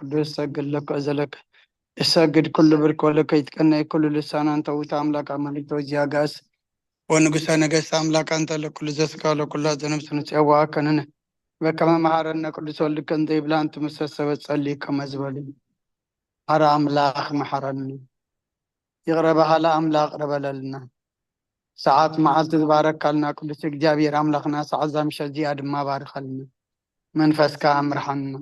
ቅዱስ እሰግድ ለከ እዘለከ እሰግድ ኩሉ ብርክ ወለከ ይትቀነይ ኩሉ ልሳን። አንተ ውእቱ አምላክ አማልክት ወእግዚአ አጋእዝት ወንጉሰ ነገስት አምላክ አንተ ለኩሉ ዘስጋ ለኩሉ ዘነብስ ንጽዋ ከንነ በከመ መሐረነ ቅዱስ ወልድከ እንተ ይብላ እንት ምሰ ሰበ ጸሊ ከመ ዝበሉ። ሐረ አምላክ መሐረኒ። ይቕረ በሃሊ ኣምላኽ ይቕረ በለልና። ሰዓት መዓልቲ ዝባረካልና ቅዱስ እግዚኣብሔር ኣምላኽና ሰዓት እዛ ምሸት እዚኣ ድማ ባርኸልና። መንፈስካ ምርሓና፣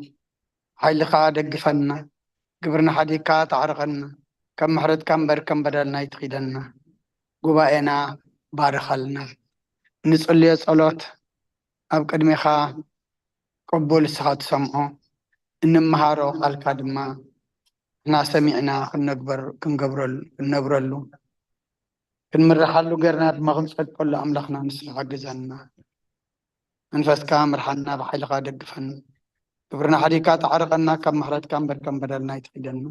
ሓይልኻ ደግፈና፣ ግብርና ሓዲግካ ታዕርቐና፣ ከም ምሕረትካ እምበር ከም በደልና ኣይትኺደና። ጉባኤና ባርኸልና። ንጽልዮ ጸሎት ኣብ ቅድሜኻ ቅቡል ንስኻ ትሰምዖ፣ እንመሃሮ ቃልካ ድማ ንሕና ሰሚዕና ክንነግበር-፣ ክንገብረሉ፣ ክንነብረሉ፣ ክንምርሓሉ ገርና ድማ ክንጸድቀሉ ኣምላኽና ንስኻ ሓግዘና። መንፈስካ ምርሓና፣ ብሓይልኻ ደግፈና። ግብርና ሓዲግካ ታዕርቐና፣ ካብ ምሕረትካ እምበር ከም በደልና ኣይትኺደና።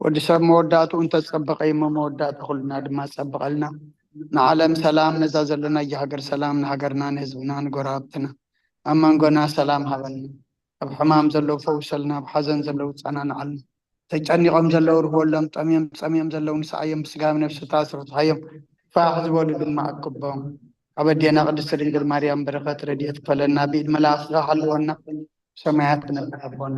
ወዲ ሰብ መወዳእትኡ እንተጸበቐ እሞ መወዳእታ ኩልና ድማ ጸብቐልና። ንዓለም ሰላም፣ ነዛ ዘለናያ ሃገር ሰላም፣ ንሃገርና፣ ንህዝብና፣ ንጎረባብትና፣ ኣብ መንጎና ሰላም ሃበልና። ኣብ ሕማም ዘለዉ ፈውሰልና፣ ኣብ ሓዘን ዘለዉ ጸናንዓልና። ተጨኒቖም ዘለዉ ርህወሎም፣ ጠምዮም ጸምዮም ዘለዉ ንስዓዮም፣ ብስጋ ብነብሲ ተኣስሩ ፍትሓዮም፣ ፋሕ ዝበሉ ድማ ኣክቦም። ኣብ ኣዴና ቅድስቲ ድንግል ማርያም በረኸት ረድኤት ክፈለና፣ ብኢድ መላእኽትኻ ሓልወና። ሰማያት ትነብር ኣቦና፣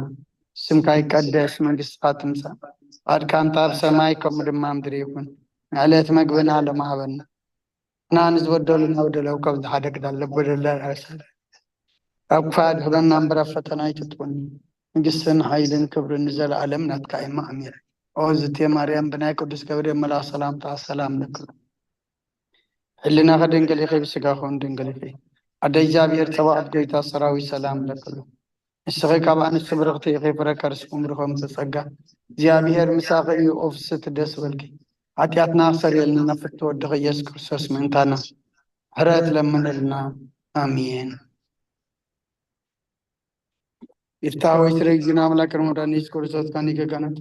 ስምካ ይቀደስ፣ መንግስትኻ ትምጻእ፣ ፍቓድካ እንተ ኣብ ሰማይ ከምኡ ድማ ኣብ ምድሪ ይኹን። ንዕለት መግብና ሎሚ ሃበና። ንሕና ንዝበደሉና በደሎም ከም ዝሓደግና ለበደልናን ኣይትሓድገና፣ ካብ ክፉእ ኣድሕነና እምበር ኣብ ፈተና ኣይተእትወና። መንግስትን ሓይልን ክብርን ንዘለኣለም ናትካ እየማ፣ ኣሜን። ኦ ዝቴ ማርያም፣ ብናይ ቅዱስ ገብርኤል መልኣኽ ሰላምታ ሰላም ለኪ። ሕልናኺ ድንግል ኢኺ፣ ብስጋኺ እውን ድንግል ኢኺ። ኣደ እግዚኣብሔር ጸባኦት፣ ጎይታ ሰራዊት፣ ሰላም ለኪ። ንስኺ ካብ ኣንስቲ ብርኽቲ ኢኺ፣ ፍረ ከርስኪ እውን ብርኹም ጸጋ፣ እግዚኣብሔር ምሳኺ እዩ። ኦ ፍስሕቲ ደስ በልኪ፣ ሓጢኣትና ክሰርየልና ናብ ፍትው ወድኺ ኢየሱስ ክርስቶስ ምእንታና ምሕረት ለምንልና። ኣሜን። ይፍታ ወይ ስለ ጊዜና አምላክ ረመዳን ኢየሱስ ክርስቶስ ካኒከ ካህናት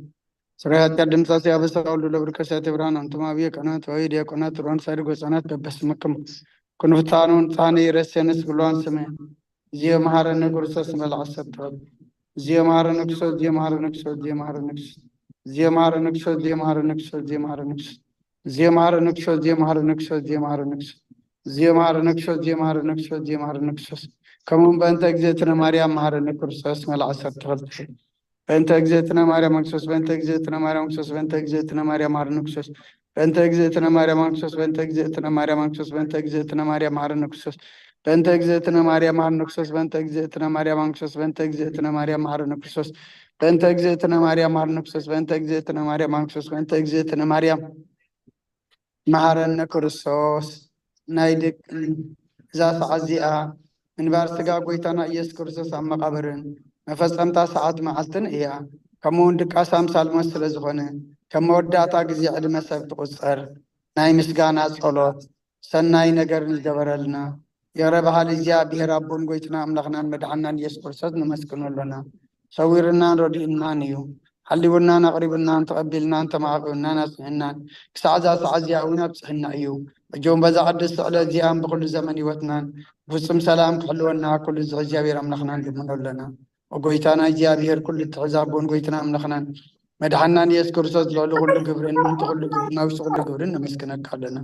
ስራያት ቀደም ሳሲ አበሳ ሁሉ ለብርከ ሳቴ ብርሃን አንቱም አብየ ካህናት ወይ ዲያቆናት ሮን ሳድጎ ህጻናት በበስምክም ክንፍታኑ ንጻኔ ይረሴንስ ብሏን ስሜ እዚዮ መሐረነ ክርስቶስ መልዓ ሰጥቶት እዚዮ መሐረነ ክርስቶስ እዚዮ መሐረነ ክርስቶስ እዚዮ መሐረነ ክርስቶስ እዚዮ መሐረነ ክርስቶስ እዚዮ መሐረነ ክርስቶስ እዚዮ መሐረነ ክርስቶስ እዚዮ መሐረነ ክርስቶስ እዚዮ መሐረነ ክርስቶስ እዚዮ መሐረነ ክርስቶስ እዚዮ መሐረነ ክርስቶስ እዚዮ መሐረነ ክርስቶስ ከምኡም በእንተ እግዝእትነ ማርያም መሐረነ ክርስቶስ መልዓ ሰጥቶት በእንተ እግዝእትነ ማርያም ክርስቶስ በእንተ እግዝእትነ ማርያም ክርስቶስ በእንተ እግዝእትነ ማርያም መሐረነ ክርስቶስ በእንተ እግዝእትነ ማርያም ክርስቶስ በእንተ እግዝእትነ ማርያም ክርስቶስ በእንተ እግዝእትነ ማርያም መሐረነ ክርስቶስ በእንተ እግዝእትነ ማርያም መሐረነ ክርስቶስ በእንተ እግዝእትነ ማርያም ክርስቶስ በእንተ እግዝእትነ ማርያም መሐረነ ክርስቶስ በእንተ እግዝእትነ ማርያም መሐረነ ክርስቶስ በእንተ እግዝእትነ ማርያም ክርስቶስ በእንተ እግዝእትነ ማርያም መሐረነ ክርስቶስ። ናይ ደቂ እዛ ሰዓት እዚኣ ምንባር ስጋ ጎይታና ኢየሱስ ክርስቶስ ኣብ መቓብርን መፈጸምታ ሰዓት መዓልትን እያ። ከምኡ እውን ድቃስ ኣምሳል ሞት ስለ ዝኾነ ከም መወዳእታ ግዜ ዕድመ ሰብ ትቑጸር። ናይ ምስጋና ጸሎት ሰናይ ነገር ንዝገበረልና ይቕረ በሃሊ እግዚኣብሔር ኣቦን ጎይትና ኣምላኽናን መድሓናን ኢየሱስ ክርስቶስ ነመስግኖ ኣሎና። ሰዊርናን ረዲእናን እዩ። ሓሊውናን ኣቕሪቡናን ተቐቢልናን ተማዕቂውናን ኣጽኒዕናን ክሳዕ እዛ ሰዓት እዚኣ እውን ኣብጽሕና እዩ። ሕጂ እውን በዛ ቅድስቲ ዕለት እዚኣን ብኹሉ ዘመን ህይወትናን ብፍጹም ሰላም ክሕልወና ኩሉ ዝኽእል እግዚኣብሔር ኣምላኽና ንልምኖ ኣለና። ኦ ጎይታና እግዚኣብሔር ኩሉ እትሕዝ ኣቦን ጎይትና ኣምላኽናን መድሓናን ኢየሱስ ክርስቶስ ልዕሊ ኩሉ ግብርን ምእንቲ ኩሉ ግብርን ኣብ ውሽጢ ኩሉ ግብርን ነመስግነካ ኣለና።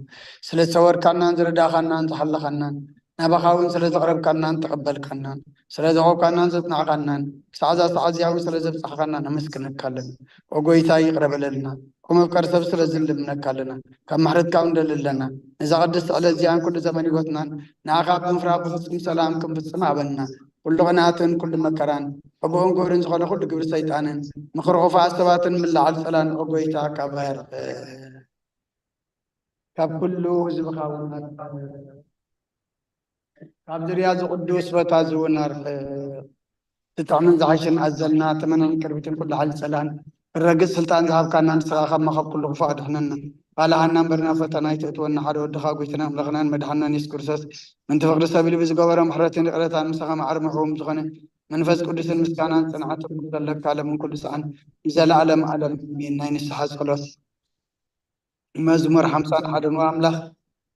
ስለ ዝሰወርካናን ዝረዳእኻናን ዝሓለኻናን ናባኻ እውን ስለ ዘቕረብካናን ተቐበልካናን ስለ ዘኾብካናን ዘጽናዕካናን ክሳዕ እዛ ሰዓት እዚኣ እውን ስለ ዘብጻሕካና ነመስግነካ ኣለና። ኦ ጎይታ ይቕረ በለልና። ከም መፍቀሪ ሰብ ስለ ዝልምነካ ኣለና። ካብ ምሕረትካ እውን ንደሊ ኣለና። ነዛ ቅድስቲ ዕለት እዚኣን ኩሉ ዘመን ህይወትናን ንኣኻ ብምፍራህ ብፍጹም ሰላም ክንፍጽም ሃበና። ኩሉ ቅንኣትን ኩሉ መከራን ሕቡእን ግብርን ዝኾነ ኩሉ ግብሪ ሰይጣንን ምኽሪ ክፉኣት ሰባትን ምልዓል ጸላን ኦ ጎይታ ካብ ባርኽ ካብ ኩሉ ህዝብኻ እውን ኣርሕቕ። ካብ ዝርያ እዚ ቅዱስ ቦታ እዚ እውን ኣርሕቕ። ዝጥዕምን ዝሓሽን ኣዘልና ተመነን ቅርቢትን ኩሉ ሓይሊ ጸላን ረግጽ ስልጣን ዝሃብካና ንስኻ ካብ መኸብ ኩሉ ክፉእ ኣድሕነና። ካልኣና እምበር ናብ ፈተና ኣይተእትወና። ሓደ ወድኻ ጎይታና ኣምላኽናን መድሓናን የሱስ ክርስቶስ ምንቲ ፍቕሪ ሰብ ኢሉ ብዝገበሮ ምሕረትን ይቕረታን ምሳኻ ማዕረ ምሕቡም ዝኾነ መንፈስ ቅዱስን ምስጋናን ጽንዓትን ዘለካ ለምን ኩሉ ሰዓን ንዘለኣለም ኣለም ኣሜን። ናይ ንስሓ ጸሎት። መዝሙር ሓምሳን ሓደን ኣምላኽ፣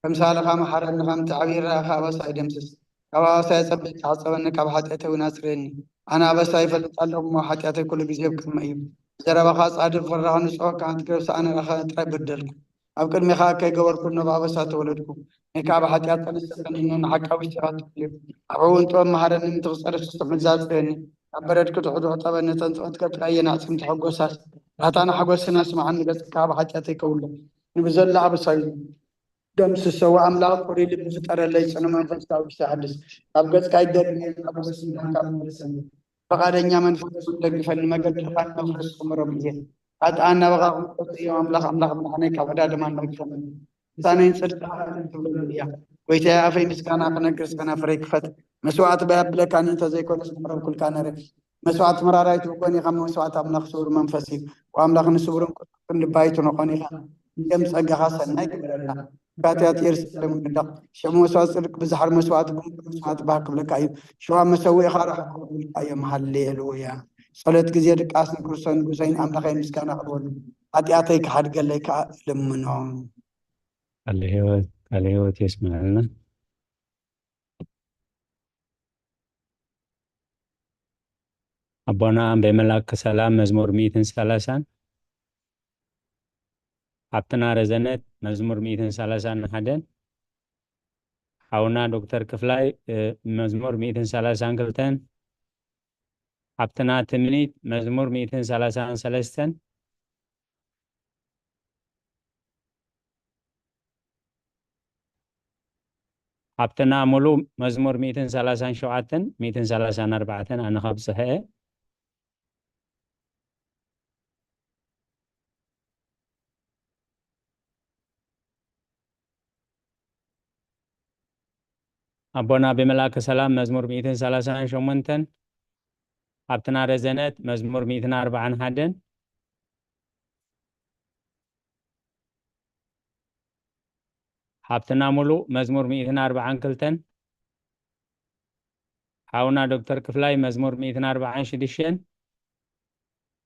ከምሳልኻ መሓረኒ፣ ከምቲ ዓብዪ ርኣኻ ኣበሳ ኣይደምስስ። ካብ ኣበሳይ ኣጸቢቕካ ሕጸበኒ፣ ካብ ሓጢኣተይ እውን ኣጽርየኒ። ኣነ ኣበሳይ ይፈልጥ ኣለኹ እሞ፣ ሓጢኣተይ ኩሉ ግዜ ኣብ ቅድመይ እዩ። ብዘረባኻ ጻድቕ ፍርዳኻ ንጹሕ፣ ካብ ትግረብ ሰኣነ ረኸ ጥራይ በደልኩ። ኣብ ቅድሜኻ ከይገበርኩ እነሆ ብኣበሳ ተወለድኩ። እኔ ከኣ ብሓጢኣት ጸኒሰ ጸኒነ፣ ንሓቃዊ ስራት እዩ። ኣብ እውን ጥበብ መሃረኒ፣ ምትኽጸረ ስሱዕ ምልዛ ኣጽርየኒ። ካብ በረድ ክትውሕዶ ሕጸበኒ፣ ነተን ጸወትካ ጥራይ እየን ኣዕጽምቲ ሓጎሳስ። ባህታና ሓጎስና ስምዓኒ፣ ገጽካ ካብ ሓጢኣተይ ከውሎ። ንብዘላ ኣበሳዩ ደምስሶ። ወኣምላኽ ፍሩይ ልቢ ፍጠረለይ፣ ጽኑዕ መንፈስ ዳዊት ኣድስ። ካብ ገጽካ ይደልየ፣ ካብ ገጽ ምድሓንካ መልሰኒ። ፈቓደኛ መንፈስ ቅዱስ ደግፈኒ፣ መገድኻ ንመፍረስ ክምሮም እየ። ኃጥኣን ናባኻ ክምለሱ እዮም። ኣምላኽ ኣምላኽ ምድሓነይ፣ ካብ ዕዳ ድማ ንመግፈኒ። ልሳነይ ንጽድቅኻ እልል ትብለሉ እያ። ጐይታየ፣ ኣፈይ ምስጋና ክነግር፣ ከናፍረይ ክፈት። መስዋዕቲ ባይ ኣብለካኒ እንተዘይኮነስ ምቕረብኩልካ ነረ። መስዋዕቲ መራራይ ትብኮን ኢኻ፣ መስዋዕቲ ኣምላኽ ስውር መንፈስ እዩ። ወኣምላኽ ንስውርን ቅዱስን ልቢ ኣይትንቖን ኢኻ። ንደም ጸጋኻ ሰናይ ግበረልና። ፋትያት የሩሳሌም ውደቕ። ሽዑ መስዋዕቲ ጽድቅ ብዛሕሪ መስዋዕቲ ግንቡር መስዋዕቲ ባህ ክብለካ እዩ። ሽዋ መሰዊእኻ ርሕቕ ክብልካ እዮም። ሃሌሉያ። ጸሎት ግዜ ድቃስ ንክርስቶስ ንጉሰይን ኣምላኸይ ምስጋና ቅርበሉ። ሓጢኣተይ ክሓድገለይ ከኣ እልምኖ። ቃለ ህይወት፣ ቃለ ህይወት የስምዐልና። ኣቦና በመላክ ሰላም መዝሙር ሚእትን ሰላሳን፣ ሓብትና ረዘነት መዝሙር ሚእትን ሰላሳን ሓደን፣ ሓውና ዶክተር ክፍላይ፣ እ፣ መዝሙር ሚእትን ሰላሳን ክልተን፣ ሓብትና ትምኒት መዝሙር ሚእትን ሰላሳን ሰለስተን፣ ሓብትና ሙሉ መዝሙር ሚእትን ሰላሳን ሸውዓተን፣ ሚእትን ሰላሳን ኣርባዕተን ኣነ ከብጽሐ እየ። ኣቦና ብመልኣከ ሰላም መዝሙር ሚእትን ሰላሳን ሸሞንተን፣ ሓብትና ረዘነት መዝሙር ሚእትን ኣርባዓን ሓደን፣ ሓብትና ሙሉ መዝሙር ሚእትን ኣርባዓን ክልተን፣ ሓውና ዶክተር ክፍላይ መዝሙር ሚእትን ኣርባዓን ሽዱሽተን፣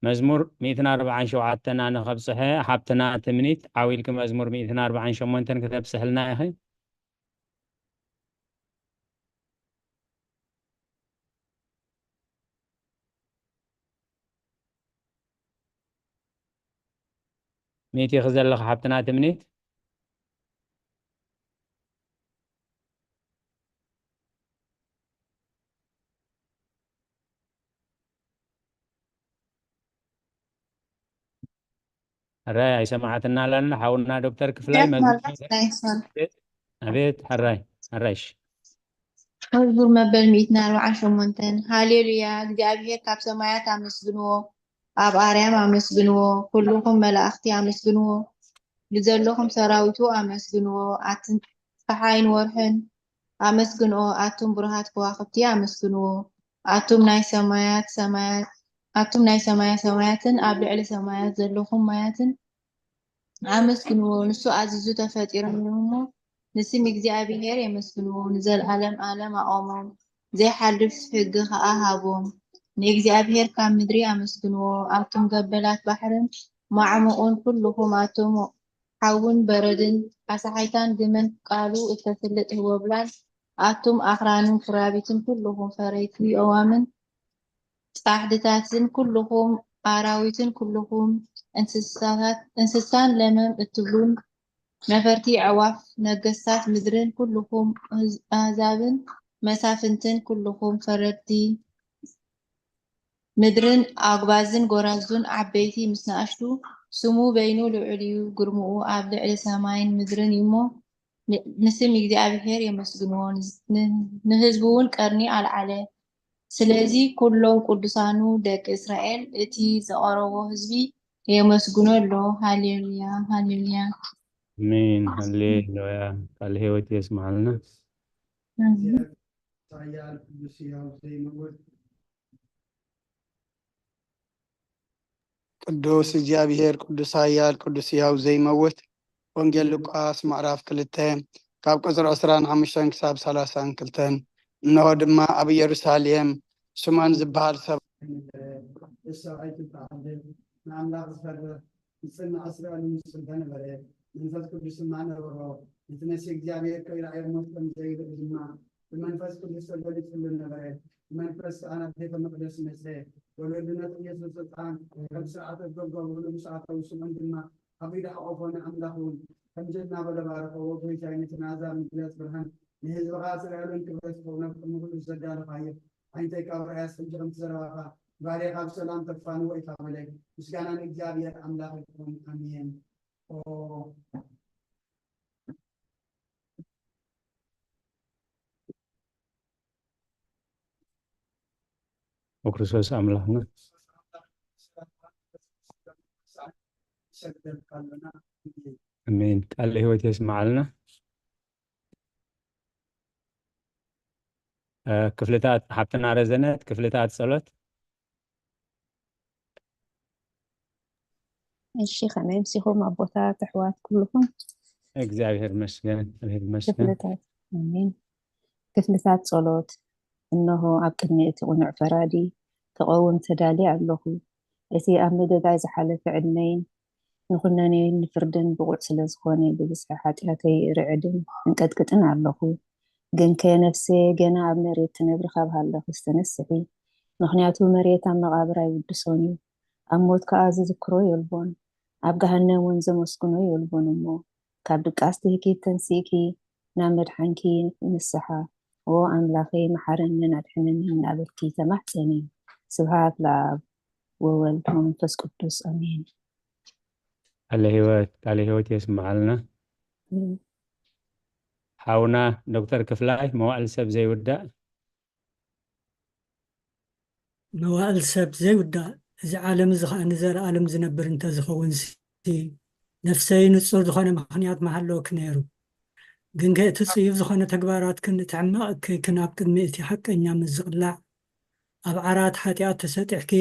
መዝሙር ሚእትን ኣርባዓን ሸውዓተን ኣነ ከብጽሐ፣ ሓብትና ትምኒት ዓው ኢልኪ መዝሙር ሚእትን ኣርባዓን ሸሞንተን ክተብጽሕልና ኢኺ። ሚእቲ ኢኺ ዘለኺ ሓብትና ትምኒት። ሕራይ ኣይሰማዓትና ኣላና። ሓውና ዶክተር ክፍላይ መዝሙር፣ ኣቤት፣ ሕራይ፣ ሕራይሽ። መዝሙር መበል ሚእትን ኣርባዓን ሸሞንተን። ሃሌሉያ፣ እግዚኣብሔር ካብ ሰማያት ኣመስግንዎ፣ ኣብ ኣርያም ኣመስግንዎ፣ ኩልኹም መላእኽቲ ኣመስግንዎ፣ ብዘለኹም ሰራዊቱ ኣመስግንዎ፣ ኣትን ጸሓይን ወርሕን ኣመስግንኦ፣ ኣቱም ብሩሃት ከዋኽብቲ ኣመስግንዎ፣ ኣቱም ናይ ሰማያት ሰማያት፣ ኣቱም ናይ ሰማያ ሰማያትን ኣብ ልዕሊ ሰማያት ዘለኹም ማያትን ኣመስግንዎ። ንሱ ኣዚዙ ተፈጢሮም እዮም እሞ፣ ንስም እግዚኣብሔር የመስግንዎ፣ ንዘለዓለም ዓለም ኣቖሞም፣ ዘይሓልፍ ሕጊ ኸኣ ሃቦም። ንእግዚኣብሔር ካብ ምድሪ ኣመስግንዎ፣ ኣቱም ገበላት ባሕርን ማዕሙቑን፣ ኩልኹም ኣቱም ሓውን በረድን፣ ኣሳሓይታን ግመን ቃሉ እተስልጥ ህቦብላን፣ ኣቱም ኣኽራንን ክራቢትን፣ ኩልኹም ፈረይቲ ኣእዋምን ጻሕድታትን፣ ኩልኹም ኣራዊትን፣ ኩልኹም እንስሳታት፣ እንስሳን ለመም እትብሉን፣ ነፈርቲ ኣዕዋፍ፣ ነገስታት ምድርን፣ ኩልኹም ኣህዝ-፣ ኣህዛብን መሳፍንትን፣ ኩልኹም ፈረድቲ ምድርን፣ ኣጉባዝን ጎራዙን፣ ዓበይቲ ምስ ንኣሽቱ፣ ስሙ በይኑ ልዑል እዩ፣ ግርምኡ ኣብ ልዕሊ ሰማይን ምድርን እዩ እሞ፣ ን-፣ ንስም እግዚኣብሔር የመስግንዎ፣ ን-፣ ንህዝቡ እውን ቀርኒ ኣልዓለ። ስለዚ ኩሎም ቅዱሳኑ ደቂ እስራኤል፣ እቲ ዘቐረቦ ህዝቢ የመስግኖ ኣሎ። ሃሌሉያ፣ ሃሌሉያ። ኣሜን፣ ሃሌሉያ። ቃል ህይወት የስምዓልና። ኣሜን። ቅዱስ እግዚኣብሔር፣ ቅዱስ ኃያል፣ ቅዱስ ሕያው ዘይመውት። ወንጌል ሉቃስ ምዕራፍ ክልተ ካብ ቁጽሪ ዕስራን ሓሙሽተን ክሳብ ሰላሳን ክልተን። እንሆ ድማ ኣብ ኢየሩሳሌም ስምዖን ዝበሃል ሰብ ንኣምላኽ ዝፈርህ ንጽንዕ እስራኤል ምስ ጽንተ ነበረ። መንፈስ ቅዱስ ድማ ነበሮ። ነቲ ነፍሲ እግዚኣብሔር ከይረኣዮ ሞት ከም ዘይርኢ ድማ ብመንፈስ ቅዱስ ተገሊጹሉ ነበረ። ብመንፈስ ኣናብ ቤተ መቕደስ መጸ። ወልድነት ኢየሱስ ህፃን ከም ስርዓተ ገብገብሩ ምስ ኣተው ስምዖን ድማ ኣብ ኢዱ ሓቆፎ ንኣምላኽ እውን ከምዚ እናበለ ባረኸዎ። ጎይታይ ነቲ ናዛ ምግለጽ ብርሃን ንህዝብኻ እስራኤልን ክብረት ክኸውን ኣብ ቅድሚ ኩሉ ዘዳለኻዮ ዓይንተይ ካብ ርኣያስ ከምዚ ከምቲ ዘረባኻ ባርያ ካብ ሰላም ተፋንዎ ኢኻ በለ። ምስጋና ንእግዚኣብሔር ኣምላኽ ይኹን። ኣሜን። ኦ ኦክርስቶስ ኣምላኽና ኣሜን። ቃለ ህይወት የስምዓልና። ክፍልታት ሓብትና ረዘነት ክፍልታት ጸሎት። እሺ፣ ከመይ ምሲኹም ኣቦታት ኣሕዋት ኩልኹም? እግዚኣብሔር ይመስገን። እግዚኣብሔር ይመስገን። ክፍልታት ኣሜን። ክፍልታት ጸሎት። እነሆ ኣብ ቅድሚ እቲ ቅኑዕ ፈራዲ ክቐውም ተዳልየ ኣለኹ። እቲ ኣብ ምድላይ ዝሓለፈ ዕድመይን ንኹነኔን ንፍርድን ብቑዕ ስለ ዝኾነ ብብዝሒ ሓጢኣተይ ርዕድን እንቀጥቅጥን ኣለኹ። ግንከ ነፍሰየ ገና ኣብ መሬት ትነብሪ ካብ ሃለኽስ ተነስሒ፣ ምኽንያቱ መሬት ኣብ መቓብር ኣይውድሶን እዩ፣ ኣብ ሞት ከኣ ዝዝክሮ የልቦን፣ ኣብ ገሃነም እውን ዘመስግኖ የልቦን እሞ ካብ ድቃስ ትህኪት ተንሲእኪ ናብ መድሓንኪ ንስሓ። ኦ ኣምላኸይ መሓረንን ኣድሕነንን እናበልኪ ተማሕፀኒ። ስብሃት ለኣብ ወወልድ ወመንፈስ ቅዱስ ኣሜን። ቃለ ህይወት ቃለ ህይወት የስምዓልና። ሓውና ዶክተር ክፍላይ መዋእል ሰብ ዘይውዳእ መዋእል ሰብ ዘይውዳእ እዚ ዓለም እዚ ኸዓ ንዘለኣለም ዝነብር እንተዝኸውን ሲ ነፍሰይ ንጹር ዝኾነ ምኽንያት ምሃለወኪ ነይሩ። ግንከ እቲ ጽዩፍ ዝኾነ ተግባራትክን እቲ ሕማቕ እከይክን ኣብ ቅድሚ እቲ ሓቀኛ ምዝቕላዕ ኣብ ዓራት ሓጢኣት ተሰጢሕኪ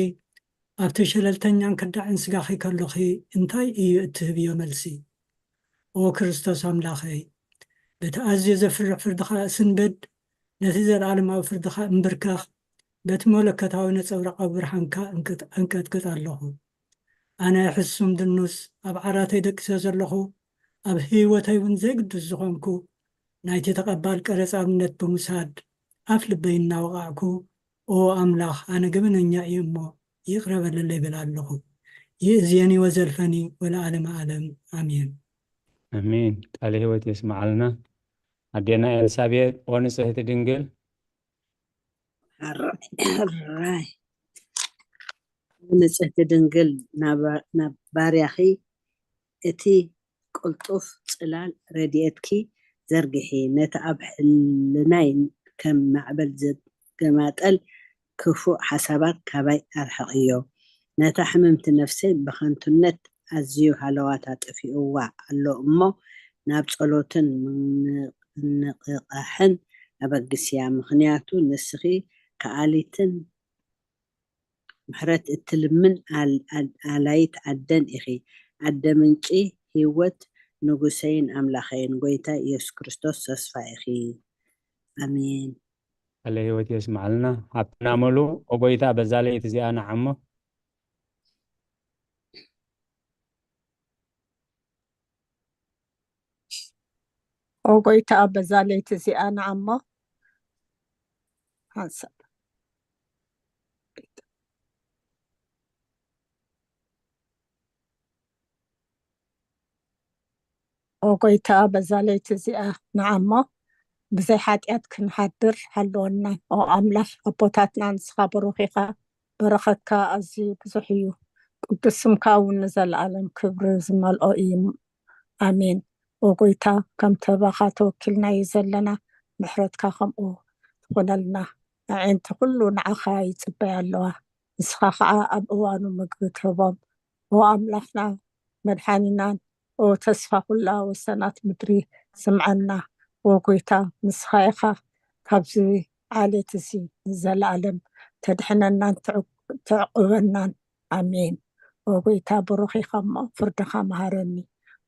ኣብቲ ሸለልተኛን ከዳዕን ስጋኺ ከሎኺ እንታይ እዩ እትህብዮ መልሲ? ኦ ክርስቶስ ኣምላኸይ በቲ ኣዝዩ ዘፍርሕ ፍርድኻ እስንብድ ነቲ ዘለዓለማዊ ፍርድኻ እምብርከኽ በቲ መለኮታዊ ነጸብራቓዊ ብርሃንካ እንቀጥቅጥ ኣለኹ። ኣነ ሕሱም ድኑስ ኣብ ዓራተይ ደቂሰ ዘለኹ ኣብ ህይወተይ እውን ዘይግዱስ ዝኾንኩ ናይቲ ተቐባል ቀረጽ ኣብነት ብምውሳድ ኣፍ ልበይ እናወቓዕኩ ኦ ኣምላኽ ኣነ ገበነኛ እየ እሞ ይቕረ በለለይ ይብል ኣለኹ። ይእዜኒ ወዘልፈኒ ወለዓለመ ዓለም ኣሜን። ኣሜን። ቃለ ህይወት የስምዓልና። ኣዴና ኤልሳቤጥ ኦ ንጽህቲ ድንግል ሕራይ ንጽህቲ ድንግል ናብ ባርያኺ እቲ ቅልጡፍ ጽላል ረድኤትኪ ዘርግሒ፣ ነቲ ኣብ ሕልናይ ከም ማዕበል ዝገማጠል ክፉእ ሓሳባት ካባይ ኣርሕቕዮ። ነታ ሕምምቲ ነፍሰይ ብኸንቱነት ኣዝዩ ሃለዋታ ጠፊኡዋ ኣሎ እሞ ናብ ጸሎትን ምንቕቓሕን ኣበግስያ፣ ምኽንያቱ ንስኺ ከኣሊትን ምሕረት እትልምን ኣላይት ኣደን ኢኺ። ኣደ ምንጪ ህይወት ንጉሰይን ኣምላኸይን ጎይታ ኢየሱስ ክርስቶስ ተስፋ ኢኺ። ኣሜን። ቃለ ህይወት የስምዓልና። ሃብትና ሙሉ ኦ ጎይታ በዛ ለይቲ እዚኣ ንዓሞ። ኦ ጎይታ በዛ ለይቲ እዚኣ ንዓሞ ሓንሳብ ኦ ጎይታ በዛ ለይቲ እዚኣ ንዓሞ ብዘይ ሓጢኣት ክንሓድር ሓልወና። ኦ ኣምላኽ ኣቦታትና ንስኻ ብሩኽ ኢኻ፣ በረኸትካ ኣዝዩ ብዙሕ እዩ። ቅዱስ ስምካ እውን ንዘለኣለም ክብሪ ዝመልኦ እዩ። ኣሜን። ኦ ጎይታ ከም ተባኻ ተወኪልናዩ ዘለና ምሕረትካ ከምኡ ትኹነልና። ኣዒንቲ ኩሉ ንዓኻ ይጽበያ ኣለዋ። ንስኻ ኸዓ ኣብ እዋኑ ምግቢ ትህቦም። ኦ ኣምላኽና መድሓኒናን ኦ ተስፋ ኩላ ወሰናት ምድሪ ስምዓና። ኦ ጎይታ ንስኻ ኢኻ ካብዚ ዓሌት እዚ ንዘለኣለም ተድሕነናን ተዕቁበናን። ኣሜን። ኦ ጎይታ ብሩኽ ኢኻ እሞ ፍርድኻ መሃረኒ።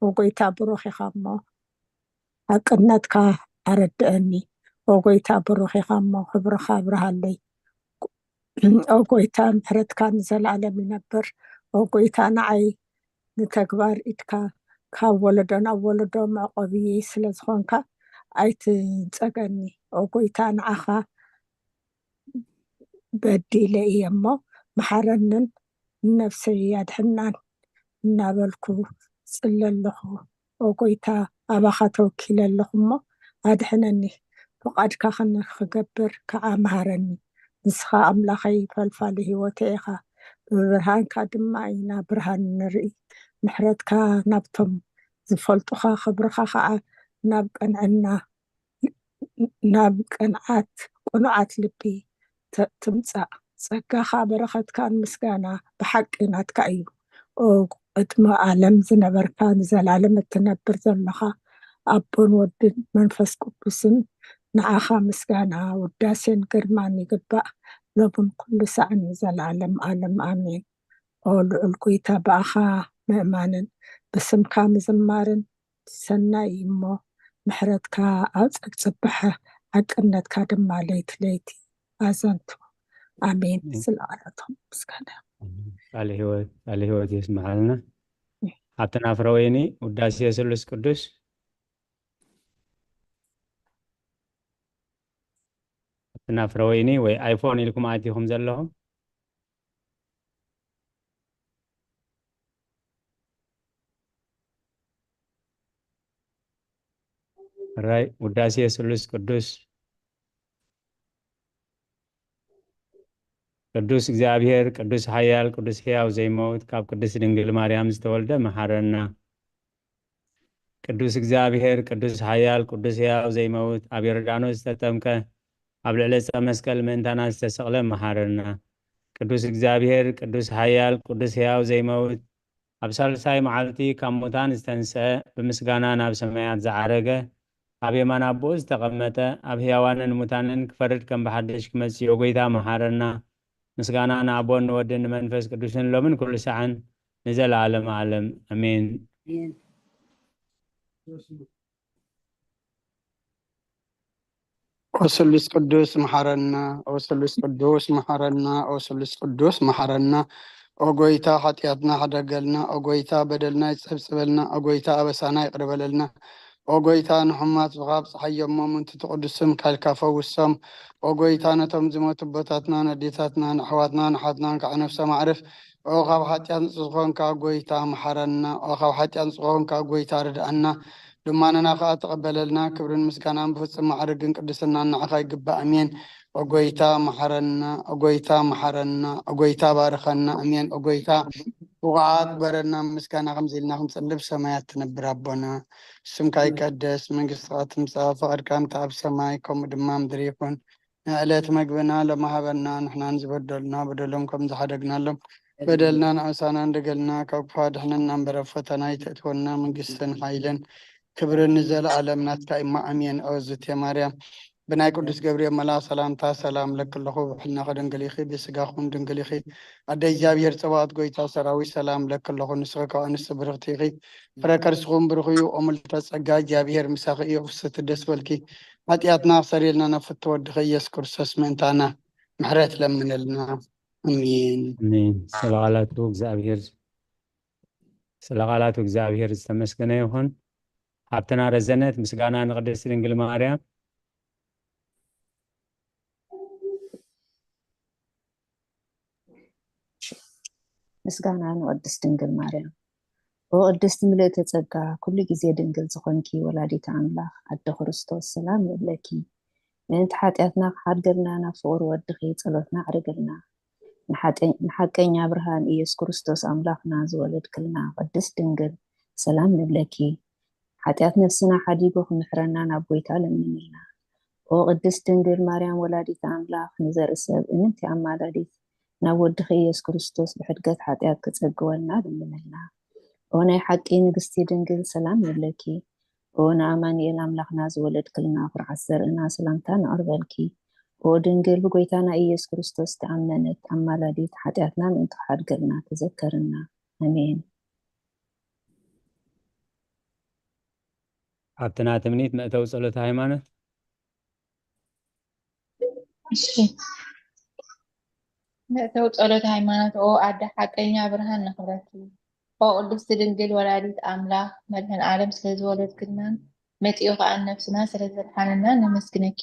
ኦ ጎይታ ብሩኽ ኢኻ እሞ ሓቅነትካ ኣረድአኒ። ኦ ጎይታ ብሩኽ ኢኻ እሞ ክብርኻ ኣብርሃለይ። ኦ ጎይታ ምሕረትካ ንዘለኣለም ይነብር። ኦ ጎይታ ንዓይ ንተግባር ኢድካ ካብ ወለዶ ናብ ወለዶ መዕቆብየይ ስለ ዝኾንካ ኣይትንጸገኒ። ኦ ጎይታ፣ ንዓኻ በዲለ እየ እሞ፣ መሓረንን ንነፍሰይ ኣድሕናን እናበልኩ ጽለ ኣለኹ። ኦ ጎይታ፣ ኣባኻ ተወኪለ ኣለኹ እሞ፣ ኣድሕነኒ። ፍቓድካ ክን-፣ ክገብር ከዓ መሃረኒ። ንስኻ ኣምላኸይ፣ ፈልፋሊ ህይወተይ ኢኻ። ብብርሃንካ ድማ ኢና ብርሃን ንርኢ። ምሕረትካ ናብቶም ዝፈልጡኻ፣ ክብርኻ ከዓ ናብ ቀንዕና፣ ናብ ቅንዓት፣ ቅኑዓት ልቢ ተ-፣ ትምጻእ። ጸጋኻ፣ በረኸትካን ምስጋና ብሓቂ ናትካ እዩ። ኦ ቅድሚ ዓለም ዝነበርካ፣ ንዘላለም እትነብር ዘለኻ፣ ኣቦን ወድን መንፈስ ቅዱስን፣ ንዓኻ ምስጋና፣ ውዳሴን ግርማን ይግባእ፣ ሎምን ኩሉ ሳዕን ንዘለዓለም ዓለም። ኣሜን። ኦ ልዑል ጎይታ፣ ብኣኻ ምእማንን ብስምካ ምዝማርን ሰናይ እዩ እሞ፣ ምሕረትካ ኣብ ጸብጽባሕ፣ ሓቅነትካ ድማ ለይቲ ለይቲ ኣዘንቱ። ኣሜን። ኣሜን። ስለዓለቶም ምስጋና። ኣሜን። ቃለ ህይወት፣ ቃለ ህይወት የስምዓልና። ሓብትና ፍረወይኒ፣ ውዳሴ ስሉስ ቅዱስ። ሓብትና ፍረወይኒ፣ ወይ ኣይፎን ኢልኩም ኣቲኹም ዘለኹም? ራይ ውዳሴ ስሉስ ቅዱስ። ቅዱስ እግዚኣብሔር፣ ቅዱስ ሓያል፣ ቅዱስ ሕያው ዘይመውት፣ ካብ ቅድስት ድንግል ማርያም ዝተወልደ፣ መሓረና። ቅዱስ እግዚኣብሔር፣ ቅዱስ ሓያል፣ ቅዱስ ሕያው ዘይመውት፣ ኣብ ዮርዳኖስ ዝተጠምቀ፣ ኣብ ልዕሊ ዕፀ መስቀል ምእንታና ዝተሰቕለ፣ መሓረና። ቅዱስ እግዚኣብሔር፣ ቅዱስ ሓያል፣ ቅዱስ ሕያው ዘይመውት፣ ኣብ ሳልሳይ መዓልቲ ካብ ሙታን ዝተንስአ፣ ብምስጋና ናብ ሰማያት ዝዓረገ፣ ኣብ የማን ኣቦኡ ዝተቐመጠ፣ ኣብ ሕያዋንን ሙታንን ክፈርድ ከም ብሓድሽ ክመጽእ፣ ኦ ጎይታ፣ መሓረና። ምስጋና ንኣቦን ንወድን ንመንፈስ ቅዱስን ሎምን ኩሉ ሳዕን ንዘለዓለም ዓለም። ኣሜን። ኦ ስሉስ ቅዱስ መሓረና፣ ኦ ስሉስ ቅዱስ መሓረና፣ ኦ ስሉስ ቅዱስ መሓረና። ኦ ጎይታ፣ ሓጢኣትና ሕደገልና። ኦ ጎይታ፣ በደልና ይጸብጽበልና። ኦ ጎይታ፣ ኣበሳና ይቕረ በለልና። ኦ ጎይታ፣ ንሕማት ዝኻብ ጸሓይ እሞ፣ ምእንቲ ትቕዱስ ስምካ ኢልካ ፈውሶም። ኦ ጎይታ፣ ነቶም ዝሞቱ ኣቦታትና፣ ነዴታትና፣ ንኣሕዋትና፣ ንሓትናን ከዓ ነፍሶም ኣዕርፍ። ኦ ካብ ሓጢኣት ንጹህ ዝኾንካ ጎይታ፣ መሓረና። ኦ ካብ ሓጢኣት ንጹህ ዝኾንካ ጎይታ፣ ርድኣና። ልማናና ከኣ ተቐበለልና። ክብርን ምስጋናን ብፍጹም ማዕርግን ቅድስናን ንዓኻ ይግባእ። ኣሜን። ኦ ጎይታ፣ መሓረና። ኦ ጎይታ፣ መሓረና። ኦ ጎይታ፣ ባርኸና። ኣሜን። ኦ ጎይታ፣ ብቑዓት ግበረና። ምስጋና ከምዚ ኢልና ክንጽሊ፣ ብሰማያት ትነብር ኣቦና፣ ስምካ ይቀደስ፣ መንግስትኻ ትምጻእ፣ ፍቓድካ ከምቲ ኣብ ሰማይ ከምኡ ድማ ምድሪ ይኹን። ንዕለት መግብና ሎሚ ሃበና፣ ንሕናን ዝበደሉና በደሎም ከም ዝሓደግናሎም በደልና ንኣሳና እንደገልና፣ ካብ ክፉ ኣድሕነና እምበር፣ ኣብ ፈተና ኣይተእትወና። መንግስትን ሓይልን ክብርን ንዘለኣለም ናትካ እማ፣ ኣሜን። ኦ ዝቴ ማርያም፣ ብናይ ቅዱስ ገብርኤል መልኣኽ ሰላምታ ሰላም ለኪ ኣለኹ፣ ብሕልናኺ ድንግል ኢኺ፣ ብስጋኹን ድንግል ኢኺ። ኣደ እግዚኣብሔር ጸባኦት፣ ጎይታ ሰራዊት፣ ሰላም ለኪ ኣለኹ፣ ንስኺ ካብ ኣንስቲ ብርኽቲ ኢኺ፣ ፍረ ከርስኹም ብሩኽ እዩ። ኦ ምልዕተ ጸጋ፣ እግዚኣብሔር ምሳኺ እዩ፣ ፍስሕቲ ደስ በልኪ። ሓጢኣትና ክሰርየልና ናብ ፍትወ ወድኺ ኢየሱስ ክርስቶስ ምእንታና ምሕረት ለምነልና። ኣሜን። ኣሜን። ስለ ቃላቱ እግዚኣብሔር፣ ስለ ቃላቱ እግዚኣብሔር ዝተመስገነ ይኹን። ሓብትና ረዘነት፣ ምስጋና ንቅድስቲ ድንግል ማርያም። ምስጋና ንቅድስት ድንግል ማርያም። ኦ ቅድስት ምልእተ ጸጋ፣ ኩሉ ግዜ ድንግል ዝኾንኪ ወላዲተ ኣምላኽ፣ ኣደ ክርስቶስ፣ ሰላም ንብለኪ። ምእንቲ ሓጢኣትና ክሓድገልና ናብ ፍቑር ወድኺ ጸሎትና ኣዕርግልና። ንሓጠ-፣ ንሓቀኛ ብርሃን ኢየሱስ ክርስቶስ ኣምላኽና ዝወለድክልና ቅድስት ድንግል፣ ሰላም ንብለኪ። ሓጢኣት ነፍስና ሓዲጉ ክምሕረና ናብ ጎይታ ለምንልና። ኦ ቅድስት ድንግል ማርያም ወላዲተ ኣምላኽ፣ ንዘርኢ ሰብ እምንቲ ኣማላዲት፣ ናብ ወድኺ ኢየሱስ ክርስቶስ ብሕድገት ሓጢኣት ክጸግወልና ለምንልና። ኦ ናይ ሓቂ ንግስቲ ድንግል፣ ሰላም ንብለኪ። ኦ ንኣማኑኤል ኣምላኽና ዝወለድክልና፣ ኩርዓት ዘርእና፣ ሰላምታ ነቕርበልኪ። ኦ ድንግል ብጎይታና ኢየሱስ ክርስቶስ ተኣመነት፣ ኣማላዲት፣ ሓጢኣትና ምእንቲ ክሓድገልና ተዘከርና። ኣሜን። ሓብትና ትምኒት፣ መእተዊ ጸሎተ ሃይማኖት። እሺ። መእተዊ ጸሎተ ሃይማኖት። ኦ ኣደ ሓቀኛ ብርሃን ንኽብረኪ። ኦ ቅድስቲ ድንግል ወላዲት ኣምላኽ፣ መድህን ዓለም ስለ ዝወለድክልናን መጺኡ ኸኣ ነፍስና ስለ ዘድሓነና ነመስግነኪ።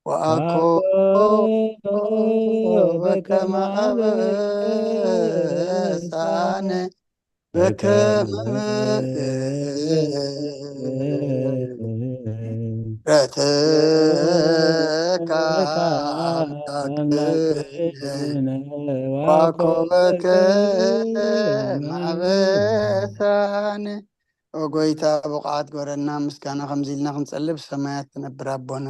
ወአኮ በከመ አበሳነ በከመ ምሕረትከ አምላክነ ወአኮ በከመ አበሳነ። ኦ ጎይታ፣ ብቑዓት ግበረና ምስጋና ከምዚ ኢልና ክንጸልብ ሰማያት ትነብር ኣቦና፣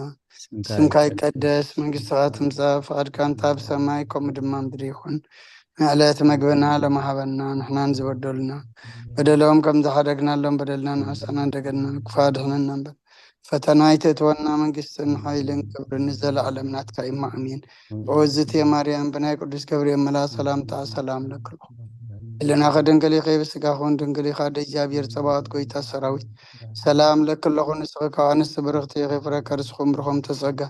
ስምካ ይቀደስ፣ መንግስትኻ ትምጻእ፣ ፍቓድካ እንታ ብሰማይ ከምኡ ድማ ምድሪ ይኹን። ንዕለት መግብና ሎሚ ሃበና፣ ንሕናን ዝበደሉና በደሎም ከም ዝሓደግናሎም በደልና ንሕሰና እንደገና፣ ክፉእ ኣድሕነና እምበር። ፈተና ኣይተእትወና፣ መንግስትን ሓይልን ክብርን ንዘለዓለም ናትካ እዩ፣ ኣሜን። ኦ እግዝእትየ ማርያም፣ ብናይ ቅዱስ ገብርኤል መልኣክ ሰላምታ ሰላም ለክልኹ። ህልናኺ ድንግል ኢኺ፣ ብስጋኹን ድንግል ኢኻ፣ ኣደ እግዚኣብሔር ጸባኦት ጎይታ ሰራዊት ሰላም ለኪ ኣለኹ። ንስኺ ካብ ኣንስቲ ብርኽቲ ኢኺ፣ ፍረ ከርስኹም ብሩኽ ተጸጋ፣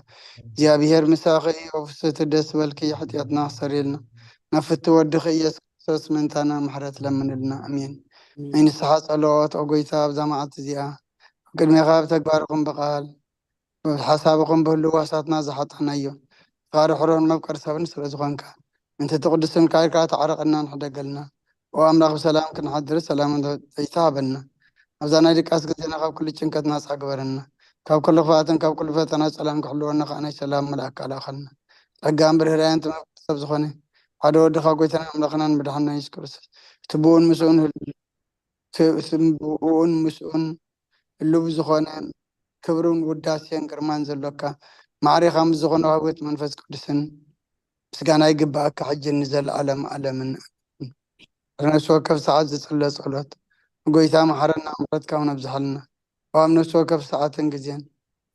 እግዚኣብሔር ምሳኺ እዩ። ፍስሕቲ ደስ በልኪ፣ ሓጢኣትና ኣስተሰርየልና፣ ናብ ፍቲ ወድኺ ኢየሱስ ክርስቶስ ምእንታና ምሕረት ለምንልና፣ ኣሜን። ናይ ንስሓ ጸሎት፣ ኦ ጎይታ፣ ኣብዛ መዓልቲ እዚኣ ኣብ ቅድሜኻ ብተግባርኹም ብቓል ብሓሳብኹም ብህልው ዋሳትና ዝሓጣናዮ፣ ንስኻ ርሕሩሕን መፍቀሪ ሰብን ስለ ዝኾንካ፣ ምእንቲ እቲ ቅዱስ ስምካ ኢልካ ተዓረቐና፣ ንሕደገልና። ኦ ኣምላኽ፣ ብሰላም ክንሓድር ሰላም ዘይተሃበና፣ ኣብዛ ናይ ድቃስ ግዜና ካብ ኩሉ ጭንቀት ናጻ ግበረና። ካብ ኩሉ ክፍኣትን ካብ ኩሉ ፈተና ሰላም ክሕልወና ከዓ ናይ ሰላም መልኣክ ኣላኸልና። ጸጋን ብርህራያን ትመልእ ሰብ ዝኾነ ሓደ ወድኻ ጎይታና ኣምላኽናን መድሓንና የሱስ ክርስቶስ፣ እቲ ብኡን ምስኡን ህል-፣ እቲ ብኡን ምስኡን ህሉው ዝኾነ ክብርን ውዳሴን ግርማን ዘሎካ፣ ማዕሬኻ ምስ ዝኾነ ዋህብት መንፈስ ቅዱስን ምስጋና ይግብኣካ፣ ሕጂ ንዘለዓለም ዓለምን። ኣሜን። ነፍሲ ወከፍ ሰዓት ዝጽለ ጸሎት፣ ንጎይታ መሓረና፣ ምሕረትካ እውን ኣብዝሓልና። ኣብ ነፍሲ ወከፍ ሰዓትን ግዜን፣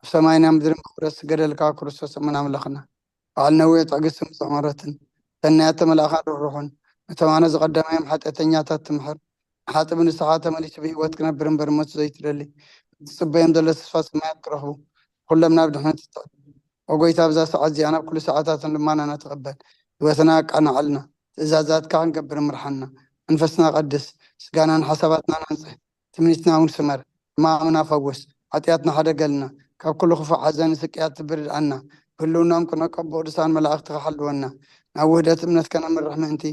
ኣብ ሰማይና ምድርን ክብረት ዝገደልካ ክርስቶስ እሙን ኣምላኽና፣ በዓል ነዊሕ ትዕግስትን ምሕረትን፣ ሰናያት ተመላእኻን ርሕሩሕን፣ ነቶም ኣነ ዝቐደማዮም ሓጢኣተኛታት ትምሕር፣ ንሓጥእ ብንስሓ ተመሊሱ ብህይወት ክነብር እምበር ሞት ዘይትደሊ፣ ትጽበዮም ዘሎ ተስፋ ሰማያት ክረኽቡ፣ ኩሎም ናብ ድሕነት ይትዕድሙ። ኦ ጎይታ፣ ኣብዛ ሰዓት እዚኣ ናብ ኩሉ ሰዓታትን ልማናና ተቐበል። ህይወትና ኣቃንዓልና። ትእዛዛትካ ክንገብር ምርሓና። መንፈስና ቀድስ። ስጋናን ሓሳባትናን ኣንጽህ። ትምኒትና እውን ስመር። ሕማምና ፈውስ። ሓጢኣትና ሓደገልና። ካብ ኩሉ ክፉእ ሓዘን ስቅያት ትብርድኣና። ብህልውናኦም ክነቀቡ ቅዱሳን መላእኽትኻ ሓልወና። ናብ ውህደት እምነት ከነምርሕ ምእንቲ፣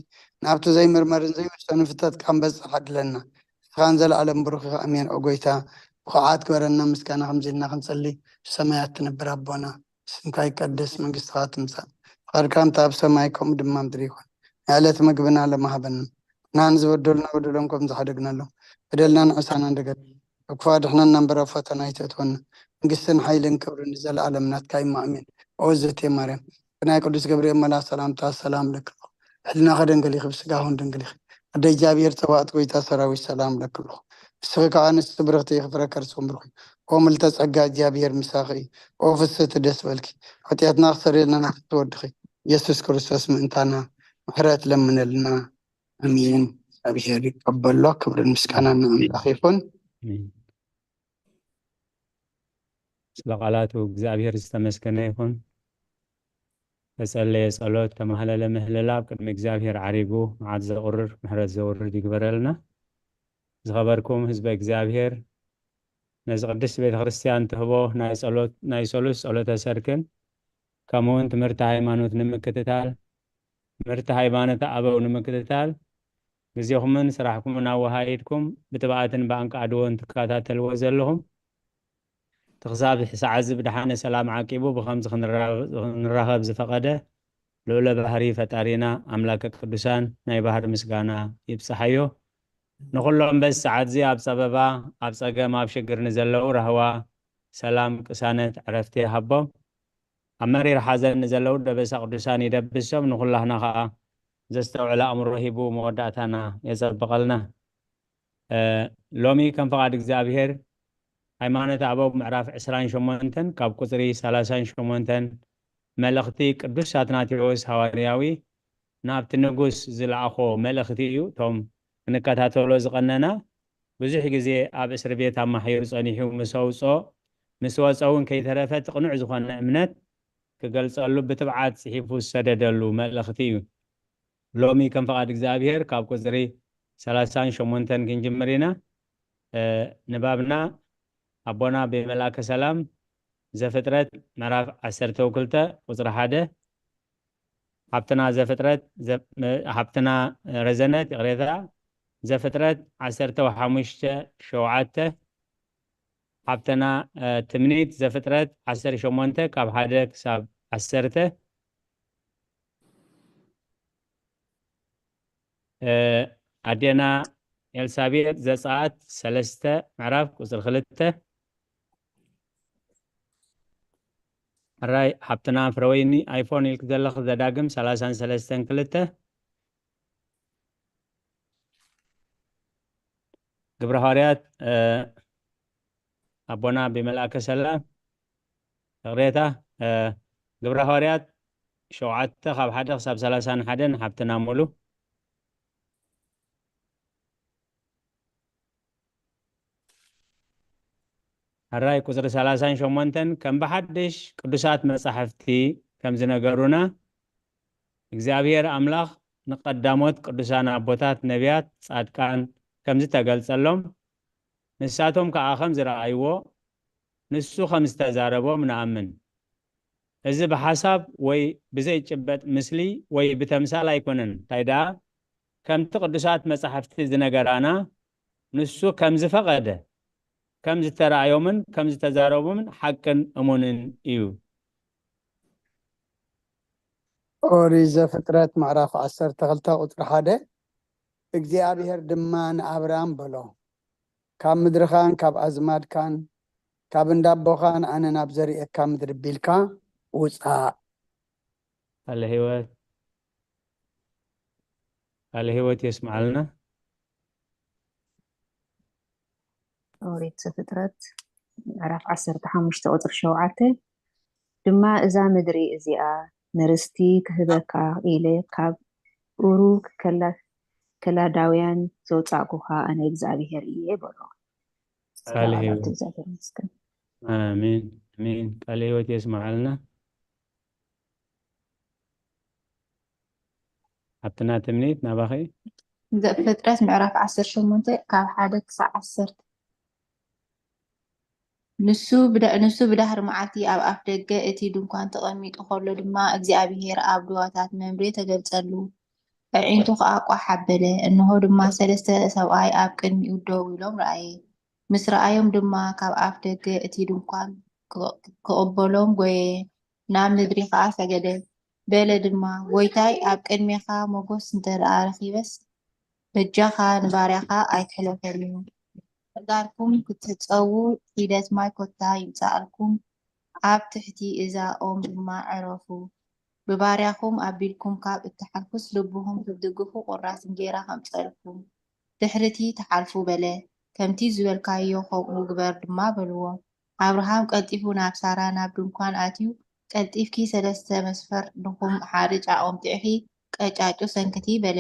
ናብቲ ዘይምርመርን ዘይውሰንን ፍልጠትካ ክንበጽሕ ዓድለና። ንስኻ ንዘለኣለም ብሩኽ ኢኻ። ኣሜን። ኦ ጎይታ፣ ብኹዓት ግበረና። ምስጋና ከምዚ ኢልና ክንጽሊ፣ ብሰማያት ትነብር ኣቦና፣ ስምካ ይቀደስ፣ መንግስትኻ ትምጻእ፣ ፍቓድካ እንተ ኣብ ሰማይ ከምኡ ድማ ምድሪ ይኹን። ናይ ዕለት መግብና ሎሚ ሃበና። ንሕና ንዝበደሉና በደሎም ከም ዝሓደግናሎም፣ በደልና ንሕሰና እንደገና፣ ካብ ክፉእ ኣድሕነና እምበር ኣብ ፈተና ኣይተእትወና። መንግስትን ሓይልን ክብርን ንዘለኣለም ናትካ እዩ፣ ኣሜን። ኦ እግዝእትየ ማርያም፣ ብናይ ቅዱስ ገብርኤል መልኣክ ሰላምታ ሰላም እለኪ ኣለኹ። ሕልናኺ ድንግል ኢኺ፣ ብስጋኺ እውን ድንግል ኢኺ። ኣደ እግዚኣብሔር ጸባኦት ጎይታ ሰራዊት ሰላም እለኪ ኣለኹ። ንስኺ ከኣ ኣንስቲ ብርኽቲ ኢኺ፣ ፍረ ከርስኺ እውን ብሩኽ እዩ። ኦ ምልዕተ ጸጋ፣ እግዚኣብሔር ምሳኺ እዩ። ኦ ፍስሕቲ ደስ በልኪ፣ ሓጢኣትና ክሰርየልና ናቱ ወድኺ ኢየሱስ ክርስቶስ ምእንታና ምሕረት ለምነልና። ኣሜን። እግዚኣብሔር ይቀበሎ። ክብርን ምስጋናን ንኣምላኽ ይኹን። ኣሜን። ስለ ቃላቱ እግዚኣብሔር ዝተመስገነ ይኹን። ተጸለየ ጸሎት፣ ተማህለለ ምህለላ ኣብ ቅድሚ እግዚኣብሔር ዓሪጉ መዓት ዘቑርር ምሕረት ዘውርድ ይግበረልና። ዝኸበርኩም ህዝበ እግዚኣብሔር፣ ነዚ ቅድስት ቤተ ክርስቲያን ትህቦ ናይ ጸሎት፣ ናይ ሰሉስ ጸሎተ ሰርክን ከምኡ እውን ትምህርቲ ሃይማኖት ንምክትታል፣ ትምህርቲ ሃይማኖት ኣበው ንምክትታል ግዜኹምን ስራሕኩምን ኣወሃሂድኩም ብትብኣትን ብኣንቃዕድዎን ትከታተልዎ ዘለኹም፣ እቲ ክሳብ ሰዓት እዚ ብደሓነ ሰላም ዓቂቡ ብኸምዚ ክንራ-፣ ክንራኸብ ዝፈቐደ ልዑለ ባህሪ ፈጣሪና ኣምላከ ቅዱሳን ናይ ባህሪ ምስጋና ይብጽሓዮ። ንኹሎም በዚ ሰዓት እዚ ኣብ ጸበባ፣ ኣብ ጸገም፣ ኣብ ሽግር ንዘለዉ ራህዋ፣ ሰላም፣ ቅሳነት፣ ዕረፍቲ ይሃቦም። ኣብ መሪር ሓዘን ንዘለዉ ደበሳ ቅዱሳን ይደብሶም። ንኹላህና ኸኣ ዘስተውዕል ኣእምሮ ሂቡ መወዳእታና የጸብቐልና። እ፣ ሎሚ ከም ፍቓድ እግዚኣብሔር ሃይማኖት ኣበው ምዕራፍ ዕስራን ሸሞንተን ካብ ቁጽሪ ሰላሳን ሸሞንተን መልእኽቲ ቅዱስ ኣትናቴዎስ ሃዋርያዊ ናብቲ ንጉስ ዝለኣኾ መልእኽቲ እዩ። እቶም ክንከታተሎ ዝቐነና ብዙሕ ግዜ ኣብ እስሪ ቤት ኣማሒሩ ጸኒሑ ምስ ኣውጽኦ፣ ምስ ወጸ እውን ከይተረፈ እቲ ቅኑዕ ዝኾነ እምነት ክገልጸሉ ብትብዓት ጽሒፉ ዝሰደደሉ መልእኽቲ እዩ። ሎሚ ከም ፍቓድ እግዚኣብሔር ካብ ቁጽሪ ሰላሳን ሸሞንተን ክንጅምር ኢና። እ፣ ንባብና ኣቦና ብመልኣከ ሰላም ዘፍጥረት ምዕራፍ ዓሰርተ ክልተ ቁጽሪ ሓደ። ሓብትና ዘፍጥረት ዘ- ም- ሓብትና ረዘነት፣ ይቕሬታ፣ ዘፍጥረት ዓሰርተ ሓሙሽተ ሸውዓተ። ሓብትና እ፣ ትምኒት ዘፍጥረት ዓሰርተ ሸሞንተ ካብ ሓደ ክሳብ ዓሰርተ። እ፣ ኣዴና ኤልሳቤጥ ዘጸኣት ሰለስተ ምዕራፍ ቁጽሪ ክልተ። ሕራይ ሓብትና ፍረወይኒ ኣይፎን ኢልክ ዘለኽ ዘዳግም ሰላሳን ሰለስተን ክልተ። ግብረ ሃዋርያት እ፣ ኣቦና ብመልኣከ ሰላም፣ ይቕሬታ፣ እ፣ ግብረ ሃዋርያት ሸውዓተ ካብ ሓደ ክሳብ ሰላሳን ሓደን ሓብትና ሙሉ። ሕራይ ቁጽሪ ሰላሳን ሸሞንተን ከም ብሓድሽ ቅዱሳት መጻሕፍቲ ከም ዝነገሩና እግዚኣብሔር ኣምላኽ ንቀዳሞት ቅዱሳን ኣቦታት ነቢያት ጻድቃን ከም ዝተገልጸሎም ንሳቶም ከኣ ከም ዝረኣይዎ ንሱ ከም ዝተዛረቦም ንኣምን። እዚ ብሓሳብ ወይ ብዘይጭበጥ ምስሊ ወይ ብተምሳል ኣይኮነን። እንታይ ደኣ ከምቲ ቅዱሳት መጻሕፍቲ ዝነገራና ንሱ ከም ዝፈቐደ ከም ዝተራእዮምን ከም ዝተዛረቦምን ሓቅን እሙንን እዩ። ኦሪት ዘፍጥረት ምዕራፍ ዓሰርተ ክልተ ቁጽሪ ሓደ። እግዚኣብሔር ድማ ንኣብርሃም በሎ፣ ካብ ምድርኻን ካብ ኣዝማድካን ካብ እንዳቦኻን ኣነ ናብ ዘርእየካ ምድሪ ቢልካ ውጻእ። ቃለ ህይወት ቃለ ህይወት የስምዓልና። ኦሪት ዘፍጥረት ምዕራፍ ዓሰርተ ሓሙሽተ ቁጽሪ ሸውዓተ ድማ እዛ ምድሪ እዚኣ ንርስቲ ክህበካ ኢለ ካብ ኡሩ ከላ- ከላዳውያን ዘውጻእኩኻ ኣነ እግዚኣብሄር እየ በሎ። ቃለ ሰላም ህይወት። ኣብቲ እግዚኣብሄር ይመስገን። ኣሜን ኣሜን። ቃለ ህይወት የስምዓልና። ሓብትና ትምኒት ናባኺ። ዘፍጥረት ምዕራፍ ዓሰርተ ሸሞንተ ካብ ሓደ ክሳብ ዓሰርተ። ንሱ ብዳ- ንሱ ብዳህሪ መዓልቲ ኣብ ኣፍ ደገ እቲ ድንኳን ተቐሚጡ ከሎ ድማ እግዚኣብሄር ኣብ ዱባታት መምሬ ተገልጸሉ። ኣዒንቱ ኸኣ ቋሕ ኣበለ። እንሆ ድማ ሰለስተ ሰብኣይ ኣብ ቅድሚኡ ደው ኢሎም ረኣየ። ምስ ረኣዮም ድማ ካብ ኣፍ ደገ እቲ ድንኳን ክቕ- ክቕበሎም ጐየየ፣ ናብ ምድሪ ኸኣ ሰገደ። በለ ድማ፣ ጐይታይ፣ ኣብ ቅድሜኻ ሞገስ እንተ ደኣ ረኺበስ፣ በጃኻ ንባርያኻ ኣይትሕለፈኒ። ኣእጋርኩም ክትሕጸቡ ሒደት ማይ ኮታ ይምጽኣልኩም፣ ኣብ ትሕቲ እዛ ኦም ድማ ዕረፉ። ብባርያኹም ኣቢልኩም ካብ እትሓልፉስ፣ ልብኹም ክትድግፉ ቁራስ እንጌራ ከምጽኣልኩም፣ ድሕሪቲ ትሓልፉ በለ። ከምቲ ዝበልካዮ ከምኡ ግበር ድማ በልዎ። ኣብርሃም ቀልጢፉ ናብ ሳራ ናብ ድንኳን ኣትዩ፣ ቀልጢፍኪ ሰለስተ መስፈር ድኹም ሓርጭ ኣቑምጢዕኺ ቀጫጩ ሰንክቲ በለ።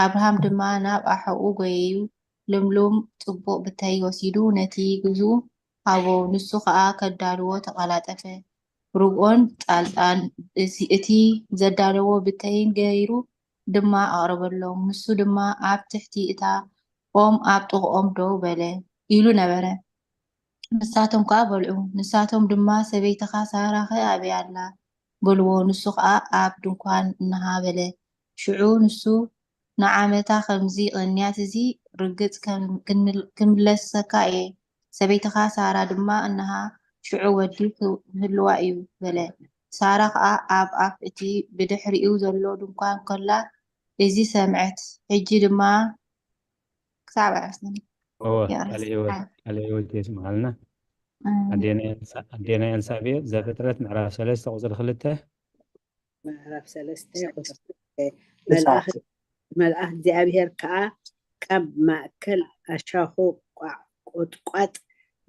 ኣብርሃም ድማ ናብ ኣሓኡ ጐየዩ፣ ልምሉም ጽቡቕ ብተይ ወሲዱ ነቲ ግዙ ሃቦ፣ ንሱ ኸኣ ከዳልዎ ተቐላጠፈ። ርግኦን ጻልጣን እቲ ዘዳለዎ ብተይን ገይሩ ድማ ኣቕረበሎም። ንሱ ድማ ኣብ ትሕቲ እታ ኦም ኣብ ጥቕኦም ደው በለ ኢሉ ነበረ። ንሳቶም ከኣ በልዑ። ንሳቶም ድማ፣ ሰበይትኻ ሳራኸ ኣበይ ኣላ? በልዎ። ንሱ ኸኣ፣ ኣብ ድንኳን እንሃ በለ። ሽዑ ንሱ፣ ንዓመታ ኸምዚ ቕንያት እዚ ርግጽ ክምለሰካ እየ፣ ሰበይትኻ ሳራ ድማ እንሃ ሽዑ ወዲ ክህልዋ እዩ በለ። ሳራ ኸኣ ኣብ ኣፍ እቲ ብድሕሪኡ ዘሎ ድንኳን ከላ እዚ ሰምዐት። ሕጂ ድማ ክሳብ ኣዕስኒ እወ የዕርስ ቃለ ህይወት ሓ- ቃለ ህይወት የስምዓልና። ኣሜን። ኣዴና ኤልሳ- ኣዴና ኤልሳቤጥ ዘፍጥረት ምዕራፍ ሰለስተ ቁጽሪ ክልተ። ምዕራፍ ሰለስተ ቁጽሪ ክልተ። መልኣኽ እሳት መልኣኽ እግዚኣብሔር ከኣ ካብ ማእከል ኣሻኹ ቋዕ ቁጥቋጥ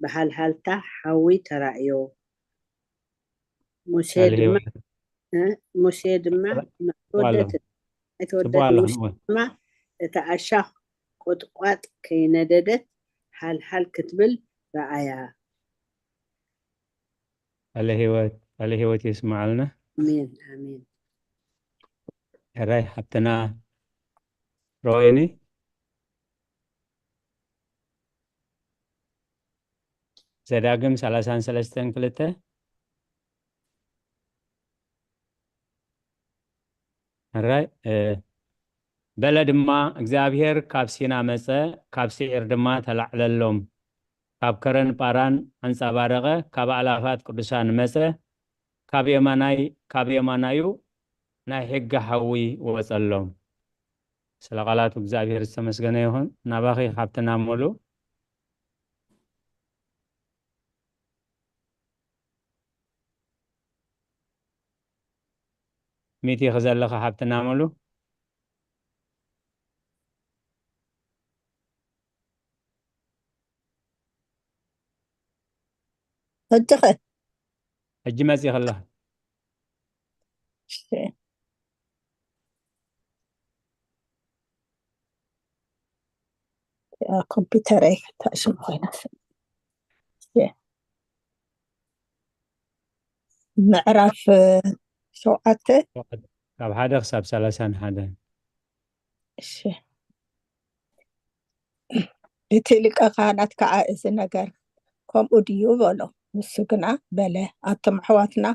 ብሃልሃልታ ሓዊ ተራእዮ። ሙሴ ቃለ ድማ ህይወት እ፣ ሙሴ ድማ ጽቡቕ ኣይተወደትን ጽቡቕ ኣይተወደትን። ኣለኹ ሙሴ ድማ እታ ኣሻኽ ቁጥቋጥ ከይነደደት ሃልሃል ክትብል ረኣያ። ቃለ ህይወት ቃለ ህይወት የስምዓልና። ኣሜን ኣሜን። ሕራይ ሓብትና ሮይኒ ዘዳግም ሰላሳን ሰለስተን ክልተ። ሕራይ በለ ድማ እግዚኣብሔር ካብ ሲና መጸ፣ ካብ ስዒር ድማ ተላዕለሎም። ካብ ከረን ጳራን ኣንጸባረቐ፣ ካብ ኣላፋት ቅዱሳን መጸ፣ ካብ የማናይ ካብ የማናዩ ናይ ሕጊ ሓዊ ወጸሎም። ስለ ቃላቱ እግዚኣብሔር ዝተመስገነ ይኹን። ናባኺ ሓብትና ሙሉ። ሚቲ ዘለኻ ሓብትና ሙሉ። ሕጂ ኸ? ሕጂ መጺ ከለኻ። ኮምፒውተረይ ተዕሽም ኮይና። ምዕራፍ ሸውዓተ ካብ ሓደ ክሳብ ሰላሳን ሓደ። እሺ። እቲ ሊቀ ካህናት ከዓ እዚ ነገር ከምኡ ድዩ በሎ። ንሱ ግና በለ፣ ኣቶም ኣሕዋትና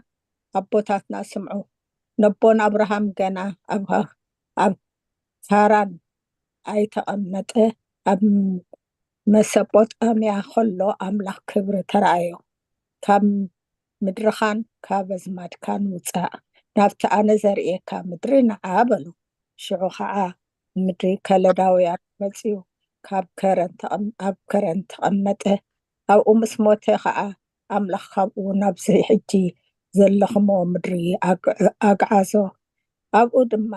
ኣቦታትና ስምዑ፣ ነቦን ኣብርሃም ገና ኣብ ኣብ ሃራን ኣይተቐመጠ፣ ኣብ መሰጶጣምያ ከሎ ኣምላኽ ክብሪ ተራእዮ። ካብ ምድርኻን ካብ ኣዝማድካን ውጻእ፣ ናብቲ ኣነ ዘርእየካ ምድሪ ንዓ በሎ። ሽዑ ኸዓ ምድሪ ከለዳውያን መጺኡ ካብ ከረን ተቐም- ኣብ ከረን ተቐመጠ። ኣብኡ ምስ ሞተ ኸዓ ኣምላኽ ካብኡ ናብዚ ሕጂ ዘለኽሞ ምድሪ ኣግ- ኣግዓዞ። ኣብኡ ድማ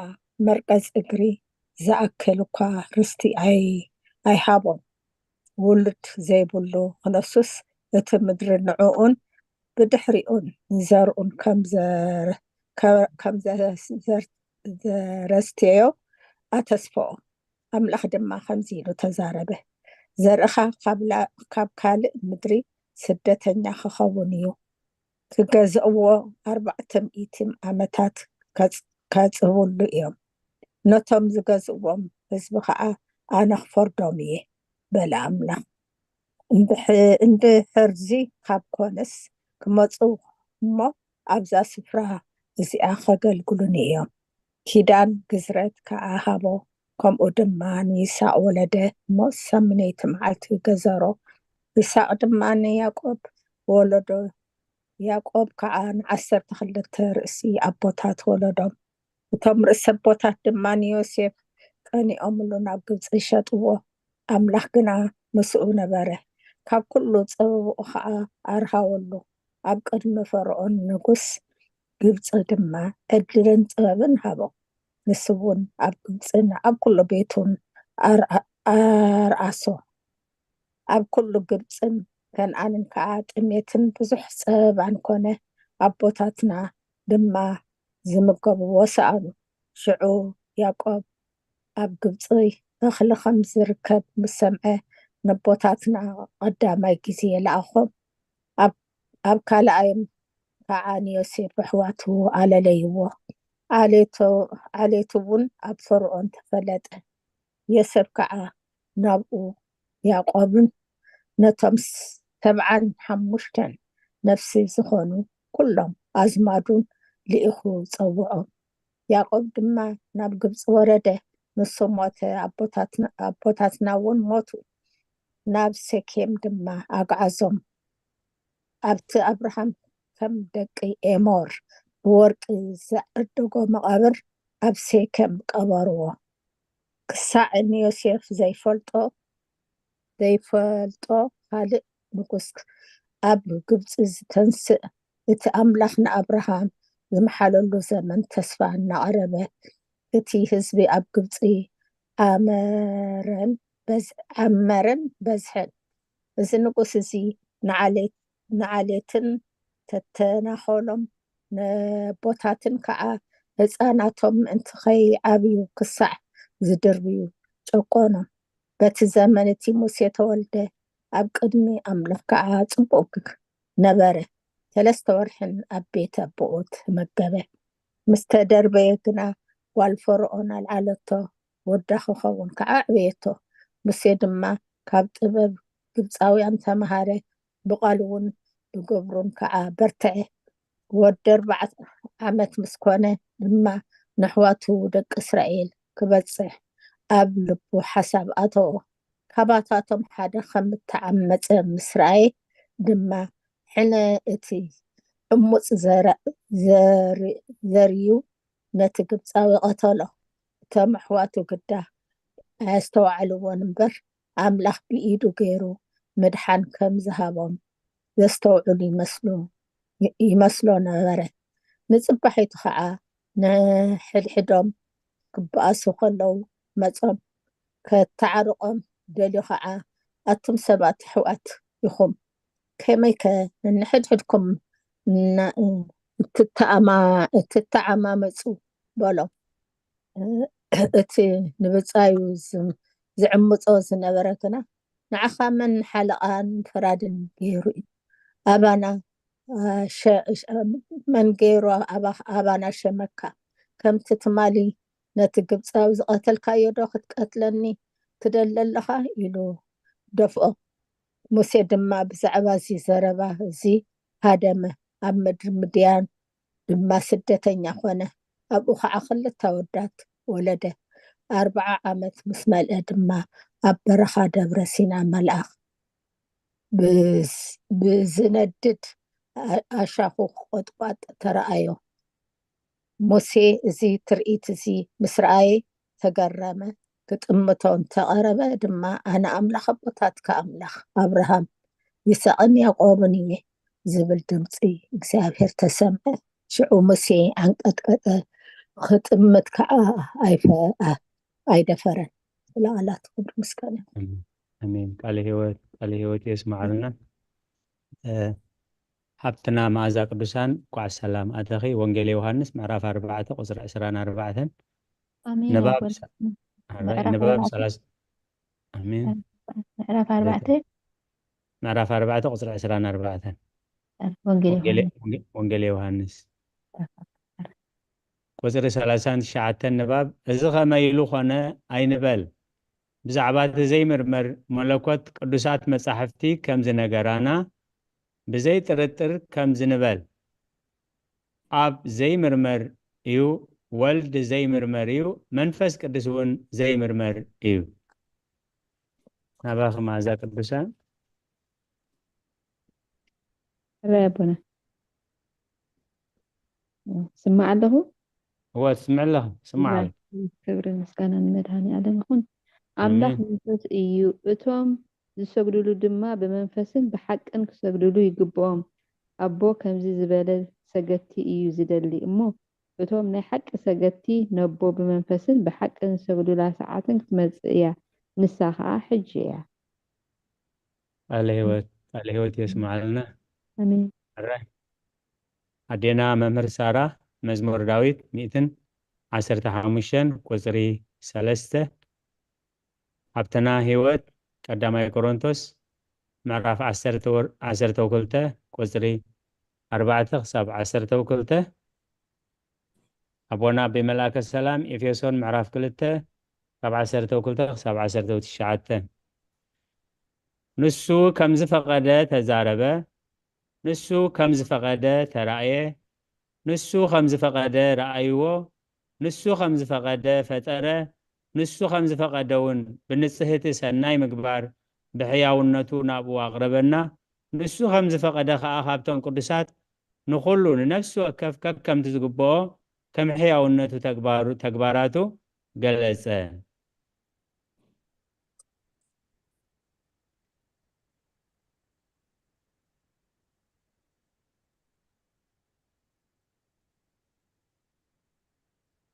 መርገጽ እግሪ ዝኣክል እኳ ርስቲ ኣይ- ኣይሃቦም። ውሉድ ዘይብሉ ክነሱስ እቲ ምድሪ ንዕኡን ብድሕሪኡን ንዘርኡን ከም ዘር- ከ- ከም ዘር- ዘረስትዮ ኣተስፈኦ። ኣምላኽ ድማ ከምዚ ኢሉ ተዛረበ፣ ዘርእኻ ካብ ላ- ካብ ካልእ ምድሪ ስደተኛ ክኸውን እዩ። ክገዝእዎ ኣርባዕተ ሚእቲ ዓመታት ከጽ- ከጽብሉ እዮም። ነቶም ዝገዝእዎም ህዝቢ ኸዓ ኣነ ክፈርዶም እየ በለ ኣምላኽ። እንድሕ- እንድሕርዚ ካብ ኮነስ ክመጹ እሞ ኣብዛ ስፍራ እዚኣ ከገልግሉኒ እዮም። ኪዳን ግዝረት ከኣ ሃቦ፣ ከምኡ ድማ ንይስሐቅ ወለደ እሞ ሳምነይቲ መዓልቲ ገዘሮ። ይስሐቅ ድማ ንያዕቆብ ወለዶ፣ ያዕቆብ ከኣ ንዓሰርተ ክልተ ርእሲ ኣቦታት ወለዶም። እቶም ርእሲ ኣቦታት ድማ ንዮሴፍ ቀኒኦምሉ ናብ ግብጺ ሸጥዎ። ኣምላኽ ግና ምስኡ ነበረ፣ ካብ ኩሉ ጸበብኡ ኸኣ ኣርሃወሉ። ኣብ ቅድሚ ፈርኦን ንጉስ ግብጺ ድማ ዕድልን ጥበብን ሃቦ። ንሱ እውን ኣብ ግብጽን ኣብ ኩሉ ቤቱን ኣርኣሶ። ኣብ ኩሉ ግብጽን ከነኣንን ከኣ ጥሜትን ብዙሕ ጸበባን ኮነ። ኣቦታትና ድማ ዝምገብዎ ሰኣኑ። ሽዑ ያዕቆብ ኣብ ግብጺ እኽሊ ከም ዝርከብ ምስ ሰምዐ፣ ነቦታትና ቀዳማይ ግዜ ለኣኾም። ኣብ ካልኣዮም ከዓ ንዮሴፍ ኣሕዋቱ ኣለለይዎ። ዓሌቱ እውን ኣብ ፈርኦን ተፈለጠ። ዮሴፍ ከዓ ናብኡ ያዕቆብን ነቶም ሰብዓን ሓሙሽተን ነፍሲ ዝኾኑ ኩሎም ኣዝማዱን ልኢኹ ጸውዖም። ያዕቆብ ድማ ናብ ግብጺ ወረደ፣ ንሱ ሞተ፣ ኣቦታትና እውን ሞቱ። ናብ ሴኬም ድማ ኣግዓዞም። ኣብቲ ኣብርሃም ከም ደቂ ኤሞር ብወርቂ ዝዕደጎ መቓብር ኣብ ሴኬም ቀበርዎ። ክሳዕ ንዮሴፍ ዘይፈልጦ ዘይፈልጦ ካልእ ንጉስ ኣብ ግብጺ ዝተንስእ፣ እቲ ኣምላኽ ንኣብርሃም ዝመሓለሉ ዘመን ተስፋ እናቐረበ፣ እቲ ህዝቢ ኣብ ግብጺ ዓመረን በዝ- ዓመረን በዝሐን። እዚ ንጉስ እዚ ንዓሌት ንዓሌትን ተተናኸሎም፣ ነቦታትን ከዓ ህፃናቶም ምእንቲ ከይዓብዩ ክሳዕ ዝድርብዩ ጨቆኖም። በቲ ዘመን እቲ ሙሴ ተወልደ፣ ኣብ ቅድሚ ኣምላኽ ከዓ ጽቡቕ ነበረ። ሰለስተ ወርሕን ኣብ ቤት ኣቦኡ ተመገበ። ምስ ተደርበየ ግና ጓል ፈርኦን ኣልዓለቶ፣ ወዳ ክኸውን ከዓ ኣዕበየቶ። ሙሴ ድማ ካብ ጥበብ ግብፃውያን ተምሃረ፣ ብቓሉ እውን ብግብሩን ከዓ በርትዐ። ወዲ ኣርባዕተ ዓመት ምስ ኮነ ድማ ንኣሕዋቱ ደቂ እስራኤል ክበጽሕ ኣብ ልቡ ሓሳብ ኣተወ። ካባታቶም ሓደ ከም እተዓመጸ ምስ ረኣየ ድማ፣ ሕነ እቲ ዕሙጽ ዘረ-፣ ዘር-፣ ዘርዩ ነቲ ግብጻዊ ቀተሎ። እቶም ኣሕዋቱ ግዳ ኣየስተውዓልዎን እምበር፣ ኣምላኽ ብኢዱ ገይሩ ምድሓን ከም ዝሃቦም ዘስተውዕሉ ይመስሉ፣ ይመስሎ ነበረ። ንጽባሒቱ ኸዓ ንሕድሕዶም ክበኣሱ ከለዉ መጾም። ከተዓርቖም ደልዩ ኸዓ፣ ኣቱም ሰባት ኣሕዋት ኢኹም፣ ከመይከ ንሕድሕድኩም እና-፣ እትተኣማ-፣ እትተዓማመጹ? በሎም። እቲ ንብጻዩ ዝ-፣ ዝዕምጾ ዝነበረ ግና፣ ንዓኻ መን ሓለቓን ፈራድን ገይሩ እዩ? ኣባና፣ ሸ-፣ ሸ-፣ መን ገይሩ ኣባ-፣ ኣባና ሸመካ? ከምቲ ትማሊ ነቲ ግብጻዊ ዝቐተልካዮ ዶ ክትቀትለኒ ትደሊ ኣለኻ? ኢሉ ደፍኦ። ሙሴ ድማ ብዛዕባ እዚ ዘረባ እዚ ሃደመ፣ ኣብ ምድሪ ምድያን ድማ ስደተኛ ኾነ። ኣብኡ ኸዓ ክልተ ኣወዳት ወለደ። ኣርብዓ ዓመት ምስ መልአ ድማ ኣብ በረኻ ደብረ ሲና መልኣኽ ብዝ-፣ ብዝነድድ ኣ-፣ ኣሻኹ ቁጥቋጥ ተረኣዮ። ሙሴ እዚ ትርኢት እዚ ምስ ረኣየ ተገረመ። ክጥምቶ እንተቐረበ ድማ፣ ኣነ ኣምላኽ ኣቦታትካ ኣምላኽ ኣብርሃም፣ ይስሐቕን ያዕቆብን እየ ዝብል ድምፂ እግዚኣብሔር ተሰምዐ። ሽዑ ሙሴ ኣንቀጥቀጠ፣ ክጥምት ከዓ ኣይፈ-፣ ኣ-፣ ኣይደፈረን። ለኣላት ክብሪ ምስጋና ይኹን። ኣሜን። ኣሜን። ቃለ ህይወት፣ ቃለ ህይወት የስምዓልና። እ፣ ሓብትና መኣዛ ቅዱሳን፣ እንኳዕ ሰላም ኣተኺ። ወንጌል ዮሃንስ ምዕራፍ ኣርባዕተ ቁጽሪ ዕስራን ኣርባዕተን። ኣሜን። ንባብ ወንጌል ሳ-፣ ኣሜን። ምዕራፍ ንባብ ኣርባዕተ። ሰላሳ፣ ኣሜን። ምዕራፍ ኣርባዕተ። ምዕራፍ ኣርባዕተ ቁጽሪ ዕስራን ኣርባዕተን። ወንጌል ወንጌል፣ ዮሃንስ። ወንጌል፣ ወንጌል ዮሃንስ። ቁጽሪ ሰላሳን ትሽዓተን ንባብ፣ እዚ ኸመይ ኢሉ ኾነ ኣይንበል። ብዛዕባ እቲ ዘይምርመር መለኮት ቅዱሳት መጻሕፍቲ ከም ዝነገራና፣ ብዘይ ጥርጥር ከም ዝንበል፣ ኣብ ዘይምርመር እዩ፣ ወልድ ዘይምርመር እዩ፣ መንፈስ ቅዱስ እውን ዘይምርመር እዩ። ናባኺ መኣዛ ቅዱሳን። ሕራይ ኣቦና። ስማዕ ኣለኹ? እወ፣ ትስምዕ ኣለኹ። ስማዕ ኣለኹ። ክብሪ ምስጋና ንመድሃኒ ዓለም ይኹን። ኣምላኽ ኣሜን። መንፈስ እዩ፣ እቶም ዝሰግዱሉ ድማ ብመንፈስን ብሓቅን ክሰግዱሉ ይግብኦም። ኣቦ ከምዚ ዝበለ ሰገድቲ እዩ ዝደሊ እሞ፣ እቶም ናይ ሓቂ ሰገድቲ ነቦ ብመንፈስን ብሓቅን ዝሰግዱላ ሰዓትን ክትመጽእ እያ፣ ንሳ ኸኣ ሕጂ እያ። ቃለ ህይወት፣ ቃለ ህይወት የስምዓልና። ኣሜን። ሕራይ። ኣዴና መምህር ሳራ፣ መዝሙር ዳዊት ሚእትን ዓሰርተ ሓሙሽተን ቁጽሪ ሰለስተ። ሃብትና ህይወት፣ ቀዳማይ ቆሮንቶስ ምዕራፍ ዓሰርተ ወር-፣ ዓሰርተ ክልተ ቁጽሪ ኣርባዕተ ክሳብ ዓሰርተ ክልተ። ኣቦና ኣቦይ መልኣከ ሰላም፣ ኤፌሶን ምዕራፍ ክልተ ካብ ዓሰርተ ክልተ ክሳብ ዓሰርተ ትሽዓተ። ንሱ ከም ዝፈቐደ ተዛረበ፣ ንሱ ከም ዝፈቐደ ተራእየ፣ ንሱ ከም ዝፈቐደ ረኣይዎ፣ ንሱ ከም ዝፈቐደ ፈጠረ፣ ንሱ ከም ዝፈቐደ እውን ብንጽህቲ ሰናይ ምግባር ብሕያውነቱ ናብኡ ኣቕረበና። ንሱ ከም ዝፈቐደ ኸኣ ካብቶም ቅዱሳት ንኹሉ ንነፍሲ ወከፍ ከከምቲ ዝግብኦ ከም ሕያውነቱ ተግባሩ፣ ተግባራቱ ገለጸ።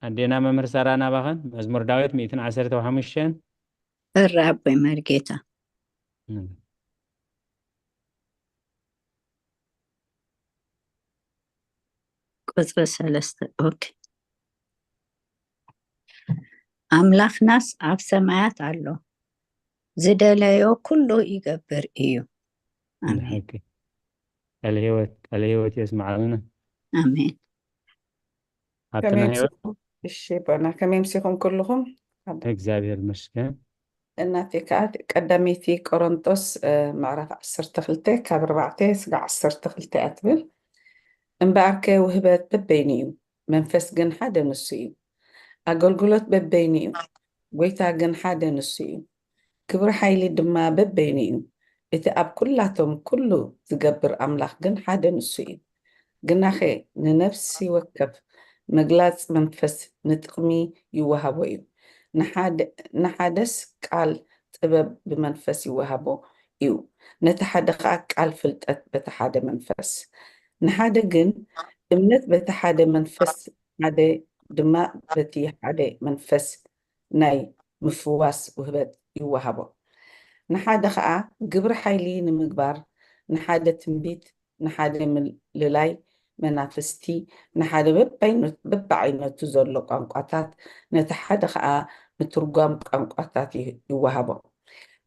ኣዴና መምህር ሳራ ናባኸን መዝሙር ዳዊት ሚእትን ዓሰርተ ሓሙሽተን። እረ ኣቦይ መርጌታ። እም። ቁጽሪ ሰለስተ። ኦኬ። ኣምላኽናስ ኣብ ሰማያት ኣሎ፣ ዝደለዮ ኩሉ ይገብር እዩ። ኣሜን። ኦኬ። ቃለ ህይወት፣ ቃለ ህይወት የስምዓልና። ኣሜን። ሃብትና ከመይ ህይወት። ኣምሲኹም? እሺ፣ ኣቦና፣ ከመይ ኣምሲኹም ኩልኹም? ኣብ እግዚኣብሔር ይመስገን። እናተይ ከኣ ቀዳመይቲ ቆሮንጦስ፣ እ፣ ምዕራፍ ዓሰርተ ክልተ ካብ ኣርባዕተ ስጋዕ ዓሰርተ ክልተ እያ ትብል። እምበኣርከ ውህበት በበይኑ እዩ፣ መንፈስ ግን ሓደ ንሱ እዩ። ኣገልግሎት በበይኑ እዩ፣ ጐይታ ግን ሓደ ንሱ እዩ። ክብሪ ሓይሊ ድማ በበይኑ እዩ፣ እቲ ኣብ ኵላቶም ኵሉ ዝገብር ኣምላኽ ግን ሓደ ንሱ እዩ። ግናኸ ንነፍሲ ወከፍ ምግላጽ መንፈስ ንጥቕሚ ይወሃቦ እዩ። ንሓደ ንሓደስ ቃል ጥበብ ብመንፈስ ይወሃቦ እዩ፣ ነቲ ሓደ ኸኣ ቃል ፍልጠት በቲ ሓደ መንፈስ። ንሓደ ግን እምነት በቲ ሓደ መንፈስ፣ ሓደ ድማ በቲ ሓደ መንፈስ ናይ ምፍዋስ ውህበት ይወሃቦ። ንሓደ ኸኣ ግብሪ ሓይሊ ንምግባር፣ ንሓደ ትንቢት፣ ንሓደ ምልላይ መናፍስቲ፣ ንሓደ በባይነ- በብዓይነቱ ዘሎ ቋንቋታት፣ ነቲ ሓደ ኸኣ ምትርጓም ቋንቋታት ይ- ይወሃቦ።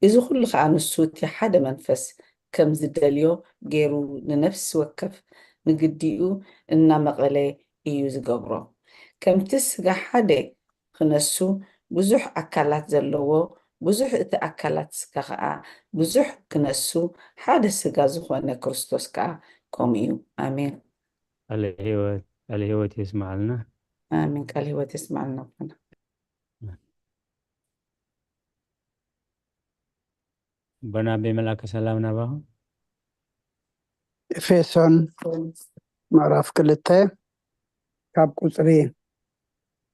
እዚ ኹሉ ኸኣ ንሱ እቲ ሓደ መንፈስ ከም ዝደልዮ ገይሩ ንነፍሲ ወከፍ ንግዲኡ እናመቐለ እዩ ዝገብሮ። ከምቲ ስጋ ሓደ ክነሱ ብዙሕ ኣካላት ዘለዎ፣ ብዙሕ እቲ ኣካላት ስጋ ኸኣ ብዙሕ ክነሱ ሓደ ስጋ ዝኾነ ክርስቶስ ከኣ ከምኡ እዩ። ኣሜን። ቃለ ህይወት ቃለ ህይወት የስማዓልና። ኣሜን። ቃል ህይወት የስማዓልና ኣቦና። ኣቦና ኣቤ መልኣከ ሰላም ናባኹም። ኤፌሶን ምዕራፍ ክልተ ካብ ቁፅሪ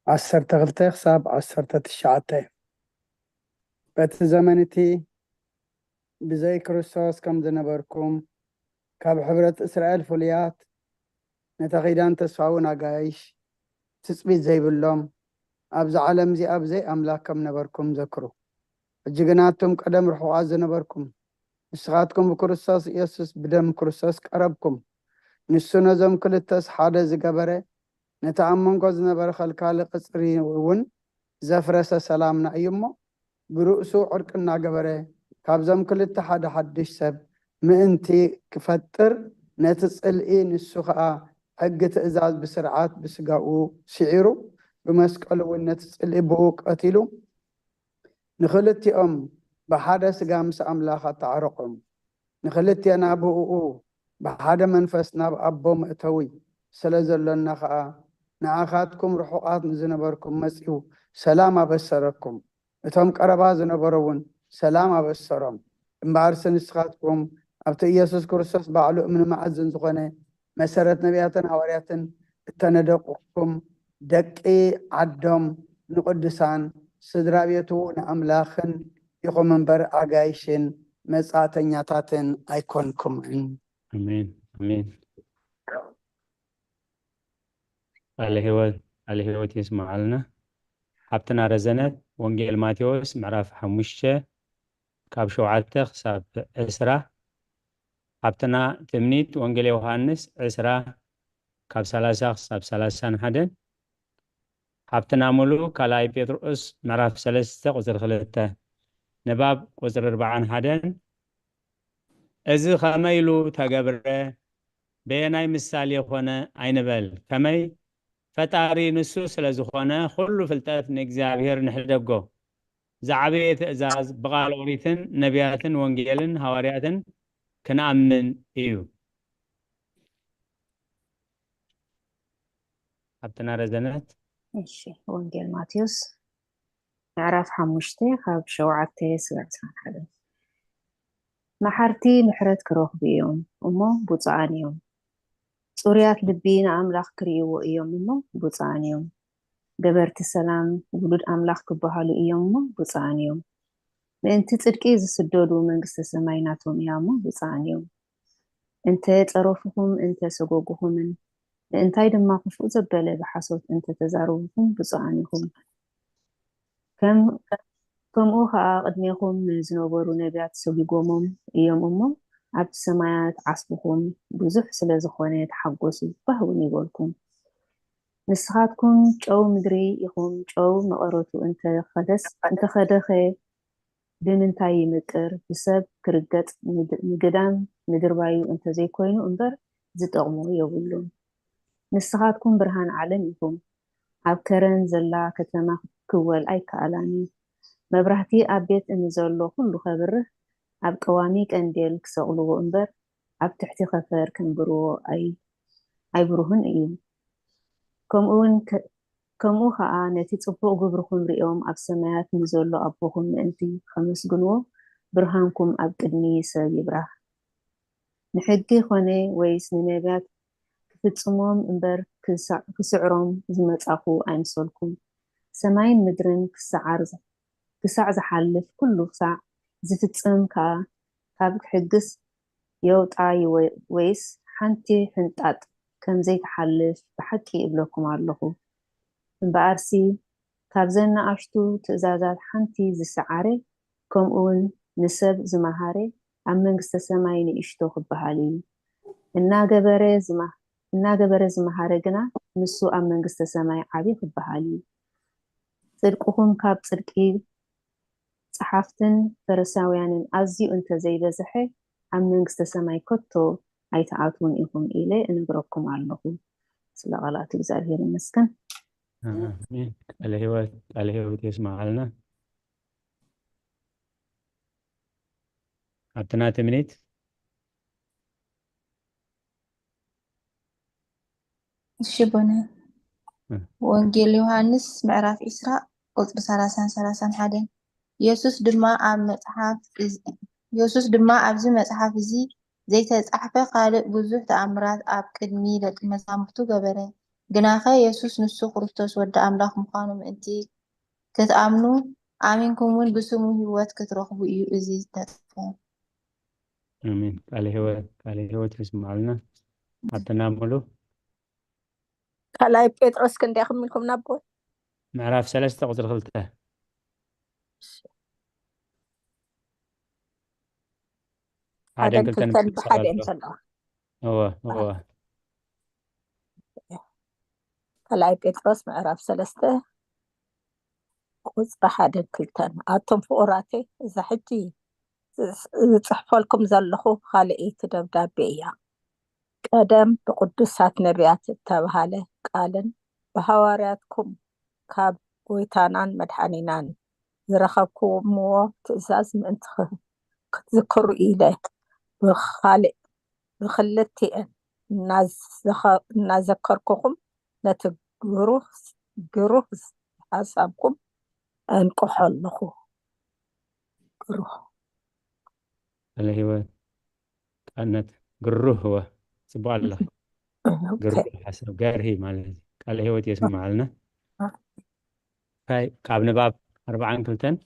ዓሰርተ ክልተ ክሳብ ዓሰርተ ትሽዓተ። በቲ ዘመን እቲ ብዘይ ክርስቶስ ከም ዝነበርኩም፣ ካብ ሕብረት እስራኤል ፍሉያት፣ ነታ ኪዳን ተስፋ እውን ኣጋይሽ፣ ትጽቢት ዘይብሎም፣ ኣብዛ ዓለም እዚኣ ብዘይ ኣምላኽ ከም ነበርኩም ዘክሩ። ሕጂ ግና ኣቱም ቀደም ርሑቓት ዝነበርኩም፣ ንስኻትኩም ብክርስቶስ ኢየሱስ ብደም ክርስቶስ ቀረብኩም። ንሱ ነዞም ክልተስ ሓደ ዝገበረ፣ ነቲ ኣብ መንጎ ዝነበረ ኸልካሊ ቅጽሪ እውን ዘፍረሰ ሰላምና እዩ እሞ፣ ብርእሱ ዕርቂ እናገበረ፣ ካብዞም ክልተ ሓደ ሓድሽ ሰብ ምእንቲ ክፈጥር፣ ነቲ ጽልኢ፣ ንሱ ኸኣ ሕጊ ትእዛዝ ብስርዓት ብስጋኡ ስዒሩ፣ ብመስቀሉ እውን ነቲ ጽልኢ ብኡ ቀቲሉ፣ ንኽልቲኦም ብሓደ ስጋ ምስ ኣምላኽ ኣተዓረቖም። ንኽልቴና ብእኡ ብሓደ መንፈስ ናብ ኣቦ መእተዊ ስለ ዘሎና ኸኣ፣ ንኣኻትኩም ርሑቓት ንዝነበርኩም መጺኡ ሰላም ኣበሰረኩም። እቶም ቀረባ ዝነበሩ እውን ሰላም ኣበሰሮም። እምበኣርሲ ንስኻትኩም ኣብቲ ኢየሱስ ክርስቶስ ባዕሉ እምኒ መኣዝን ዝኾነ መሰረት ነቢያትን ሃዋርያትን እተነደቕኩም ደቂ ዓዶም ንቅዱሳን ስድራ ቤቱ ንኣምላኽን ኢኹም እምበር ኣጋይሽን መጻእተኛታትን ኣይኮንኩምን። ኣሜን ኣሜን። ቃለ ህይወት ቃለ ህይወት የስምዓልና። ሓብትና ረዘነት ወንጌል ማቴዎስ ምዕራፍ ሓሙሽተ ካብ ሸውዓተ ክሳብ ዕስራ። ሓብትና ትምኒት ወንጌል ዮሃንስ ዕስራ ካብ ሰላሳ ክሳብ ሰላሳን ሓደን። ሓብትና ሙሉ ካልኣይ ጴጥሮስ ምዕራፍ ሰለስተ ቁፅሪ ክልተ። ንባብ ቁፅሪ ኣርባዓን ሓደን። እዚ ከመይ ኢሉ ተገብረ? በየናይ ምሳሌ ኮነ? ኣይንበል። ከመይ? ፈጣሪ ንሱ ስለ ዝኾነ ኩሉ ፍልጠት ንእግዚኣብሔር ንሕደጎ። ዝዓበየ ትእዛዝ ብቓል ኦሪትን ነቢያትን ወንጌልን ሃዋርያትን ክንኣምን እዩ። ሓብትና ረዘነት። እሺ፣ ወንጌል ማቴዎስ ምዕራፍ ሓሙሽተ ካብ ሸውዓተ ስጋዕ ዕስራን ሓደን። መሓርቲ ምሕረት ክረኽቡ እዮም እሞ ብፁዓን እዮም። ጽሩያት ልቢ ንኣምላኽ ክርእይዎ እዮም እሞ ብፁዓን እዮም። ገበርቲ ሰላም ውሉድ ኣምላኽ ክበሃሉ እዮም እሞ ብፁዓን እዮም። ምእንቲ ጽድቂ ዝስደዱ መንግስተ ሰማይ ናቶም እያ እሞ ብፁዓን እዮም። እንተ ጸረፉኹም እንተ ሰጎጉኹምን ምእንታይ ድማ ክፉእ ዘበለ ብሓሶት እንተ ተዛረቡኹም ብፁዓን ኢኹም። ከም ከምኡ ኸኣ ቅድሜኹም ንዝነበሩ ነቢያት ሰጒጎሞም እዮም እሞ ኣብቲ ሰማያት ዓስብኹም ብዙሕ ስለ ዝኾነ ተሓጎሱ ባህ እውን ይበልኩም። ንስኻትኩም ጨው ምድሪ ኢኹም። ጨው መቐረቱ እንተ ኸደስ እንተ ኸደኸ ብምንታይ ይምቅር? ብሰብ ክርገጽ ንግዳም ምድርባዩ እንተዘይኮይኑ እምበር ዝጠቕሞ የብሉን። ንስኻትኩም ብርሃን ዓለም ኢኹም። ኣብ ከረን ዘላ ከተማ ክትክወል ኣይከኣላን እዩ። መብራህቲ ኣብ ቤት እምኒ ዘሎ ኩሉ ከብርህ ኣብ ቀዋሚ ቀንዴል ክሰቕልዎ እምበር ኣብ ትሕቲ ከፈር ከንብርዎ ኣይ ኣይብሩህን እዩ። ከምኡ እውን ከ- ከምኡ ኸኣ ነቲ ጽቡቕ ግብርኹም ሪኦም ኣብ ሰማያት ንዘሎ ኣቦኹም ምእንቲ ኸመስግንዎ፣ ብርሃንኩም ኣብ ቅድሚ ሰብ ይብራህ። ንሕጊ ኾነ ወይስ ንነብያት ክፍጽሞም እምበር ክስዕሮም ዝመጻኹ ኣይምሰልኩም። ሰማይን ምድርን ክስዓር ክሳዕ ዝሓልፍ ኩሉ ክሳዕ ዝፍጸም ከኣ ካብ ሕግስ የውጣ ወይስ ሓንቲ ሕንጣጥ ከም ዘይትሓልፍ ብሓቂ እብለኩም ኣለኹ። እምበኣርሲ ካብዘን ንኣሽቱ ትእዛዛት ሓንቲ ዝሰዓረ ከምኡውን ንሰብ ዝመሃረ ኣብ መንግስተ ሰማይ ንእሽቶ ክበሃል እዩ። እናገበረ ዝመ እናገበረ ዝመሃረ ግና ንሱ ኣብ መንግስተ ሰማይ ዓቢ ክበሃል እዩ። ጽድቅኹም ካብ ጽድቂ ጸሓፍትን ፈሪሳውያንን ኣዝዩ እንተ ዘይበዝሐ ኣብ መንግስተ ሰማይ ከቶ ኣይትኣትዉን ኢኹም ኢለ እነግረኩም ኣለኹ። ስለ ቃላት እግዚኣብሔር ይመስገን። ኣሜን። ቃለ ህይወት ቃለ ህይወት የስማዓልና። ኣብቲ ናቲ ሚኒት እሺ ቦነ። ወንጌል ዮሃንስ ምዕራፍ ዒስራ ቁጽሪ ሰላሳን ሰላሳን ሓደን። የሱስ ድማ ኣብ መጽሓፍ እዚ የሱስ ድማ ኣብዚ መጽሓፍ እዚ ዘይተጻሕፈ ካልእ ብዙሕ ተኣምራት ኣብ ቅድሚ ደቂ መዛሙርቱ ገበረ። ግናኸ የሱስ ንሱ ክርስቶስ ወዲ ኣምላኽ ምዃኑ ምእንቲ ክትኣምኑ ኣሚንኩም እውን ብስሙ ህይወት ክትረኽቡ እዩ እዚ ዝተጻሕፈ። ኣሜን። ቃለ ህይወት ቃለ ህይወት ይስምዓልና። ኣተናምሉ ካልኣይ ጴጥሮስ ክንደይ ክምልኩም ናቦ ምዕራፍ ሰለስተ ቁፅሪ ክልተ ሓደን ክልተን ብሓደን ዘለዋ እወ እወ ካልኣይ ጴጥሮስ ምዕራፍ ሰለስተ ቁፅሪ ሓደን ክልተን ኣቶም ፍቑራተይ እዛ ሕጂ ዝፅሕፈልኩም ዘለኹ ካልኣይቲ ደብዳቤ እያ። ቀደም ብቅዱሳት ነቢያት እተባህለ ቃልን ብሃዋርያትኩም ካብ ጎይታናን መድሓኒናን ዝረኸብኩምዎ ትእዛዝ ምእንቲ ክትዝክሩ ኢለ ብኻልእ ብኽልቲኤን እናዘኸርኩኹም ነቲ ግሩህ ግሩህ ሓሳብኩም ኣንቅሖ ኣለኹ። ግሩህ ቃለ ህይወት ቃነት ግሩህ ህወ ጽቡቅ ኣለኺ። ግሩህ ሓሳብ ገርሂ ማለት እዩ። ቃለ ህይወት የስምዓልና። ካብ ንባብ ኣርባዓን ክልተን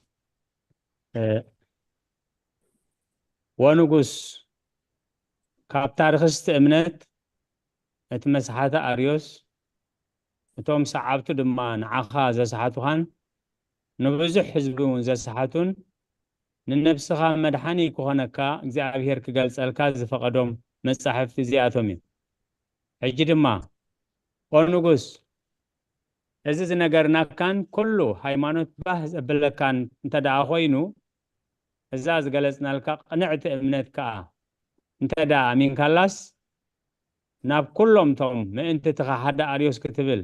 ወንጉስ ካብታ ርኽስቲ እምነት እቲ መስሓቲ ኣርዮስ እቶም ሰዓብቱ ድማ ንዓኻ ዘስሓቱኻን ንብዙሕ ህዝቢ እውን ዘስሓቱን ንነብስኻ መድሓኒ ክኾነካ እግዚኣብሄር ክገልጸልካ ዝፈቐዶም መጻሕፍቲ እዚኣቶም እዮም። ሕጂ ድማ ኦ ንጉስ፣ እዚ ዝነገርናካን ኩሉ ሃይማኖት ባህ ዘብለካን እንተ ደኣ ኾይኑ፣ እዛ ዝገለጽናልካ ቅንዕቲ እምነት ከኣ እንተ ደኣ ኣሚንካላስ፣ ናብ ኩሎም እቶም ምእንቲ እቲ ኸሓዲ ኣርዮስ ክትብል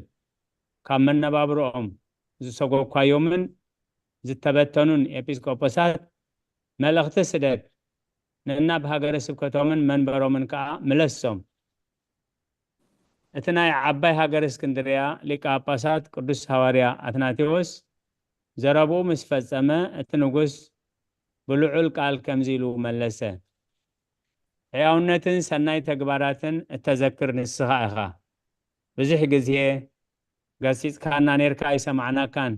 ካብ መነባብሮኦም ዝሰጎግካዮምን ዝተበተኑን ኤጲስቆጶሳት መልእኽቲ ስደድ፣ ነናብ ሃገረ ስብከቶምን መንበሮምን ከኣ ምለሶም። እቲ ናይ ዓባይ ሃገረ እስክንድርያ ሊቀ ጳጳሳት ቅዱስ ሃዋርያ ኣትናቴዎስ ዘረብኡ ምስ ፈጸመ፣ እቲ ንጉስ ብልዑል ቃል ከምዚ ኢሉ መለሰ፣ ሕያውነትን ሰናይ ተግባራትን እተዘክር ንስኻ ኢኻ። ብዙሕ ግዜ ገሲጽካና ኔርካ ኣይሰማዕናካን።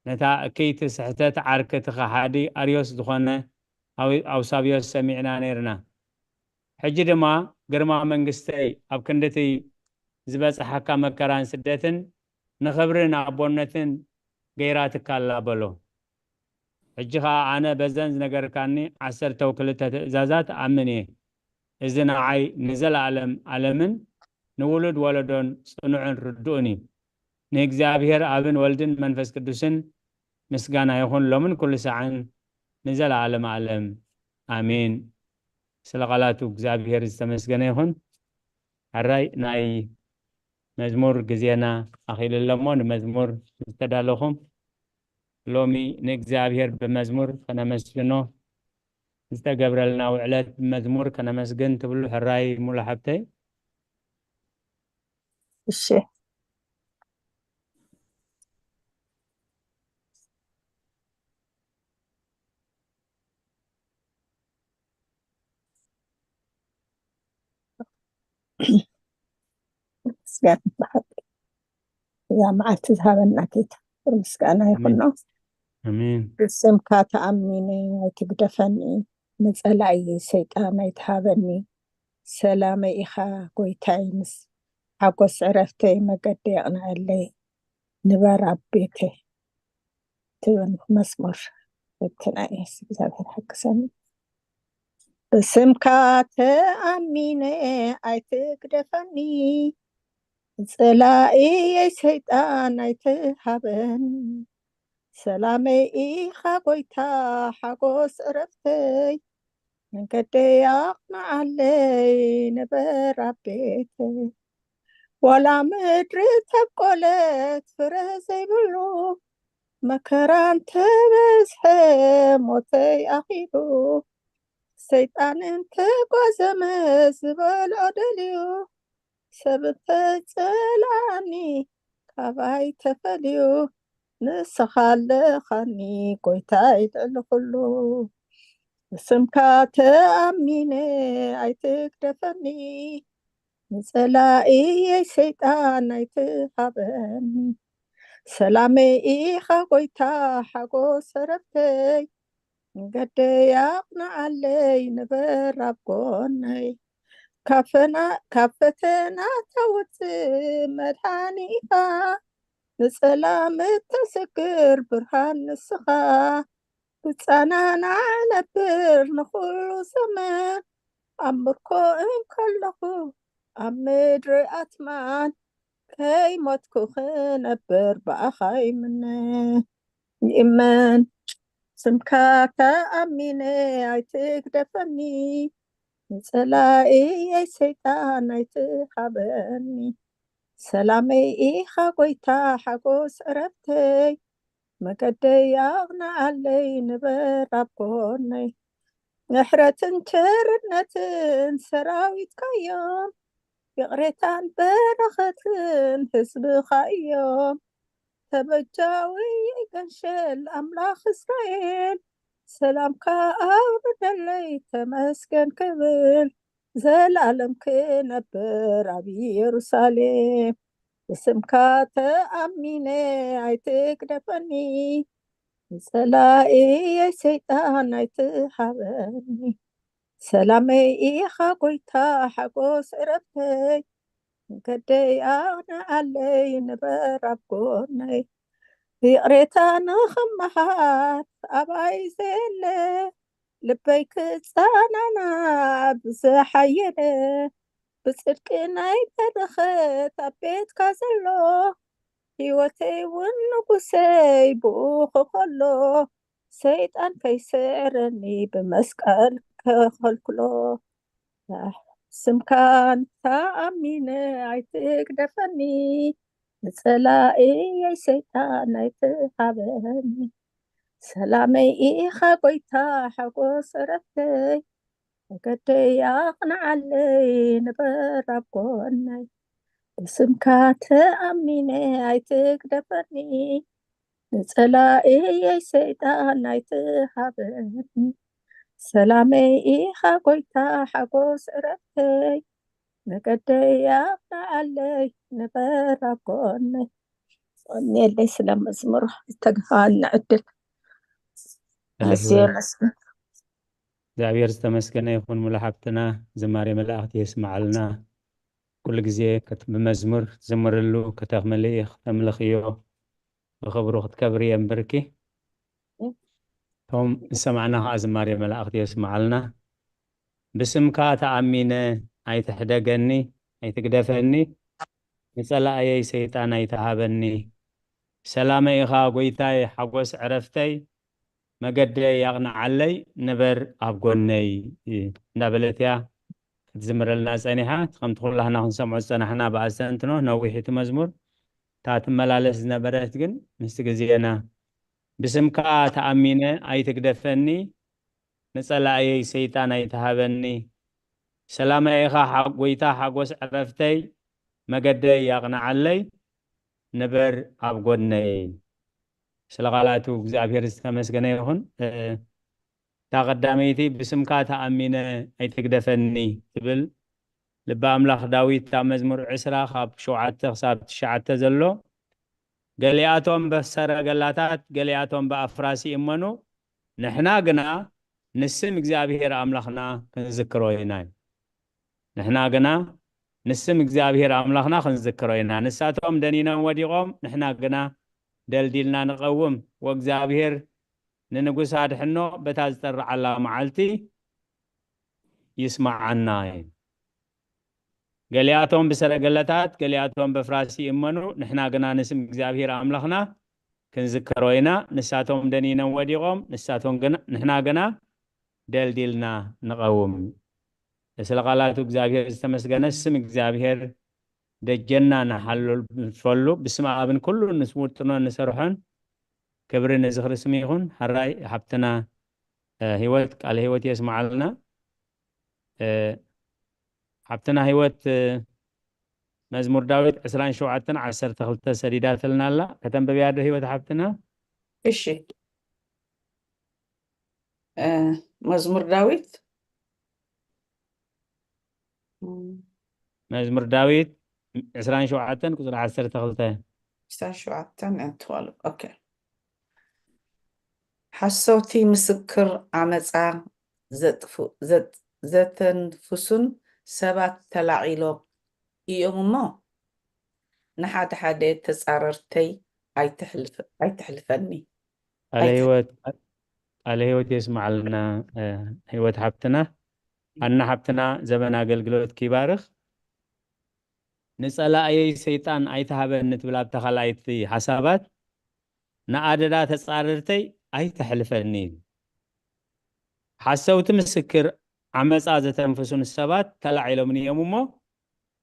ነታ እክይቲ ስሕተት ዓርኪ እቲ ከሓዲ ኣርዮስ ዝኾነ ኣውሳብዮስ ሰሚዕና ኔርና። ሕጂ ድማ ግርማ መንግስተይ ኣብ ክንድቲ ዝበጽሓካ መከራን ስደትን ንኽብርን ኣቦነትን ገይራትካ ኣላ በሎ። ሕጂ ኸኣ ኣነ በዘን ዝነገርካኒ ዓሰርተው ክልተ ትእዛዛት እኣምን እየ። እዚ ንዓይ ንዘለኣለም ኣለምን ንውሉድ ወለዶን ጽኑዕን ርዱእን እዩ። ንእግዚኣብሔር ኣብን ወልድን መንፈስ ቅዱስን ምስጋና ይኹን ሎምን ኩሉ ሳዕን ንዘለኣለም ኣለም ኣሜን። ስለ ቃላቱ እግዚኣብሔር ዝተመስገነ ይኹን። ሕራይ ናይ መዝሙር ግዜና ኣኺሉ ኣሎ እሞ ንመዝሙር ዝተዳለኹም ሎሚ ንእግዚኣብሔር ብመዝሙር ከነመስግኖ ዝተገብረልና ውዕለት ብመዝሙር ከነመስግን ትብሉ ሕራይ ሙሉ ሓብተይ። እሺ ምስጋና ብሓቂ እዛ መዓልቲ ዝሃበና ጌታ ክብሪ ምስጋና ይኹኖ። ኣሜን። ብስምካ ተኣሚነ ኣይትግደፈኒ፣ ንጸላኢ ሰይጣን ኣይትሃበኒ። ሰላመይ ኢኻ ጎይታይ፣ ምስ ሓጎስ ዕረፍተይ፣ መገዲ የቕንዐለይ፣ ንበር ኣብ ቤተይ ትብል መዝሙር። ብትናይ እግዚኣብሔር ሓግዘኒ። ብስምካ ተኣሚነ ኣይትግደፈኒ፣ ንጸላኢየይ ሰይጣን ኣይትሃበኒ። ሰላመይ ኢኻ ጎይታ፣ ሓጎስ ዕረፍተይ፣ መንገደይ ኣቕንዓለይ፣ ንበር ኣብ ቤተይ። ዋላ ምድሪ ተብቆለት ፍረ ዘይብሉ፣ መከራ እንተበዝሐ ሞተይ ኣኺሉ፣ ሰይጣን እንተጓዘመ ዝበልዖ ደልዩ፣ ሰብ እንተጸላኣኒ ካባይ ተፈልዩ፣ ንስኻ ኣለኻኒ ጎይታይ ልዕሊ ኩሉ። ብስምካ ተኣሚነ ኣይትግደፈኒ፣ ንጸላኢየይ ሰይጣን ኣይትሃበኒ። ሰላመይ ኢኻ ጎይታ፣ ሓጎስ ዕረፍተይ፣ መንገደይ ኣቕንዓለይ፣ ንበር ኣብ ጎነይ። ካብ ፈና-፣ ካብ ፈተና ተውፅእ መድሓኒ ኢኻ፣ ንጸላም እተስግር ብርሃን ንስኻ። ብጻናና ነብር ንኹሉ ዘመን፣ ኣብ ምርኮ እንከለኹ ኣብ ምድሪ ኣትማን፣ ከይሞትኩ ክነብር ብኣኻ ይምነ። ይእመን ስምካ ተኣሚነ ኣይትግደፈኒ፣ ንጸላኢየይ ሰይጣን ኣይትሃበኒ። ሰላመይ ኢኻ ጎይታ ሓጎስ ዕረፍተይ፣ መገደይ ኣቕንዓለይ ንበር ኣብ ጎነይ። ምሕረትን ቸርነትን ሰራዊትካ እዮም፣ ይቕሬታን በረኸትን ህዝብኻ እዮም። ተበጃዊ ገንሸል ኣምላኽ እስራኤል፣ ሰላምካ ኣውርደለይ ተመስገን ክብል፣ ዘላለም ክነብር ኣብ ኢየሩሳሌም። ብስምካ ተኣሚነ ኣይትግደፈኒ፣ ንጸላኢየይ ሰይጣን ኣይትሃበኒ። ሰላመይ ኢኻ ጎይታ ሓጎስ ዕረፍተይ፣ መንገደይ ኣቕንዓለይ ንበር ኣብ ጎነይ። ይቕሬታ ንኽመሃር ኣባይ ዘየለ፣ ልበይ ክጸናናዕ ብዝሓየለ፣ ብጽድቂ ናይ በረኸት ኣብ ቤትካ ዘሎ፣ ህይወተይ እውን ንጉሰይ ብኡ ክኸሎ፣ ሰይጣን ከይስዕረኒ ብመስቀል ከኸልክሎ። ስምካን ተኣሚነ ኣይትግደፈኒ፣ ንጸላኢየይ ሰይጣን ኣይትሃበኒ። ሰላመይ ኢኻ ጎይታ ሓጎስ ዕረፍተይ፣ መገደይ ኣቕንዓለይ ንበር ኣብ ጎነይ። ብስምካ ተኣሚነ ኣይትግደፈኒ፣ ንጸላኢየይ ሰይጣን ኣይትሃበኒ። ሰላመይ ኢኻ ጎይታ ሓጎስ ዕረፍተይ፣ መገደይ ኣቕንዓለይ ንበር ኣብ ጎነይ። ቀንየለይ ስለ መዝሙሩ ዝተግሃኒ ዕድል። እግዚኣብሔር ዝተመስገነ ይኹን። ሙሉ ሓብትና ዝማሬ መላእኽቲ የስምዓልና። ኩሉ ግዜ ከት-፣ ብመዝሙር ክትዝምርሉ፣ ከተኽምልኢ፣ ክተምልኽዮ፣ ብኽብሩ ክትከብሪ የንብርኪ። እቶም ዝሰማዕና ከዓ ዝማሬ መላእኽቲ የስምዓልና። ብስምካ ተኣሚነ ኣይትሕደገኒ፣ ኣይትግደፈኒ፣ ንጸላእየይ ሰይጣን ኣይትሃበኒ። ሰላመይ ኢኻ ጎይታይ ሓጎስ ዕረፍተይ፣ መገደይ ያቕንዓለይ፣ ንበር ኣብ ጎነይ እንዳበለት እያ ክትዝምረልና ጸኒሓ። ከምቲ ኩላህና ክንሰምዖ ዝጸናሕና ብኣስተንትኖ ነዊሕ እቲ መዝሙር። እታ ትመላለስ ዝነበረት ግን ምስቲ ግዜና። ብስምካ ተኣሚነ ኣይትግደፈኒ፣ ንጸላእየይ ሰይጣን ኣይትሃበኒ። ሰላመይ ኢኻ ሓ-፣ ጎይታ ሓጎስ ዕረፍተይ፣ መገደይ ያቕንዓለይ፣ ንበር ኣብ ጎነይ። ስለ ቃላቱ እግዚኣብሔር ዝተመስገነ ይኹን። እ፣ እታ ቀዳመይቲ ብስምካ ተኣሚነ ኣይትግደፈኒ ትብል። ልቢ ኣምላኽ ዳዊት ኣብ መዝሙር ዕስራ ካብ ሸውዓተ ክሳብ ትሽዓተ ዘሎ፣ ገሊኣቶም ብሰረገላታት፣ ገሊኣቶም ብኣፍራስ ይእመኑ፣ ንሕና ግና ንስም እግዚኣብሔር ኣምላኽና ክንዝክሮ ኢና። ንሕና ግና ንስም እግዚኣብሔር ኣምላኽና ክንዝክሮ ኢና። ንሳቶም ደኒኖም ወዲቖም፣ ንሕና ግና ደልዲልና ንቐውም። ወእግዚኣብሔር ንንጉስ ኣድሕኖ በታ ዝጠርዓላ መዓልቲ ይስማዓና እዩ። ገሊኣቶም ብሰረገላታት፣ ገሊኣቶም በፍራስ ይእመኑ፣ ንሕና ግና ንስም እግዚኣብሔር ኣምላኽና ክንዝከሮ ኢና። ንሳቶም ደኒኖም ወዲቖም፣ ንሳቶም ግና፣ ንሕና ግና ደልዲልና ንቐውም። ስለ ቃላቱ እግዚኣብሔር ዝተመስገነ፣ ስም እግዚኣብሔር ደጀና ንሓልፈሉ፣ ብስም ኣብን ኩሉ ንውጥኖን ንሰርሖን ክብሪ ንዝኽሪ ስም ይኹን። ሓራይ ሓብትና፣ እ፣ ህይወት፣ ቃለ ህይወት የስምዓልና። እ፣ ሓብትና ህይወት፣ እ፣ መዝሙር ዳዊት ዕስራን ሸውዓተን ዓሰርተ ክልተ ሰዲዳትልና ኣላ። ከተንብብያ ዶ ህይወት ሓብትና? እሺ። እ፣ መዝሙር ዳዊት፣ እም። መዝሙር ዳዊት ዕስራን ሸውዓተን ቁጽሪ ዓሰርተ ክልተ። ዕስራን ሸውዓተን and twelve። ኦኬ። ሓሰውቲ ምስክር ዓመጻ ዘጥፉ-፣ ዘጥ-፣ ዘተንፍሱን ሰባት ተላዒሎም እዮም እሞ፣ ንሓደ ሓደ ተጻረርተይ ኣይተሕልፍ-፣ ኣይተሕልፈኒ። ቃለ ኣይተ- ህይወት፣ ቃለ ህይወት የስምዓልና፣ እ፣ ህይወት ሓብትና። ኣና ሓብትና ዘመን ኣገልግሎት ኪባርኽ። ንጸላእየይ ሰይጣን ኣይትሃበኒ ትብል ኣብታ ካልኣይቲ ሓሳባት፣ ንኣደዳ ተጻረርተይ ኣይተሕልፈኒ። ሓሰውቲ ምስክር ዓመጻ ዘተንፍሱን ሰባት ተላዒሎምን እዮም እሞ፣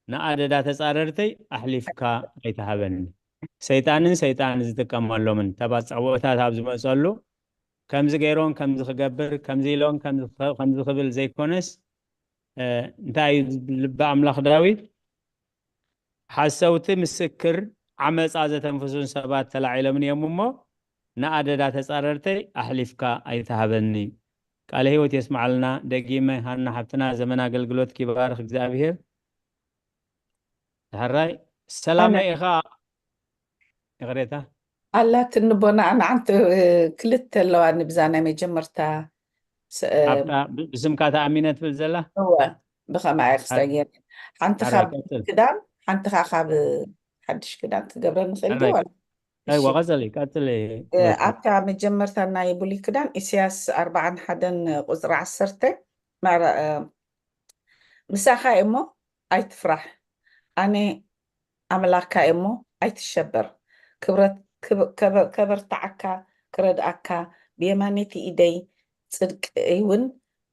ንኣደዳ ተጻረርተይ ኣሕሊፍካ ኣይትሃበኒ። ሰይጣንን ሰይጣን ዝጥቀመሎምን ተባጻዎታት ኣብ ዝመጸሉ፣ ከምዚ ገይሮም፣ ከምዚ ክገብር፣ ከምዚ ኢሎም፣ ከምዚ ኸ-፣ ከምዚ ክብል ዘይኮነስ፣ እ፣ እንታይ እዩ ልቢ ኣምላኽ ዳዊት? ሓሰውቲ ምስክር ዓመጻ ዘተንፍሱን ሰባት ተላዒሎምን እዮም እሞ፣ ንኣደዳ ተጻረርተይ ኣሕሊፍካ ኣይትሃበኒ። ቃለ ህይወት የስምዓልና። ደጊመ ሃና ሓብትና ዘመን ኣገልግሎት ኪባርኽ እግዚኣብሔር። ድሕራይ ሰላመ ኣነ ኢኻ? ይቕሬታ። ኣላትኒ ቦና፣ ኣነ ሓንቲ፣ እ፣ ክልተ ኣለዋኒ ብዛ ናይ መጀመርታ ስ-፣ እ፣ ኣብታ ብ-፣ ብስምካ ተኣሚነ ትብል ዘላ? እወ፣ ብኸምኣ እየ ኣረ-፣ ክሰግር። ሓንቲ ኣረ፣ ካብ ቀጽል። ክዳን፣ ሓንቲ ኸኣ ካብ ሓድሽ ክዳን ክገብረኒ ክእል ድዩ ኣረ፣ ዋላ? ኣይዋ፣ እሺ። ቀጽሊ፣ ቀጽሊ፣ እ፣ ሮቲ። ኣብታ መጀመርታ ናይ ብሉይ ክዳን፣ ኢሳያስ ኣርብዓን ሓደን ቁጽሪ ዓሰርተ፣ ማራ-፣ እ፣ ምሳኻ እየ እሞ ኣይትፍራሕ፣ ኣነ ኣምላኽካ እየ እሞ ኣይትሸበር። ክብረት-፣ ክብ-፣ ከበ-፣ ከበርትዓካ፣ ክረድኣካ፣ ብየማነይቲ ኢደይ ጽድቀይ እውን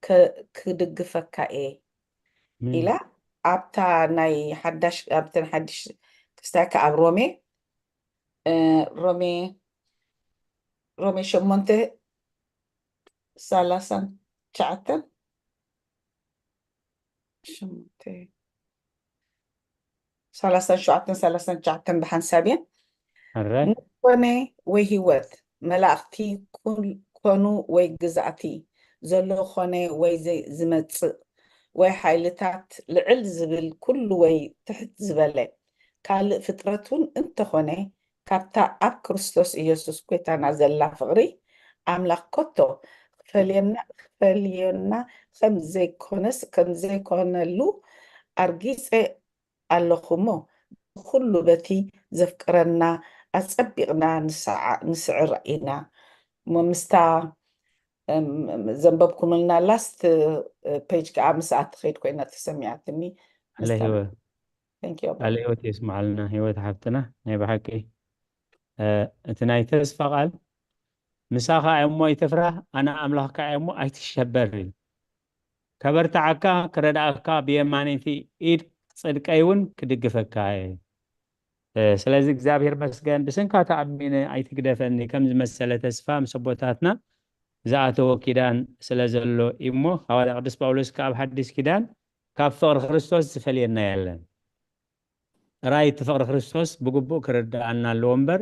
ከ-፣ ክድግፈካ እየ። ኣሜን። ኢላ ኣብታ ናይ ሓዳሽ፣ ኣብተን ሓድሽ ክስታይ ከኣ ኣብ ሮሜ፣ እ፣ ሮሜ፣ ሮሜ ሸሞንተ ሰላሳን ትሽዓተን፣ ሸሞንተ፣ ሰላሳን ሸውዓተን፣ ሰላሳን ትሽዓተን ብሓንሳብ እየን። ኣረ። ንኾነ ወይ ህይወት፣ መላእኽቲ ኩን-፣ ኮኑ ወይ ግዛእቲ፣ ዘሎ ኾነ ወይ ዘይ-፣ ዝመጽእ፣ ወይ ሓይልታት ልዕል ዝብል ኩሉ ወይ ትሕት ዝበለ ካልእ ፍጥረት እውን እንተኾነ፣ ካብታ ኣብ ክርስቶስ ኢየሱስ ጐይታና ዘላ ፍቕሪ ኣምላኽ ከቶ ክፈልየና፣ ክፈልዮና ከም ዘይኮነስ፣ ከም ዘይኮነሉ ኣርጊጸ ኣለኹ እሞ፣ ብኹሉ በቲ ዘፍቅረና ኣጸቢቕና ንስዓ-፣ ንስዕር ኢና። እሞ ምስታ፣ እም፣ ዘንበብኩምልና ላስት፣ እ፣ ፔጅ ከኣ ምስኣ ትኸይድ ኮይና ተሰሚዓትኒ። ኣለ ምስታ ህይወት። Thank you። ቃለ ህይወት የስምዓልና፣ ህይወት ሓፍትና፣ ናይ ብሓቂ፣ እ፣ እቲ ናይ ተስፋ ቃል፣ "ምሳኻ እየ እሞ ኣይትፍራህ፣ ኣነ ኣምላኽካ እየ እሞ ኣይትሸበር" እዩ። "ከበርትዓካ፣ ክረድኣካ፣ ብየማነይቲ ኢድ ጽድቀይ እውን ክድግፈካ እየ።" እ፣ ስለዚ እግዚኣብሔር መስገን፣ ብስንካ ተኣሚነ ኣይትግደፈኒ፣ ከም ዝመሰለ ተስፋ ምስ ኣቦታትና ዝኣተወ ኪዳን ስለ ዘሎ እዩ እሞ፣ ሃዋርያ ቅዱስ ጳውሎስ ከኣ ኣብ ሓዲስ ኪዳን፣ "ካብ ፍቕሪ ክርስቶስ ዝፈልየና የለን።" ጥራይ እቲ ፍቕሪ ክርስቶስ ብግቡእ ክርድኣና ኣለዎ እምበር፣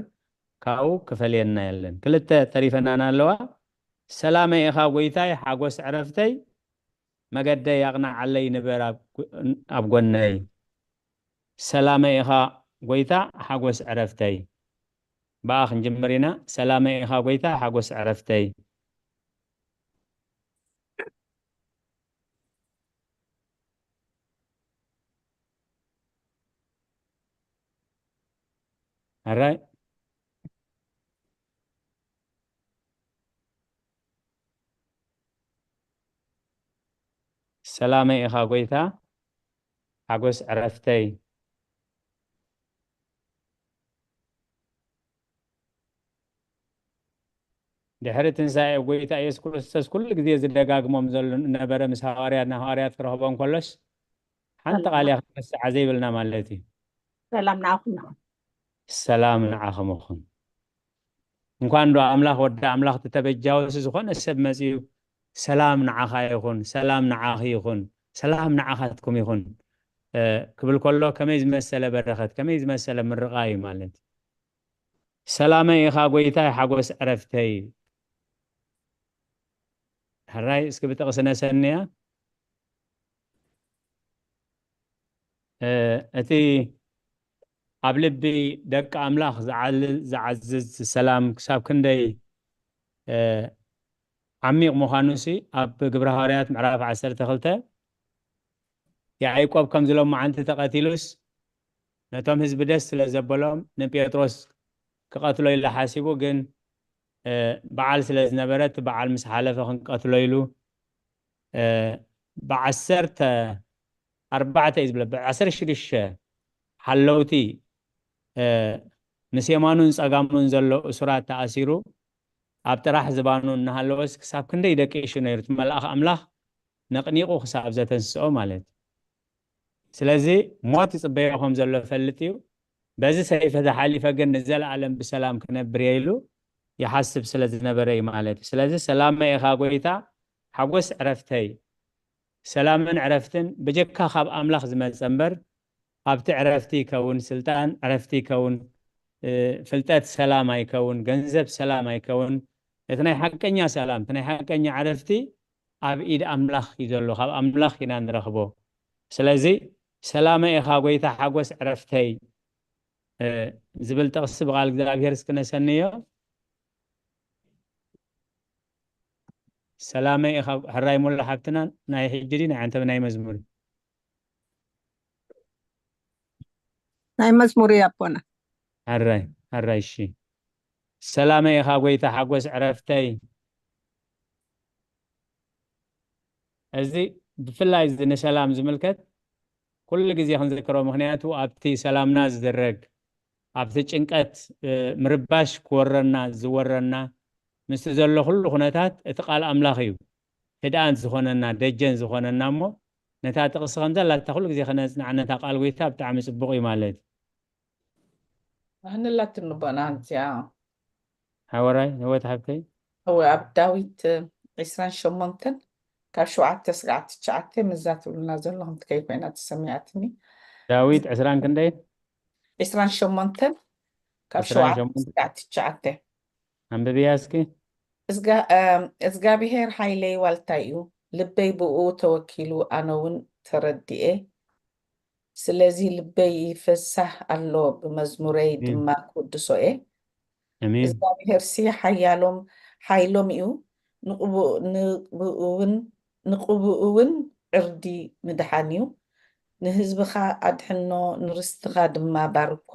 ካብኡ ክፈልየና የለን። ክልተ ተሪፈናና ኣለዋ። "ሰላመይ ኢኻ ጐይታይ፣ ሓጎስ ዕረፍተይ፣ መገደይ ኣቕንዓለይ፣ ንበር ኣብ ጎ-፣ ኣብ ጎነይ። ሰላመይ ኢኻ ጐይታ ሓጎስ ዕረፍተይ። ብኣ ክንጅምር ኢና። ሰላመይ ኢኻ ጐይታ ሓጎስ ዕረፍተይ። ኣራይ። ሰላመይ ኢኻ ጐይታ ሓጎስ ዕረፍተይ። ድሕሪ ትንሳኤ ጐይታ ኢየሱስ ክርስቶስ ኩሉ ግዜ ዝደጋግሞም ዘሎ ነበረ፣ ምስ ሃዋርያት፣ ንሃዋርያት ክረኽቦም ከሎስ ሓንቲ ሰላም ቃል እያ ክትረስዓ ዘይብልና ማለት እዩ። ሰላም ንዓኹም ይኹን። ሰላም ንዓኹም ይኹን። እንኳን ዶ ኣምላኽ ወዲ ኣምላኽ ተተበጃወስ ዝኾነ ሰብ መጺኡ ሰላም ንዓኻ ይኹን፣ ሰላም ንዓኺ ይኹን፣ ሰላም ንዓኻትኩም ይኹን፣ እ፣ ክብል ከሎ ከመይ ዝመሰለ በረኸት፣ ከመይ ዝመሰለ ምርቓ እዩ ማለት። ሰላመይ ኢኻ ጐይታይ ሓጎስ ዕረፍተይ። ሕራይ እስኪ ብጥቕሲ ነሰንያ። እ፣ እቲ ኣብ ልቢ ደቂ ኣምላኽ ዝዓልል፣ ዝዓዝዝ ሰላም ክሳብ ክንደይ፣ እ፣ ዓሚቕ ምዃኑሲ ኣብ ግብረ ሃዋርያት ምዕራፍ ዓሰርተ ክልተ ያዕቆብ ከምዚ ሎመዓንቲ ተቐቲሉስ ነቶም ህዝቢ ደስ ስለ ዘበሎም ንጴጥሮስ ክቐትሎ ኢሉ ሓሲቡ፣ ግን፣ እ፣ በዓል ስለ ዝነበረ እቲ በዓል ምስ ሓለፈ ክንቀትሎ ኢሉ፣ እ፣ ብዓሰርተ ኣርባዕተ እዩ ዝብለ፣ ብዓሰርተ ሽዱሽተ ሓለውቲ፣ እ፣ ምስ የማኑን ጸጋሙን ዘሎ እሱራት ተኣሲሩ ኣብ ጥራሕ ዝባኑ እናሃለወስ ክሳብ ክንደይ ደቂሱ ነይሩ። እቲ መልኣኽ ኣምላኽ ነቕኒቑ ክሳብ ዘተንስኦ ማለት እዩ። ስለዚ ሞት ይጽበዮ ከም ዘሎ ፈልጥ እዩ። በዚ ሰይፈ ዝሓሊፈ ግን ንዘለኣለም ብሰላም ክነብር እየ ኢሉ ይሓስብ ስለ ዝነበረ እዩ ማለት እዩ። ስለዚ ሰላመይ ኢኻ ጐይታ፣ ሓጎስ ዕረፍተይ። ሰላምን ዕረፍትን ብጀካ ካብ ኣምላኽ ዝመጸ እምበር፣ ሃብቲ ዕረፍቲ ይከውን፣ ስልጣን ዕረፍቲ ይከውን፣ እ፣ ፍልጠት ሰላም ኣይከውን፣ ገንዘብ ሰላም ኣይከውን። እቲ ናይ ሓቀኛ ሰላም፣ እቲ ናይ ሓቀኛ ዕረፍቲ ኣብ ኢድ ኣምላኽ እዩ ዘሎ፣ ካብ ኣምላኽ ኢና ንረኽቦ። ስለዚ ሰላመይ ኢኻ ጐይታ ሓጎስ ዕረፍተይ፣ እ፣ ዝብል ጥቕሲ ብቓል እግዚኣብሔር እስኪ ነሰንዮ። ሰላመይ ኢኻ ሕራይ ሙሉ ሓብትና፣ ናይ ሕጂ ድዩ ናይ ዓንተብ ናይ መዝሙር? ናይ መዝሙር እዩ ኣቦና። ሕራይ፣ ሕራይ፣ እሺ። ሰላመይ ኢኻ ጐይታ ሓጎስ ዕረፍተይ። እዚ ብፍላይ እዚ ንሰላም ዝምልከት ኩሉ ግዜ ክንዝክሮ፣ ምኽንያቱ ኣብቲ ሰላምና ዝድረግ፣ ኣብቲ ጭንቀት፣ እ፣ ምርባሽ ክወረና ዝወረና፣ ምስቲ ዘሎ ኩሉ ኩነታት እቲ ቃል ኣምላኽ እዩ ህድኣት ዝኾነና፣ ደጀን ዝኾነና እሞ፣ ነታ ጥቕሲ ከም ዘላታ ኩሉ ግዜ ከነጽንዓ፣ ነታ ቃል ጐይታ ብጣዕሚ ጽቡቕ እዩ ማለት እዩ። ኣህንላትን ንቦና እንቲያ። ሓወራይ ህይወት ሓብተይ። እወ፣ ኣብ ዳዊት ዒስራን ሸሞንተን ካብ ሸውዓተ ስጋዕ ትሽዓተ ምዛ ትብሉና ዘለኹም ትከይ ኮይና ተሰሚዓትኒ። ዳዊት ዕስራን ክንደይ? ዒስራን ሸሞንተን ካብ ዕስራን ሸውዓተ ሸሞንተ። ስጋዕ ትሽዓተ። ኣንብብያ እስኪ። እዝጋ-፣ እም፣ እዝጋብሄር ሓይለይ ዋልታይ እዩ፣ ልበይ ብኡ ተወኪሉ፣ ኣነ እውን ተረዲኤ። ስለዚ ልበይ ይፈሳህ ኣሎ፣ ብመዝሙረይ ኣሜን። ድማ ክውድሶ እየ። ኣሜን። እግዚኣብሄርሲ ሓያሎም ሓይሎም እዩ፣ ንቕቡ-፣ ንቕብኡ እውን፣ ንቕብኡ እውን ዕርዲ ምድሓን እዩ። ንህዝብኻ ኣድሕኖ፣ ንርስትኻ ድማ ባርኮ።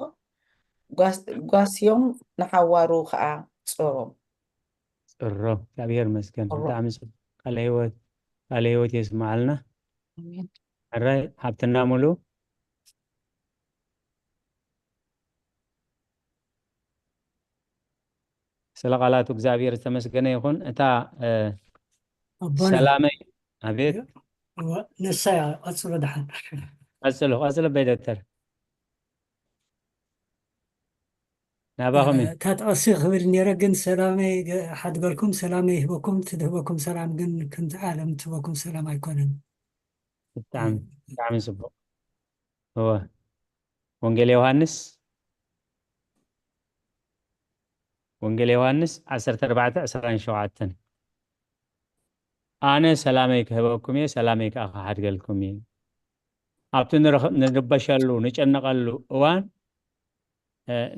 ጓስ-፣ ጓስዮም ንሓዋሩ ኸኣ ጾሮም። ጾሮም። እግዚኣብሄር ይመስገን። ጾሮም። ብጣዕሚ ጽቡቕ። ቃለ ህይወት፣ ቃለ ህይወት የስምዓልና። ኣሜን። ሕራይ ሓብትና ሙሉ። ስለ ቃላቱ እግዚኣብሔር ዝተመስገነ ይኹን። እታ፣ እ፣ ኣቦና። ሰላመይ፣ ኣቤት። እወ፣ ንሳ እያ፣ ቀጽሎ ደሓን። ቀጽሎ፣ ቀጽሎ በይ ዶክተር። ናባኹም እዩ። እታ ጥቕሲ ክብል ነይረ፣ ግን ሰላመይ ገ-፣ ሓድገልኩም፣ ሰላመይ ይህበኩም፣ እቲ ዝህበኩም ሰላም ግን ከምቲ ዓለም ትህበኩም ሰላም ኣይኮነን። ብጣዕሚ፣ እ። ብጣዕሚ ጽቡቕ። እወ። ወንጌል ዮሃንስ፣ ወንጌል ዮሃንስ ዓሰርተ ኣርባዕተ ዕስራን ሸውዓተን። ኣነ ሰላመይ ክህበኩም እየ፣ ሰላመይ ከዓ ክሓድገልኩም እየ። ኣብቲ ንረኽ- ንርበሸሉ ንጨነቐሉ እዋን፣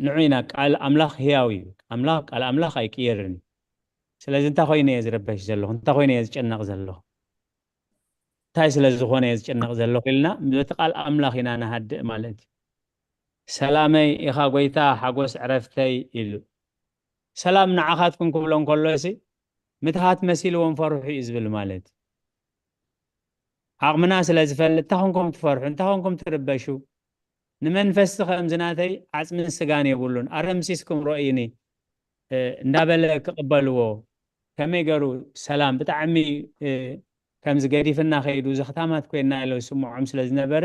ንዑ ኢና። ቃል ኣምላኽ ህያው እዩ። ኣምላኽ ቃል ኣምላኽ ኣይቅየርን እዩ። ስለዚ እንታይ ኮይነ እየ ዝረበሽ ዘለኹ? እንታይ ኮይነ እየ ዝጨነቕ ዘለኹ? እንታይ ስለ ዝኾነ እየ ዝጨነቕ ዘለኹ ኢልና በቲ ቃል ኣምላኽ ኢና ንሃድእ ማለት እዩ። ሰላመይ ኢኻ ጎይታ፣ ሓጎስ ዕረፍተይ ኢሉ። ሰላም ንዓኻትኩም ክብሎ እንከሎ ሲ ምትሃት መሲልዎም ፈርሑ እዩ ዝብል ማለት እዩ። ዓቕምና ስለ ዝፈልጥ እንታይ ኮንኩም ትፈርሑ፣ እንታይ ኮንኩም ትርበሹ? ንመንፈስቲ ከምዚ ናተይ ዓጽምን ስጋን የብሉን። ኣረምሲስኩም ረእዩኒ እንዳበለ ክቕበልዎ ከመይ ገሩ ሰላም ብጣዕሚ ከምዚ ገዲፍና ከይዱ ዘኽታማት ኮይና ኢሎ ዝስምዖም ስለ ዝነበረ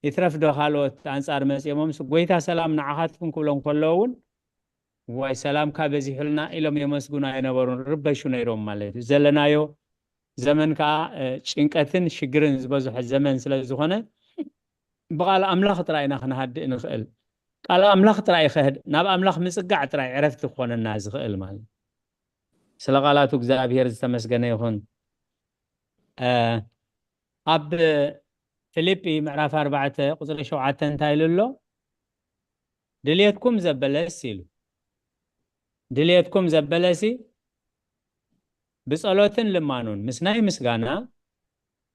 ይትረፍዶ ካልኦት ኣንጻር መጽኦምስ ጎይታ ሰላም ንዓኻትኩም ክብሎም ከለዉ እውን ዋይ ሰላምካ በዚሑልና ኢሎም የመስግኑ ኣይነበሩን፣ ርበሹ ነይሮም ማለት እዩ። ዘለናዮ ዘመን ከዓ ጭንቀትን ሽግርን ዝበዝሖ ዘመን ስለ ዝኾነ ብቃል ኣምላኽ ጥራይ ኢና ክንሃድእ ንኽእል። ቃል ኣምላኽ ጥራይ ይኸህድ ናብ ኣምላኽ ምጽጋዕ ጥራይ ዕረፍቲ ክኾነና ዝኽእል ማለት። ስለ ቃላቱ እግዚኣብሔር ዝተመስገነ ይኹን። ኣብ ፊልጲ ምዕራፍ ኣርባዕተ ቁፅሪ ሸውዓተ እንታይ ኢሉ ኣሎ? ድልየትኩም ዘበለስ ኢሉ ድልየትኩም ዘበለሲ ብጸሎትን ልማኑን ምስ ናይ ምስጋና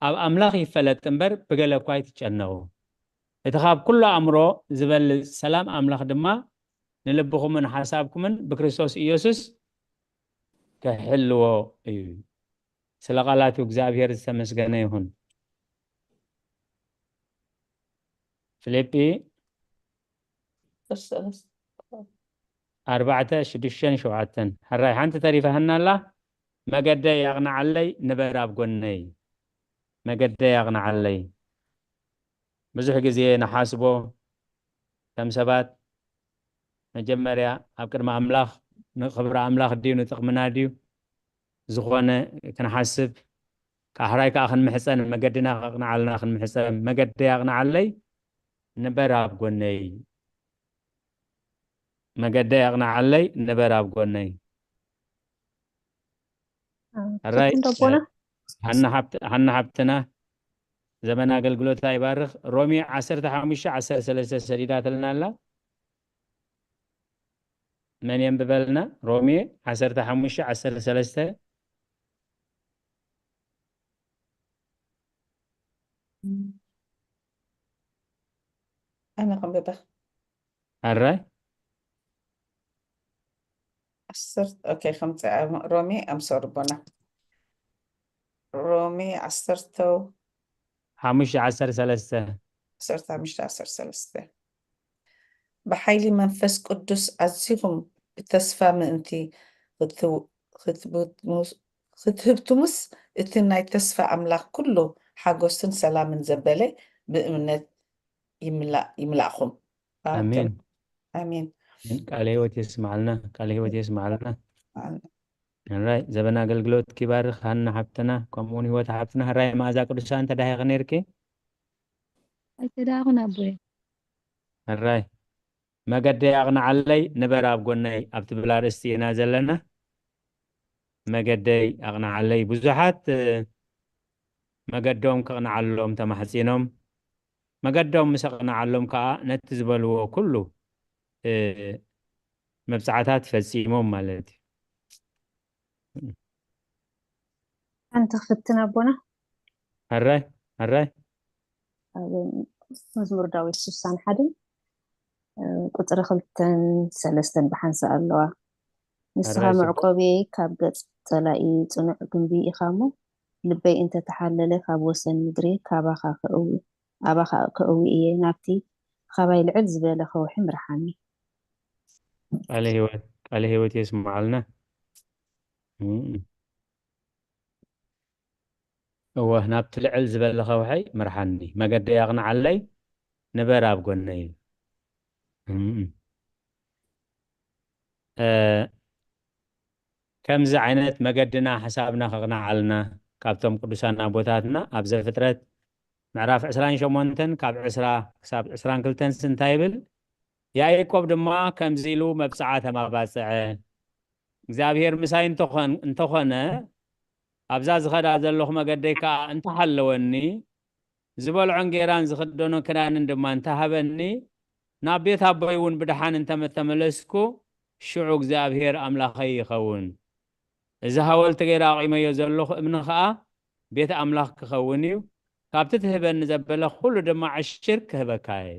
ኣብ ኣምላኽ ይፈለጥ እምበር ብገለ እኳ ኣይትጨነቑ። እቲ ካብ ኩሉ ኣእምሮ ዝበልጽ ሰላም ኣምላኽ ድማ ንልብኹምን ሓሳብኩምን ብክርስቶስ ኢየሱስ ክሕልዎ እዩ። ስለ ቃላቱ እግዚኣብሔር ዝተመስገነ ይኹን። ፊልጲ ኣርባዕተ ሽዱሽተን ሸውዓተን ሕራይ ሓንቲ ተሪፋህና ኣላ። መገደይ ኣቕንዓለይ ንበር ኣብ ጎነይ። መገደይ ኣቕንዓለይ። ብዙሕ ግዜ ንሓስቦ ከም ሰባት መጀመርያ ኣብ ቅድሚ ኣምላኽ ንኽብሪ ኣምላኽ ድዩ ንጥቕምና ድዩ ዝኾነ ክንሓስብ ካሕራይ ከዓ ክንምሕፀን መገድና ከቕንዓልና ክንምሕፀን መገደይ ኣቕንዓለይ ንበር ኣብ ጎነይ። መገደይ ኣቕንዓለይ ንበር ኣብ ጎነይ። ሕራይ ሃና ሓብትና ዘመን ኣገልግሎታ ይባርኽ። ሮሚ ዓሰርተ ሓሙሽተ ዓሰርተ ሰለስተ ሰዲዳትልና ኣላ። መን የንብበልና? ሮሚ ዓሰርተ ሓሙሽተ ዓሰርተ ሰለስተ። ኣነ ክንብበ ኣራይ ዓሰርተ ኦኬ ከምፀ ሮሚ ኣምሶር ቦና ሮሚ ዓሰርተው ሓሙሽተ ዓሰርተ ሰለስተ ዓሰርተ ሓሙሽተ ዓሰርተ ሰለስተ ብሓይሊ መንፈስ ቅዱስ ኣዚኹም ብተስፋ ምእንቲ ክትህብትሙስ እቲ ናይ ተስፋ ኣምላኽ ኩሉ ሓጎስን ሰላምን ዘበለ ብእምነት ይምላእኹም። ኣሜን። ኣሜን። ቃለ ህይወት የስማዓልና። ቃለ ህይወት የስማዓልና። ራይ ዘበን ኣገልግሎት ኪባርኽ ሃና ሓብትና ከምኡውን ህይወት ሓብትና ራይ መኣዛ ቅዱሳን ተዳሂኸ ነርኪ ኣይተዳኹን ኣቦይ ራይ መገደይ ኣቕንዓለይ ንበር ኣብ ጎነይ ኣብ ትብል ኣርእስቲ ኢና ዘለና። መገደይ ኣቕንዓለይ ብዙሓት መገዶም ከቕንዓሎም ተማሕፂኖም መገዶም ምስ ኣቕንዓሎም ከዓ ነቲ ዝበልዎ ኩሉ መብፃዕታት ፈፂሞም ማለት እዩ። ሓንቲ ክፍትን ኣቦና ኣራይ ኣራይ መዝሙር ዳዊት ስሳን ሓደን ቁፅሪ ክልተን ሰለስተን ብሓንሳእ ኣለዋ። ንስኻ መዕቆብየይ ካብ ገፅ ፀላኢ ፅኑዕ ግንቢ ኢኻ እሞ ልበይ እንተተሓለለ ካብ ወሰን ምድሪ ካባኻ ከእዊ ኣባኻ ከእዊ እየ ናብቲ ካባይ ልዕል ዝበለ ከውሒ ምርሓኒ። ቃለ ህይወት ቃለ ህይወት የስምዓልና። እወ ናብቲ ልዕል ዝበለ ከውሒ ምርሓኒ፣ መገደይ ኣቕንዓለይ፣ ንበር ኣብ ጎነይ። ከምዚ ዓይነት መገድና ሓሳብና ከቕንዓልና ካብቶም ቅዱሳን ኣቦታትና ኣብ ዘፍጥረት ምዕራፍ ዕስራን ሸሞንተን ካብ ዕስራ ክሳብ ዕስራን ክልተን እንታይ ይብል? ያዕቆብ ድማ ከምዚ ኢሉ መብጽዓ ተማባጽዐ፣ እግዚኣብሔር ምሳይ እንተኾነ ኣብዛ ዝኸዳ ዘለኹ መገደይ ከኣ እንተሃለወኒ፣ ዝበልዖን ጌራን ዝኽደኖ ክዳንን ድማ እንተሃበኒ፣ ናብ ቤት ኣቦይ እውን ብደሓን እንተመተመለስኩ፣ ሽዑ እግዚኣብሔር ኣምላኸይ ይኸውን። እዚ ሃወልቲ ገይረ ኣቑመዮ ዘለኹ እምኒ ኸኣ ቤት ኣምላኽ ክኸውን እዩ። ካብቲ ትህበኒ ዘበለ ኹሉ ድማ ዕሽር ክህበካ እየ።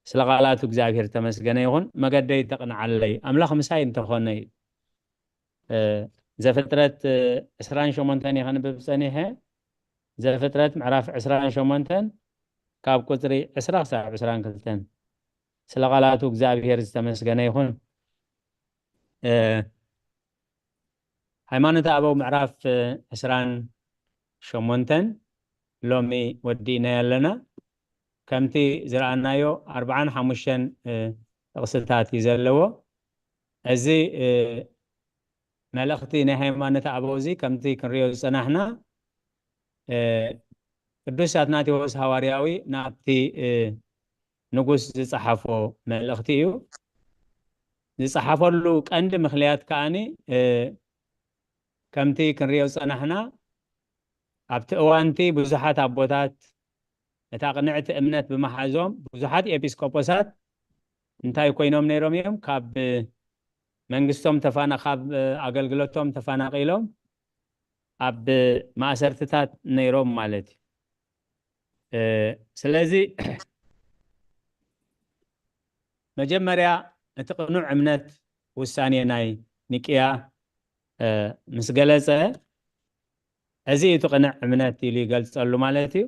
ስለ ቃላቱ እግዚኣብሔር ተመስገነ ይኹን። መገደይ ተቕንዓለይ። ኣምላኽ ምሳይ እንተኾነ እዩ። እ፣ ዘፍጥረት፣ እ፣ ዕስራን ሸሞንተን እየ ከንብብ ጸኒሐ። ዘፍጥረት ምዕራፍ ዕስራን ሸሞንተን ካብ ቁጽሪ ዕስራ ክሳብ ዕስራን ክልተን። ስለ ቃላቱ እግዚኣብሔር ዝተመስገነ ይኹን። እ፣ ሃይማኖተ ኣበው ምዕራፍ፣ እ፣ ዕስራን ሸሞንተን ሎሚ ወዲእናዮ ኣለና። ከምቲ ዝረኣናዮ ኣርብዓን ሓሙሽተን፣ እ፣ ጥቕስታት እዩ ዘለዎ። እዚ፣ እ፣ መልእኽቲ ናይ ሃይማኖተ ኣበው እዚ ከምቲ ክንሪኦ ዝጸናሕና፣ እ፣ ቅዱስ ኣትናቴዎስ ሃዋርያዊ ናብቲ፣ እ፣ ንጉስ ዝጸሓፎ መልእኽቲ እዩ። ዝጸሓፈሉ ቀንዲ ምኽንያት ከኣኒ፣ እ፣ ከምቲ ክንሪኦ ዝጸናሕና፣ ኣብቲ እዋንቲ ብዙሓት ኣቦታት እታ ቅንዕቲ እምነት ብምሓዞም፣ ብዙሓት ኤጲስቆጶሳት እንታይ ኮይኖም ነይሮም እዮም? ካብ መንግስቶም ተፋና-፣ ካብ ኣገልግሎቶም ተፈናቒሎም ኣብ ማእሰርትታት ነይሮም ማለት እዩ። እ፣ ስለዚ መጀመርያ እቲ ቅኑዕ እምነት ውሳኔ ናይ ኒቅያ፣ እ፣ ምስ ገለጸ፣ እዚ እዩ እቲ ቅኑዕ እምነት ኢሉ ይገልጸሉ ማለት እዩ።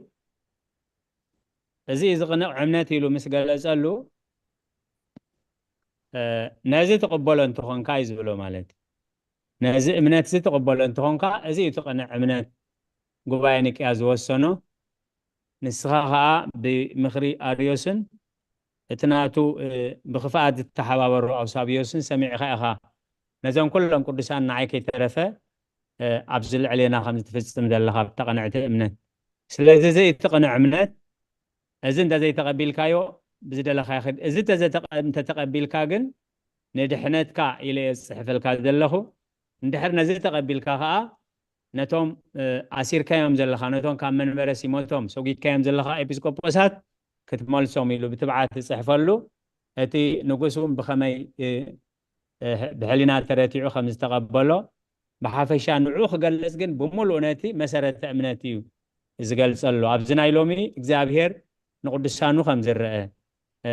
እዚ እዩ እቲ ቅኑዕ እምነት ኢሉ ምስ ገለጸሉ፣ እ፣ ነዚ ትቕበሎ እንተኾንካ እዩ ዝብሎ ማለት እዩ። ነዚ እምነት እዚ ትቕበሎ እንተኾንካ፣ እዚ እዩ እቲ ቅኑዕ እምነት ጉባኤ ኒቅያ ዝወሰኖ። ንስኻ ኸኣ ብምኽሪ ኣርዮስን እቲ ናቱ፣ እ፣ ብኽፍኣት ዝተሓባበሩ ኣውሳብዮስን ሰሚዕኻ ኢኻ፣ ነዞም ኩሎም ቅዱሳን ንዓይ ከይተረፈ፣ እ፣ ኣብዚ ልዕሌና ከም ዝትፍጽም ዘለኻ ብተቐንዕቲ እምነት። ስለዚ እዚ እቲ ቅኑዕ እምነት፣ እዚ እንተዘይተቐቢልካዮ ብዝደለኻዮ ኺድ። እዚ እንተዘተቐ-፣ እንተተቐቢልካ ግን ንድሕነትካ ኢለ እየ ዝጽሕፈልካ ዘለኹ። እንድሕር ነዚ ተቐቢልካ ኸኣ ነቶም፣ እ፣ ኣሲርካዮም ዘለኻ፣ ነቶም ካብ መንበረ ሲመቶም ሰጒግካዮም ዘለኻ ኤጲስቆጶሳት ክትመልሶም ኢሉ ብትብዓት ዝጽሕፈሉ፣ እቲ ንጉስ እውን ብኸመይ፣ እ፣ እ፣ ብሕሊና ተረቲዑ ከም ዝተቐበሎ ብሓፈሻ ንዕኡ ክገልጽ ግን ብምሉእ ነቲ መሰረተ እምነት እዩ ዝገልጸሉ። ኣብዚ ናይ ሎሚ እግዚኣብሔር ንቅዱሳኑ ከም ዝረአ፣ እ፣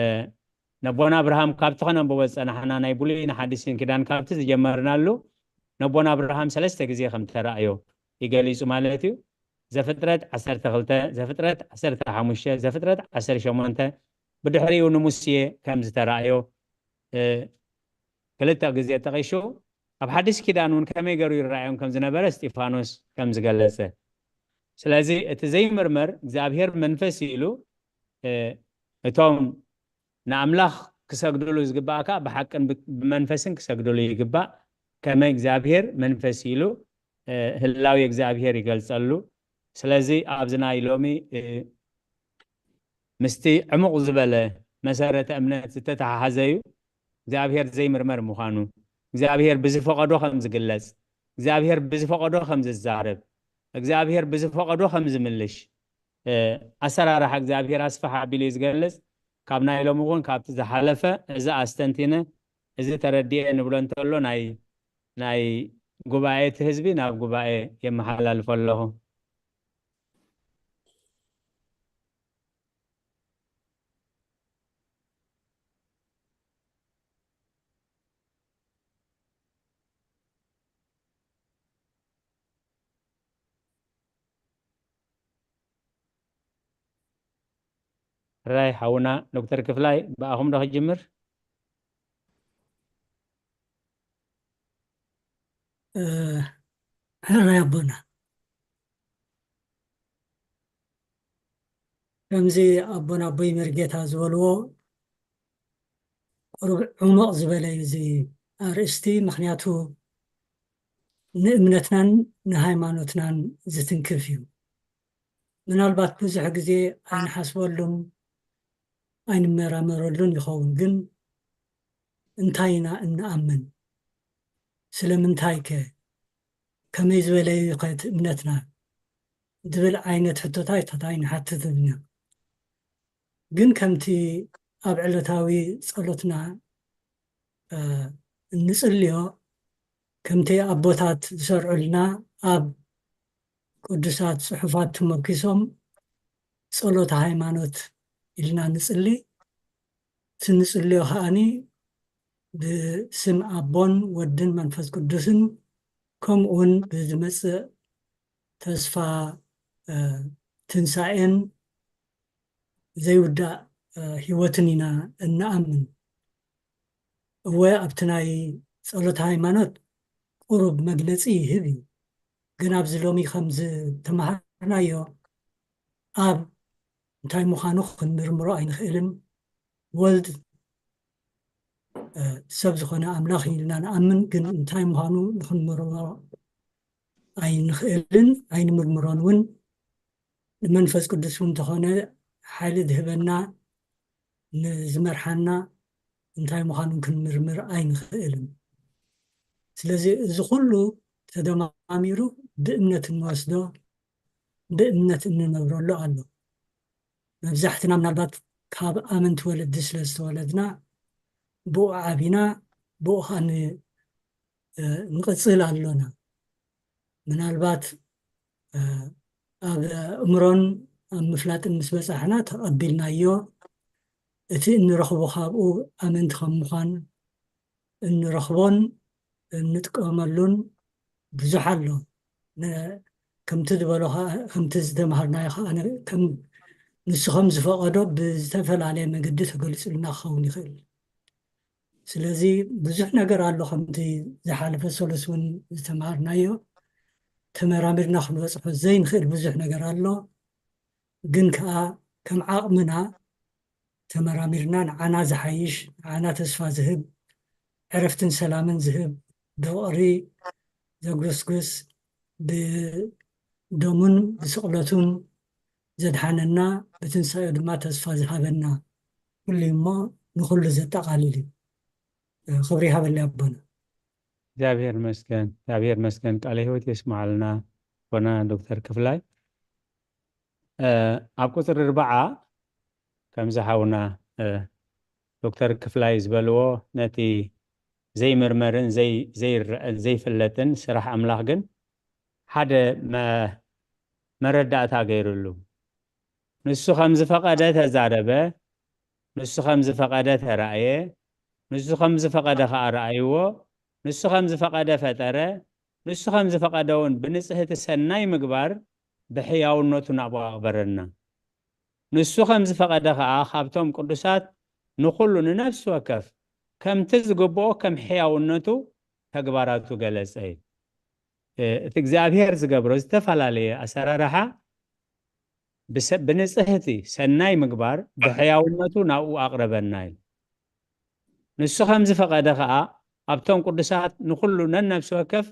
ነቦና ኣብርሃም ካብቲ ከነንብቦ ዝጸናሕና ናይ ብሉይን ሓዲስን ኪዳን ካብቲ ዝጀመርናሉ ነቦና ኣብርሃም ሰለስተ ግዜ ከም ተራእዮ ይገሊጹ ማለት እዩ። ዘፍጥረት ዓሰርተ ክልተ፣ ዘፍጥረት ዓሰርተ ሓሙሽተ፣ ዘፍጥረት ዓሰርተ ሸሞንተ፣ ብድሕሪኡ ንሙሴ ከም ዝተራእዮ፣ እ፣ ክልተ ግዜ ጠቒሱ፣ ኣብ ሓድሽ ኪዳን እውን ከመይ ገይሩ ይረኣዮም ከም ዝነበረ እስጢፋኖስ ከም ዝገለጸ። ስለዚ እቲ ዘይምርመር እግዚኣብሔር መንፈስ ኢሉ፣ እ፣ እቶም ንኣምላኽ ክሰግድሉ ዝግባእ ከኣ ብሓቅን ብ-፣ ብመንፈስን ክሰግድሉ ይግባእ። ከመይ እግዚኣብሔር መንፈስ ኢሉ፣ እ፣ ህላዊ እግዚኣብሔር ይገልጸሉ። ስለዚ ኣብዚ ናይ ሎሚ፣ እ፣ ምስቲ ዕሙቕ ዝበለ መሰረተ እምነት ዝተተሓሓዘ እዩ። እግዚኣብሔር ዘይምርመር ምዃኑ፣ እግዚኣብሔር ብዝፈቐዶ ከም ዝግለጽ፣ እግዚኣብሔር ብዝፈቐዶ ከም ዝዛረብ፣ እግዚኣብሔር ብዝፈቐዶ ከም ዝምልሽ፣ እ፣ ኣሰራርሓ እግዚኣብሔር ኣስፍሕ ኣቢሉ እዩ ዝገልጽ። ካብ ናይ ሎሚ እውን ካብቲ ዝሓለፈ እዚ ኣስተንቲነ፣ እዚ ተረዲኤ ንብሎ እንተሎ ናይ፣ ናይ ጉባኤ እቲ ህዝቢ ናብ ጉባኤ የመሓላልፎ ኣለኹ። ሕራይ ሓውና ዶክተር ክፍላይ፣ ብኣኹም ዶ ክጅምር? እ፣ ሕራይ ኣቦና። ከምዚ ኣቦና ኣቦይ መርጌታ ዝበልዎ ቁሩብ ዕሙቕ ዝበለ እዩ እዚ ኣርእስቲ፣ ምኽንያቱ ንእምነትናን ንሃይማኖትናን ዝትንክፍ እዩ። ምናልባት ብዙሕ ግዜ ኣይንሓስበሉን ኣይንመራመረሉን ይኸውን፣ ግን እንታይ ኢና እንኣምን? ስለምንታይ ከ? ከመይ ዝበለ እዩ ከ እቲ እምነትና ዝብል ዓይነት ሕቶታት ንሓትት ኢና። ግን ከምቲ ኣብ ዕለታዊ ጸሎትና እንጽልዮ፣ ከምቲ ኣቦታት ዝሰርዑልና ኣብ ቅዱሳት ጽሑፋት ተመርኪሶም ጸሎተ ሃይማኖት ኢልና ንጽሊ። እቲ ንጽልዮ ከኣኒ ብስም ኣቦን ወድን መንፈስ ቅዱስን ከምኡውን ብዝመጽእ ተስፋ ትንሳኤን ዘይውዳእ ህይወትን ኢና እንኣምን። እወ ኣብቲ ናይ ጸሎት ሃይማኖት ቁሩብ መግለጺ ይህብ እዩ። ግን ኣብዚ ሎሚ ከም ዝተማሃርናዮ ኣብ እንታይ ምዃኑ ክንምርምሮ ኣይንኽእልን። ወልድ ሰብ ዝኾነ ኣምላኽ ኢልና ንኣምን፣ ግን እንታይ ምዃኑ ንክንምርምሮ ኣይንኽእልን ኣይንምርምሮን እውን። ንመንፈስ ቅዱስ እውን እንተኾነ ሓይሊ ዝህበና ንዝመርሓና እንታይ ምዃኑ ክንምርምር ኣይንኽእልን። ስለዚ እዚ ኩሉ ተደማሚሩ ብእምነት እንወስዶ ብእምነት እንነብረሉ ኣሎ። መብዛሕትና ምናልባት ካብ ኣመንቲ ወለዲ ስለ ዝተወለድና ብኡ ዓቢና ብኡ ከዓ ንቅፅል ኣሎና። ምናልባት ኣብ እምሮን ኣብ ምፍላጥን ምስ በፃሕና ተቐቢልናዮ እቲ እንረኽቦ ካብኡ ኣመንቲ ከም ምዃን እንረኽቦን እንጥቀመሉን ብዙሕ ኣሎ። ከምቲ ዝበሎ ከምቲ ዝተምሃርናዮ ከዓ ንሱ ከም ዝፈቐዶ ብዝተፈላለየ መገዲ ተገሊፁልና ክኸውን ይኽእል። ስለዚ ብዙሕ ነገር ኣሎ ከምቲ ዝሓለፈ ሰሉስ እውን ዝተምሃርናዮ ተመራሚርና ክንበፅሖ ዘይንኽእል ብዙሕ ነገር ኣሎ። ግን ከዓ ከም ዓቕምና ተመራሚርና ንዓና ዝሓይሽ ንዓና ተስፋ ዝህብ ዕረፍትን ሰላምን ዝህብ ብፍቕሪ ዘጉስጉስ ብደሙን ብስቕለቱን ዘድሓነና ብትንሳኤኡ ድማ ተስፋ ዝሃበና ኩሉ እሞ ንኩሉ ዘጠቓልል እዩ። ክብሪ ይሃበለይ ኣቦና። እግዚኣብሔር መስገን እግዚኣብሔር መስገን ቃለ ህይወት የስማዓልና ኣቦና ዶክተር ክፍላይ። ኣብ ቁፅሪ ርባዓ ከምዚ ሓውና ዶክተር ክፍላይ ዝበልዎ ነቲ ዘይምርመርን ዘይረአን ዘይፍለጥን ስራሕ ኣምላኽ ግን ሓደ መረዳእታ ገይሩሉ። ንሱ ከም ዝፈቐደ ተዛረበ፣ ንሱ ከም ዝፈቐደ ተራእየ፣ ንሱ ከም ዝፈቐደ ኸዓ ረኣይዎ፣ ንሱ ከም ዝፈቐደ ፈጠረ፣ ንሱ ከም ዝፈቐደ እውን ብንጽህቲ ሰናይ ምግባር ብሕያውነቱ ናብኡ ኣቕበረና። ንሱ ከም ዝፈቐደ ኸዓ ካብቶም ቅዱሳት ንኹሉ ንነፍሲ ወከፍ ከምቲ ዝግብኦ ከም ሕያውነቱ ተግባራቱ ገለጸ እዩ። እቲ እግዚኣብሔር ዝገብሮ ዝተፈላለየ ኣሰራርሓ ብንጽህቲ ሰናይ ምግባር ብሕያውነቱ ናብኡ ኣቕረበና እዩ። ንሱ ከም ዝፈቐደ ኸዓ ኣብቶም ቅዱሳት ንኹሉ ነነፍሲ ወከፍ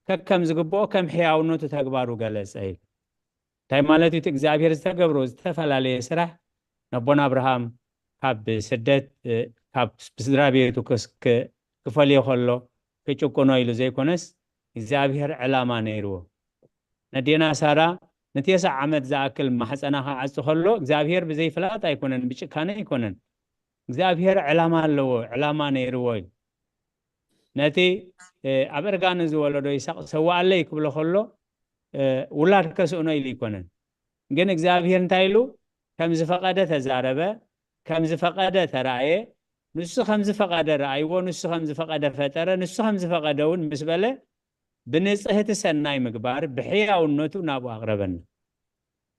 ከከም ዝግብኦ ከም ሕያውነቱ ተግባሩ ገለጸ እዩ። እንታይ ማለት እዩ? እቲ እግዚኣብሔር ዝተገብሮ ዝተፈላለየ ስራሕ ነቦና ኣብርሃም ካብ ስደት ካብ ስድራ ቤቱ ክፈልዮ ከሎ ክጭቁኖ ኢሉ ዘይኮነስ እግዚኣብሔር ዕላማ ነይርዎ። ነዴና ሳራ ንቴስዓ ዓመት ዝኣክል ማሕፀና ክዓፂ ከሎ እግዚኣብሔር ብዘይፍላጥ ኣይኮነን፣ ብጭካነ ኣይኮነን። እግዚኣብሔር ዕላማ ኣለዎ፣ ዕላማ ነይርዎ እዩ። ነቲ ኣብ እርጋኑ ዝወለዶ ይስሐቅ ሰውኣለይ ክብሎ ከሎ ውላድ ከስእኖ ኢሉ ኣይኮነን። ግን እግዚኣብሔር እንታይ ኢሉ ከም ዝፈቐደ ተዛረበ፣ ከም ዝፈቐደ ተራእየ። ንሱ ከም ዝፈቐደ ረኣይዎ፣ ንሱ ከም ዝፈቐደ ፈጠረ፣ ንሱ ከም ዝፈቐደ እውን ምስ በለ ብንጽህቲ ሰናይ ምግባር ብሕያውነቱ ናብኡ ኣቕረበና።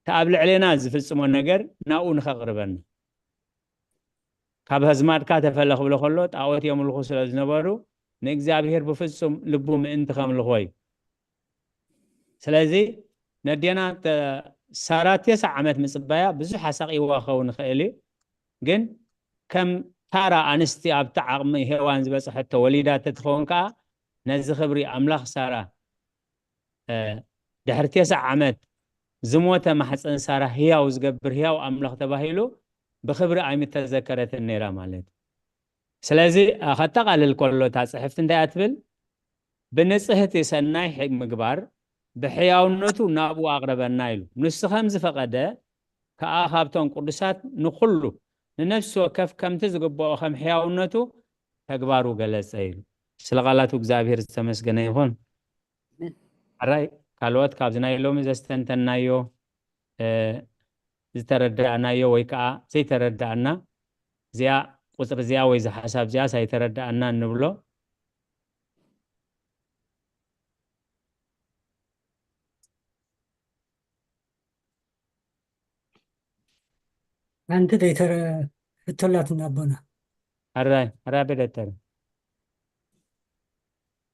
እቲ ኣብ ልዕሌና ዝፍጽሞ ነገር ናብኡ ንኸቕርበና። ካብ ኣዝማድካ ተፈለ ክብሎ ከሎ ጣዖት የምልኹ ስለ ዝነበሩ ንእግዚኣብሔር ብፍጹም ልቡ ምእንቲ ከምልኽዎ እዩ። ስለዚ ነዴና ሳራ ቴስዓ ዓመት ምጽባያ ብዙሕ ኣሳቒዋ ክኸውን ይኽእል እዩ። ግን ከም ታራ ኣንስቲ ኣብቲ ዓቕሚ ሄዋን ዝበጽሐቶ ወሊዳ ተትኸውን ከኣ ነዚ ክብሪ ኣምላኽ ሳራ ድሕሪ ቴስዓ ዓመት ዝሞተ ማሕፀን ሳራ ህያው ዝገብር ህያው ኣምላኽ ተባሂሉ ብክብሪ ኣይምተዘከረትን ነይራ ማለት እዩ። ስለዚ ከጠቓልል ከሎ እታ ፅሕፍቲ እንታይ እያ ትብል? ብንጽህቲ ሰናይ ሕ- ምግባር ብሕያውነቱ ናብኡ ኣቕረበና ኢሉ። ንሱ ከም ዝፈቐደ ከኣ ካብቶም ቅዱሳት ንኹሉ ንነፍሲ ወከፍ ከምቲ ዝግብኦ ከም ሕያውነቱ ተግባሩ ገለጸ ኢሉ። ስለ ቃላቱ እግዚኣብሔር ዝተመስገነ ይኹን። ሕራይ ካልኦት ካብዚ ናይ ሎሚ ዘስተንተናዮ ዝተረዳእናዮ ወይ ከዓ ዘይተረዳእና እዚኣ ቁፅሪ እዚኣ ወይ ዝሓሳብ እዚኣ ሳይተረዳእና እንብሎ ሓንቲ ደይተረ ሕቶላትና ኣቦና። ኣራይ ኣራይ በደተር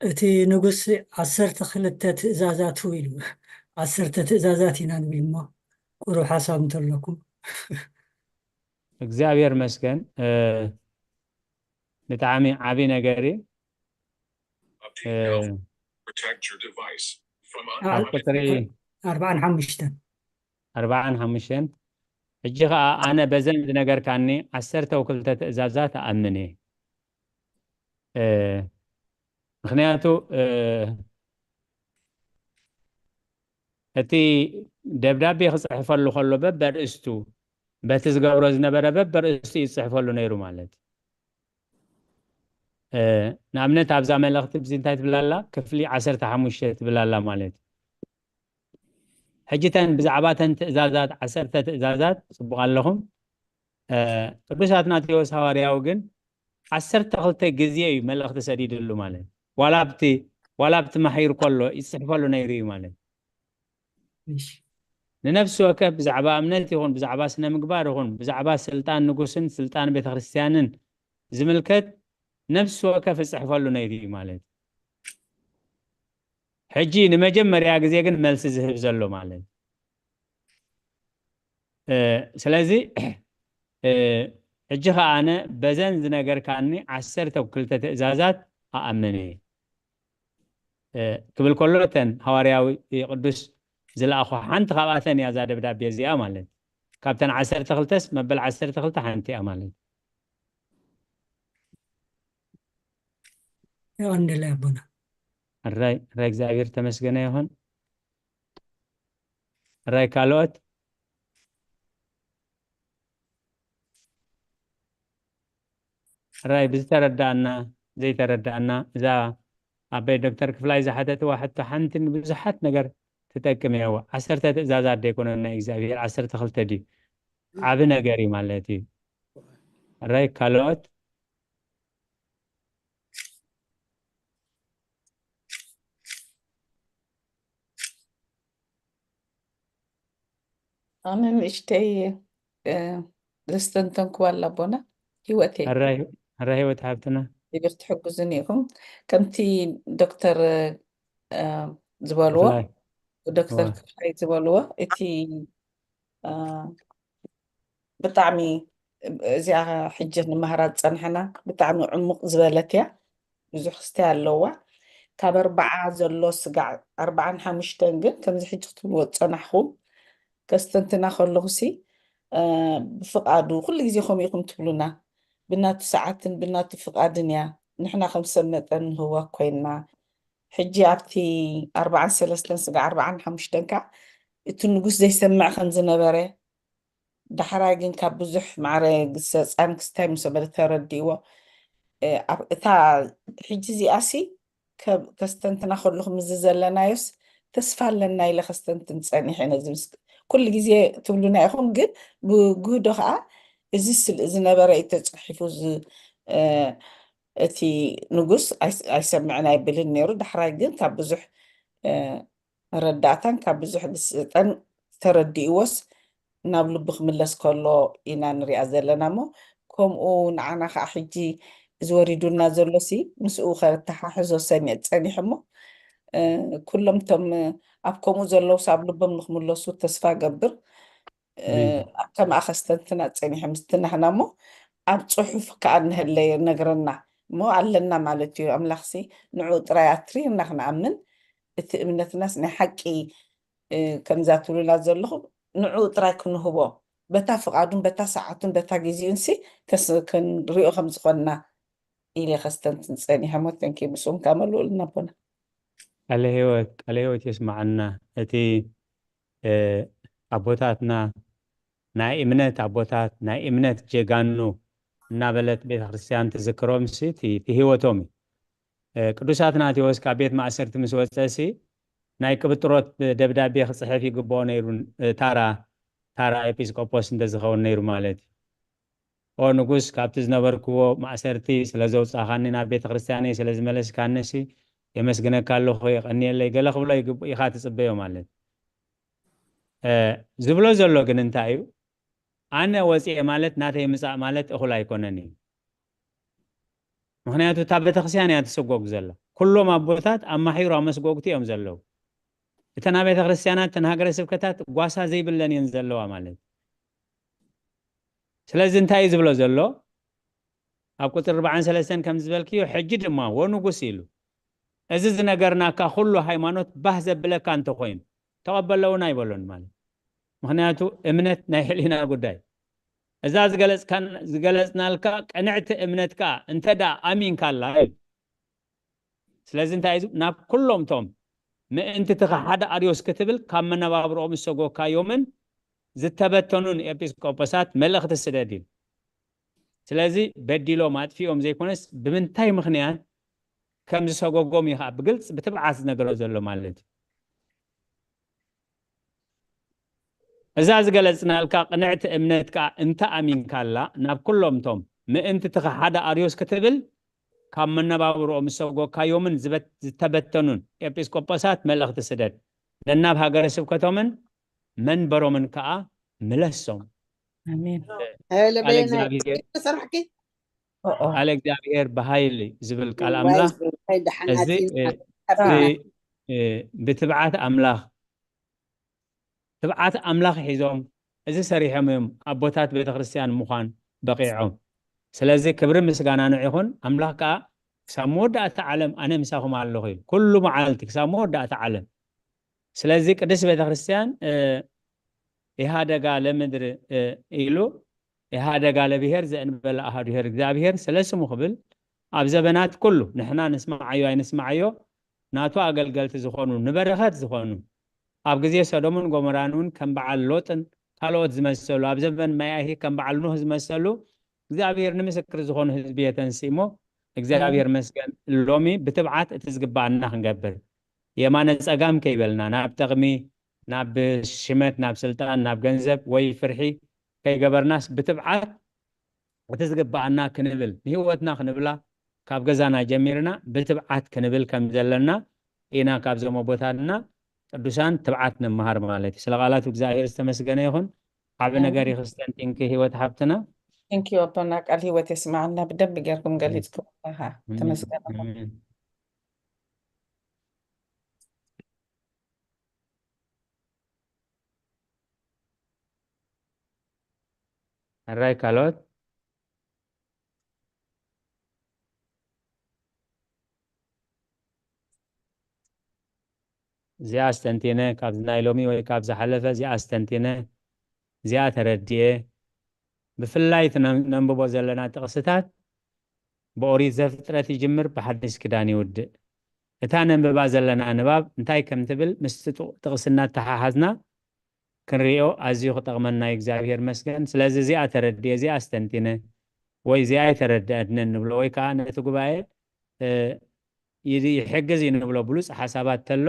እቲ ንጉስ ዓሰርተ ክልተ ትእዛዛቱ ኢሉ። ዓሰርተ ትእዛዛት ኢና ንብል እሞ ቁሩብ ሓሳብ እንተለኩም። እግዚኣብሔር መስገን ብጣዕሚ ዓብዪ ነገር እዩ። ቁፅሪ ኣርባዓን ሓሙሽተን ኣርባዓን ሓሙሽተን ሕጂ ከዓ ኣነ በዘን ዝነገርካኒ ዓሰርተ ክልተ ትእዛዛት ኣኣምን እየ። ምክንያቱ እቲ ደብዳቤ ክፅሕፈሉ ከሎ በበርእስቱ በቲ ዝገብሮ ዝነበረ በበርእስቱ ይፅሕፈሉ ነይሩ ማለት ንኣብነት ኣብዛ መልእክቲ ብዚ እንታይ ትብላላ ክፍሊ ዓሰርተ ሓሙሽተ ትብላላ ማለት ሕጂ ተን ብዛዕባ ተን ትእዛዛት ዓሰርተ ትእዛዛት ፅቡቅ ኣለኹም ቅዱስ ኣትናቴዎስ ሃዋርያዊ ግን ዓሰርተ ክልተ ግዜ እዩ መልእኽቲ ሰዲድሉ ማለት ዋላ ኣብቲ ዋላ ኣብቲ ማሒር ከሎ ይፅሕፈሉ ነይሩ እዩ ማለት ንነፍሲ ወከፍ ብዛዕባ እምነት ይኹን ብዛዕባ ስነ ምግባር ይኹን ብዛዕባ ስልጣን ንጉስን ስልጣን ቤተክርስትያንን ዝምልከት ነፍሲ ወከፍ ይፅሕፈሉ ነይሩ እዩ ማለት ሕጂ ንመጀመርያ ግዜ ግን መልሲ ዝህብ ዘሎ ማለት ስለዚ ሕጂ ከዓ ኣነ በዘን ዝነገርካኒ ዓሰርተ ክልተ ትእዛዛት ኣኣምን እየ ክብል ከሎ እተን ሃዋርያዊ ቅዱስ ዝለኣኹ ሓንቲ ካብኣተን እያ እዛ ደብዳቤ እዚኣ ማለት ካብተን ዓሰርተ ክልተስ መበል ዓሰርተ ክልተ ሓንቲ እያ ማለት የቐንደለ ኣቦና ራይ ራይ እግዚኣብሔር ተመስገነ ይኹን ራይ ካልኦት ራይ ብዝተረዳእና ዘይተረዳእና እዛ ኣበይ ዶክተር ክፍላይ ዝሓተትዋ ሕቶ ሓንቲ ንብዙሓት ነገር ትጠቅም እያ ዓሰርተ ትእዛዛት ደይኮነ ናይ እግዚኣብሔር ዓሰርተ ክልተ ድዩ ዓብ ነገር እዩ ማለት እዩ ራይ ካልኦት ኣነ ንእሽተይ ዘስተንተንኩዋ ኣላ ኣቦና ህይወት ኣራ ህይወት ሓብትና ይብር ትሕግዙን ኢኹም ከምቲ ዶክተር ዝበልዎ ዶክተር ክፍላይ ዝበልዎ እቲ ብጣዕሚ እዚኣ ሕጂ ንመሃራ ዝፀንሐና ብጣዕሚ ዕሙቕ ዝበለት እያ ብዙሕ ክስታይ ኣለዋ ካብ ኣርባዓ ዘሎ ስጋዕ ኣርባዓን ሓሙሽተን ግን ከምዚ ሕጂ ክትብልዎ ዝፀናሕኹም ከስተንትና ከለኹሲ ብፍቓዱ ኩሉ ግዜ ከምኡ ኢኹም ትብሉና ብናቱ ሰዓትን ብናቱ ፍቓድን እያ ንሕና ከም ሰብ መጠን ንህዋ ኮይንና ሕጂ ኣብቲ ኣርባዓን ሰለስተን ስጋዕ ኣርባዓን ሓሙሽተን ከዓ እቲ ንጉስ ዘይሰምዕ ከም ዝነበረ ዳሕራይ ግን ካብ ብዙሕ ማዕረ ግሰፃን ክስታይ ምስ በለ ተረዲእዎ እታ ሕጂ እዚኣሲ ከስተንትና ከለኹም እዚ ዘለናዮስ ተስፋ ኣለና ኢለ ከስተንትን ፀኒሐ ነዚ ምስ ኩሉ ግዜ ትብሉና ኢኹም ግን ብጉህዶ ከዓ እዚ ስልኢ ዝነበረ እዩ ተፅሒፉ እቲ ንጉስ ኣይሰምዕን ኣይብልን ነይሩ ዳሕራይ ግን ካብ ብዙሕ መረዳእታን ካብ ብዙሕ ግስጠን ተረዲእዎስ ናብ ልቡ ክምለስ ከሎ ኢና ንሪኣ ዘለና እሞ ከምኡ ንዓና ከዓ ሕጂ እዚ ወሪዱና ዘሎሲ ምስኡ ከተሓሕዞ ሰሚዕ ፀኒሐ እሞ ኩሎም እቶም ኣብ ከምኡ ዘለውስ ኣብ ልቦም ንክምለሱ ተስፋ ገብር ኣብ ከማኣ ከስተንትና ፀኒሐ ምስትናህና እሞ ኣብ ፅሑፍ ከዓ እንህለየ ነግረና እሞ ኣለና ማለት እዩ ኣምላኽሲ ንዑ ጥራይ ኣትሪርና ክንኣምን እቲ እምነትናስ ናይ ሓቂ ከምዛ ትብሉና ዘለኹም ንዑ ጥራይ ክንህቦ በታ ፍቓዱን በታ ሰዓቱን በታ ግዜኡንሲ ክንሪኦ ከም ዝኾንና ኢለ ከስተንትን ፀኒሐ ሞ ተንኪ ምስኡም ካመልኡልና ኣቦና ቃለ ህይወት ቃለ ህይወት የስማዓና። እቲ እ፣ ኣቦታትና ናይ እምነት ኣቦታት ናይ እምነት ጀጋኑ እናበለት ቤተ ክርስቲያን ትዝክሮም ሲ እቲ እቲ ህይወቶም እዩ። እ፣ ቅዱስ ኣትናቴዎስ ካብ ቤት ማእሰርቲ ምስ ወፀ ሲ ናይ ቅብጥሮት ደብዳቤ ክፅሕፍ ይግብኦ ነይሩ። እ፣ ታራ ታራ ኤጲስቆጶስ እንተዝኸውን ነይሩ ማለት እዩ። ኦ ንጉስ፣ ካብቲ ዝነበርክዎ ማእሰርቲ ስለ ዘውጻኻኒ፣ ናብ ቤተ ክርስቲያነይ ስለ ዝመለስካኒ ሲ የመስግነካ ኣለኹ፣ የቐንየለይ ገለ ክብሎ ይግብ ኢኻ ትጽበዮ ማለት። እ፣ ዝብሎ ዘሎ ግን እንታይ እዩ? ኣነ ወጽኤ ማለት ናተይ ምጻእ ማለት እኹል ኣይኮነን እዩ። ምኽንያቱ እታ ቤተክርስትያን እያ ትስጎግ ዘላ። ኩሎም ኣቦታት ኣማሒሩ ኣመስጎግቲ እዮም ዘለዉ። እተን ኣብ ቤተክርስትያናት እተን ሃገረ ስብከታት ጓሳ ዘይብለን እየን ዘለዋ ማለት እዩ። ስለዚ እንታይ እዩ ዝብሎ ዘሎ? ኣብ ቁፅሪ ኣርባዓን ሰለስተን ከም ዝበልክዮ ሕጂ ድማ ወንጉስ ኢሉ እዚ ዝነገርናካ ኩሉ ሃይማኖት ባህ ዘብለካ እንተኮይኑ ተቐበለውን ኣይበሎን ማለት። ምኽንያቱ እምነት ናይ ሕሊና ጉዳይ። እዛ ዝገለጽካን ዝገለጽናልካ ቅንዕቲ እምነትካ እንተ ደኣ ኣሚንካላ እዩ። ስለዚ እንታይ እዩ ናብ ኩሎም ቶም ምእንቲ እቲ ሓደ ኣርዮስ ክትብል ካብ መነባብሮኦም ዝሰጎካዮምን ዝተበተኑን ኤጲስቆጶሳት መልእኽቲ ስደድ እዩ። ስለዚ በዲሎም ኣጥፊኦም ዘይኮነስ ብምንታይ ምኽንያት ከም ዝሰጎጎም እዩ ከዓ ብግልጽ ብትብዓት ዝነግሮ ዘሎ ማለት እዩ። እዛ ዝገለጽናልካ ቅንዕቲ እምነት ከኣ እንተ ኣሚንካላ ናብ ኩሎም ቶም ምእንቲ እቲ ሓደ ኣርዮስ ክትብል ካብ መነባብሮኦም ዝሰጎካዮምን ዝበ- ዝተበተኑን ኤጲስቆጶሳት መልእኽቲ ስደድ ነናብ ሃገረ ስብከቶምን መንበሮምን ከኣ ምለሶም። ኣሜን። ቃለ እግዚኣብሔር ቃለ እግዚኣብሔር ብሃይሊ ዝብል ቃል ኣምላኽ እዚ እ፣ እቲ እ፣ ብትብዓት ኣምላኽ ትብዓት ኣምላኽ ሒዞም እዚ ሰሪሖም እዮም ኣቦታት ቤተክርስትያን ምዃን በቂዖም። ስለዚ ክብሪ ምስጋና ንዑ ይኹን። ኣምላኽ ከዓ ክሳብ መወዳእታ ዓለም ኣነ ምሳኹም ኣለኹ እዩ ኩሉ መዓልቲ ክሳብ መወዳእታ ዓለም። ስለዚ ቅድስት ቤተክርስትያን እ፣ ኢሃደጋ ለምድር እ፣ ኢሉ ኢሃደጋ ለብሔር ዘእንበለ ኣሃዱ ሄር እግዚኣብሔር ስለ ስሙ ክብል ኣብ ዘበናት ኩሉ ንሕና ንስማዓዮ ኣይንስማዓዮ ናቱ ኣገልገልቲ ዝኾኑ ንበረኸት ዝኾኑ ኣብ ግዜ ሰዶምን ጎሞራን እውን ከም በዓል ሎጥን ካልኦት ዝመሰሉ ኣብ ዘበን ማያሂ ከም በዓል ኖህ ዝመሰሉ እግዚኣብሔር ንምስክር ዝኾኑ ህዝቢ የተንስእሞ እግዚኣብሔር መስገን ሎሚ ብትብዓት እቲ ዝግባኣና ክንገብር የማነ ጸጋም ከይበልና ናብ ጥቕሚ ናብ ሽመት ናብ ስልጣን ናብ ገንዘብ ወይ ፍርሒ ከይገበርናስ ብትብዓት እቲ ዝግባኣና ክንብል ንህይወትና ክንብላ ካብ ገዛና ጀሚርና ብትብዓት ክንብል ከም ዘለና ኢና ካብዞም ኣቦታትና ቅዱሳን ትብዓት ንመሃር ማለት እዩ። ስለ ቃላቱ እግዚኣብሔር ዝተመስገነ ይኹን። ዓቢ ነገር ይኽስተን ቲንኪ ህይወት ሓብትና። ቲንኪ ኣቦና ቃል ህይወት የስማዓልና ብደንብ ጌርኩም ገሊጽኩም ኣለኻ። ተመስገን። ሕራይ ካልኦት እዚኣ ኣስተንቲነ ካብዚ ናይ ሎሚ ወይ ካብ ዝሓለፈ እዚኣ ኣስተንቲነ እዚኣ ተረዲኤ ብፍላይ እቲ ነንብቦ ዘለና ጥቕስታት ብኦሪት ዘፍጥረት ይጅምር ብሓድሽ ክዳን ይውድእ። እታ ነንብባ ዘለና ንባብ እንታይ ከም ትብል ምስቲ ጥቕሲ እናተሓሓዝና ክንሪኦ ኣዝዩ ክጠቕመና እዩ እግዚኣብሔር መስገን። ስለዚ እዚኣ ተረዲኤ እዚኣ ኣስተንቲነ ወይ እዚኣ ኣይተረድአትንን ንብሎ ወይ ከዓ ነቲ ጉባኤ ይሕግዝ እዩ ንብሎ ብሉፅ ሓሳባት ተሎ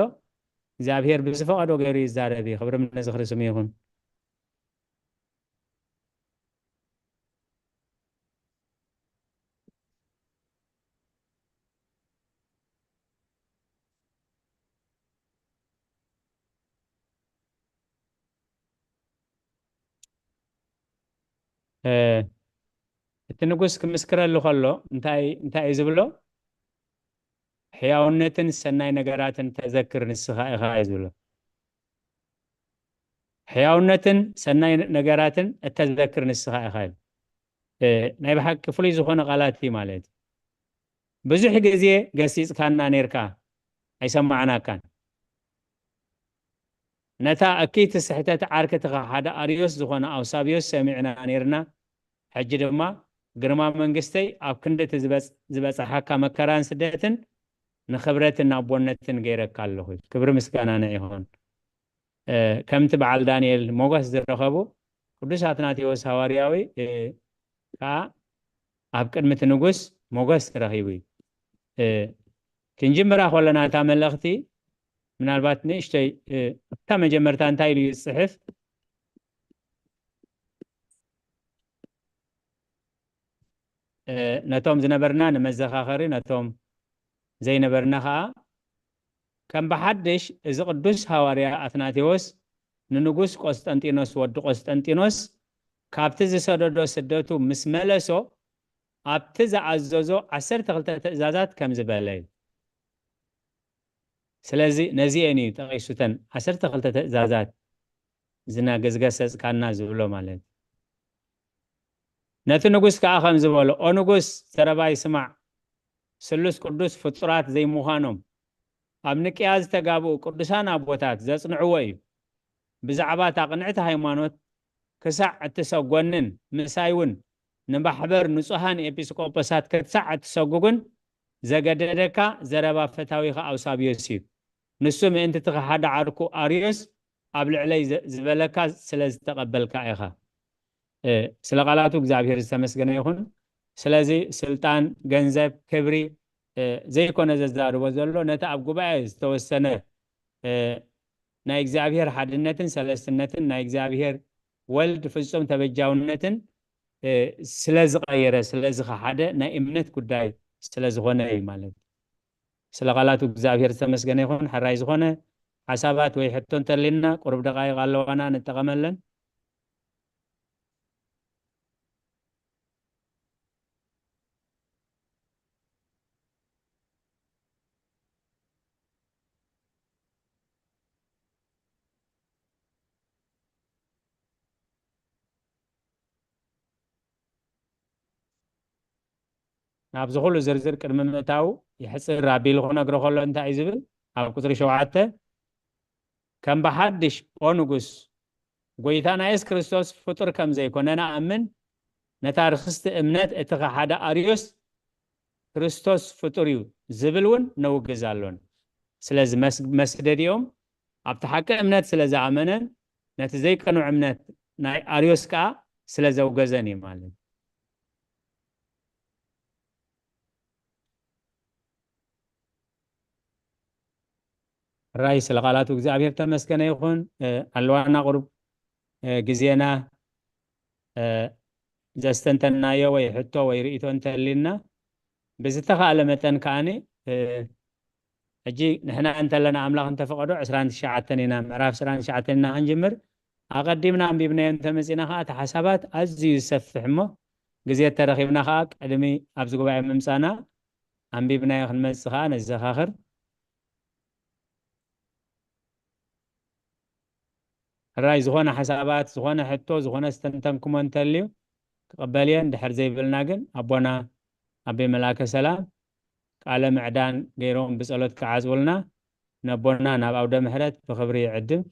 እግዚኣብሔር ብዝፈቐዶ ገይሩ ይዛረብ እዩ። ክብሪ ንዝኽሪ ስሙ ይኹን። እቲ ንጉስ ክምስክረሉ ከሎ እንታይ እንታይ እዩ ዝብሎ? ሕያውነትን ሰናይ ነገራትን ተዘክር ንስኻ ኢኻ እዩ ዝብሎ። ሕያውነትን ሰናይ ነገራትን እተዘክር ንስኻ ኢኻ እዩ። ናይ ብሓቂ ፍሉይ ዝኾነ ቃላት እዩ ማለት እዩ። ብዙሕ ግዜ ገሲጽካና ኔርካ ኣይሰማዕናካን። ነታ እኪይቲ ስሕተት ዓርክትኻ ሓደ ኣርዮስ ዝኾነ ኣውሳብዮስ ሰሚዕና ኔርና። ሕጂ ድማ ግርማ መንግስተይ ኣብ ክንዲ እቲ ዝበጽሓካ መከራን ስደትን ንኽብረትን ኣቦነትን ገይረካ ኣለኹ። ክብሪ ምስጋና ንዕ ይኹን። እ፣ ከምቲ በዓል ዳንኤል ሞገስ ዝረኸቡ፣ ቅዱስ ኣትናቴዎስ ሃዋርያዊ፣ እ፣ ከኣ ኣብ ቅድሚ እቲ ንጉስ ሞገስ ረኺቡ እዩ። እ፣ ክንጅምራ ከለና እታ መልእኽቲ ምናልባት ንእሽተይ፣ እ፣ እታ መጀመርታ እንታይ ኢሉ እዩ ዝጽሕፍ? እ፣ ነቶም ዝነበርና ንመዘኻኸሪ፣ ነቶም ዘይነበርና ኸኣ ከም ብሓድሽ እዚ ቅዱስ ሃዋርያ ኣትናቴዎስ ንንጉስ ቆስጠንጢኖስ ወዲ ቆስጠንጢኖስ ካብቲ ዝሰደዶ ስደቱ ምስ መለሶ ኣብቲ ዝኣዘዞ ዓሰርተ ክልተ ትእዛዛት ከም ዝበለ እዩ። ስለዚ ነዚኤን እዩ ጠቒሱተን ዓሰርተ ክልተ ትእዛዛት ዝነገዝገሰጽካና ዝብሎ ማለት እዩ። ነቲ ንጉስ ከኣ ከም ዝበሎ፣ "ኦ ንጉስ፣ ዘረባይ ስማዕ፣ ስሉስ ቅዱስ ፍጡራት ዘይምዃኖም ኣብ ንቅያ ዝተጋብኡ ቅዱሳን ኣቦታት ዘጽንዕዎ እዩ። ብዛዕባ እታ ቅንዕቲ ሃይማኖት ክሳዕ እትሰጎንን ምሳይ እውን ንማሕበር ንጹሃን ኤጲስቆጶሳት ክትሳዕ እትሰጉግን ዘገደደካ ዘረባ ፈታዊኻ ኣውሳብዮስ እዩ። ንሱ ምእንቲ እቲ ሓደ ዓርኩ ኣርዮስ ኣብ ልዕለይ ዘ-፣ ዝበለካ ስለ ዝተቐበልካ ኢኻ።" እ፣ ስለ ቃላቱ እግዚኣብሔር ዝተመስገነ ይኹን። ስለዚ ስልጣን፣ ገንዘብ፣ ክብሪ፣ እ፣ ዘይኮነ ዘዛርቦ ዘሎ፣ ነቲ ኣብ ጉባኤ ዝተወሰነ፣ እ፣ ናይ እግዚኣብሔር ሓድነትን ሰለስትነትን ናይ እግዚኣብሔር ወልድ ፍጹም ተበጃውነትን፣ እ፣ ስለ ዝቐየረ፣ ስለ ዝኸሓደ ናይ እምነት ጉዳይ ስለ ዝኾነ እዩ ማለት እዩ። ስለ ቃላቱ እግዚኣብሔር ዝተመስገነ ይኹን። ሕራይ ዝኾነ ሓሳባት ወይ ሕቶ እንተሊና ቁሩብ ደቃይቕ ኣለዋና፣ ንጠቐመለን። ናብዚ ኩሉ ዝርዝር ቅድሚ ምእታው የሕጽር ኣቢሉ ክነግሮ ከሎ እንታይ እዩ ዝብል? ኣብ ቁጽሪ ሸውዓተ፣ "ከም ብሓድሽ ኦ ንጉስ፣ ጎይታና የሱስ ክርስቶስ ፍጡር ከም ዘይኮነ ንኣምን፣ ነታ ርኽስቲ እምነት እቲ ኸሓደ ኣርዮስ ክርስቶስ ፍጡር እዩ ዝብል እውን ነውግዝ ኣሎን። ስለዚ መስ-፣ መስደዲኦም ኣብቲ ሓቂ እምነት ስለ ዝኣመነን ነቲ ዘይቅኑዕ እምነት ናይ ኣርዮስ ከኣ ስለ ዘውገዘን እዩ" ማለት እዩ። ሕራይ ስለ ቃላቱ እግዚኣብሔር ተመስገነ ይኹን። እ፣ ኣለዋና ቁሩብ፣ እ፣ ግዜና፣ እ፣ ዘስተንተናዮ ወይ ሕቶ ወይ ርእይቶ እንተሊና ብዝተኻእለ መጠን ከኣኒ፣ እ፣ ሕጂ ንሕና እንተለና ኣምላኽ እንተፈቐዶ ዕስራን ትሽዓተን ኢና፣ ምዕራፍ ዕስራን ትሽዓተን ኢና ክንጅምር። ኣቐዲምና ኣንቢብናዮ እንተመጺና ከኣ እቲ ሓሳባት ኣዝዩ ዝሰፍሕ እሞ ግዜ እተረኺብና ከኣ ቅድሚ ኣብዚ ጉባኤ ምምጻና ኣንቢብናዮ ክንመጽእ ከኣ ነዘኻኽር። ሕራይ ዝኾነ ሓሳባት፣ ዝኾነ ሕቶ፣ ዝኾነ ዝተንተንኩሞ እንተልዩ ክቕበል እየ። እንድሕር ዘይብልና ግን ኣቦና ኣቤ መልኣከ ሰላም ቃለ ምዕዳን ገይሮም ብጸሎት ክዓጽውልና ነቦና ናብ ኣውደ ምሕረት ብኽብሪ ይዕድም።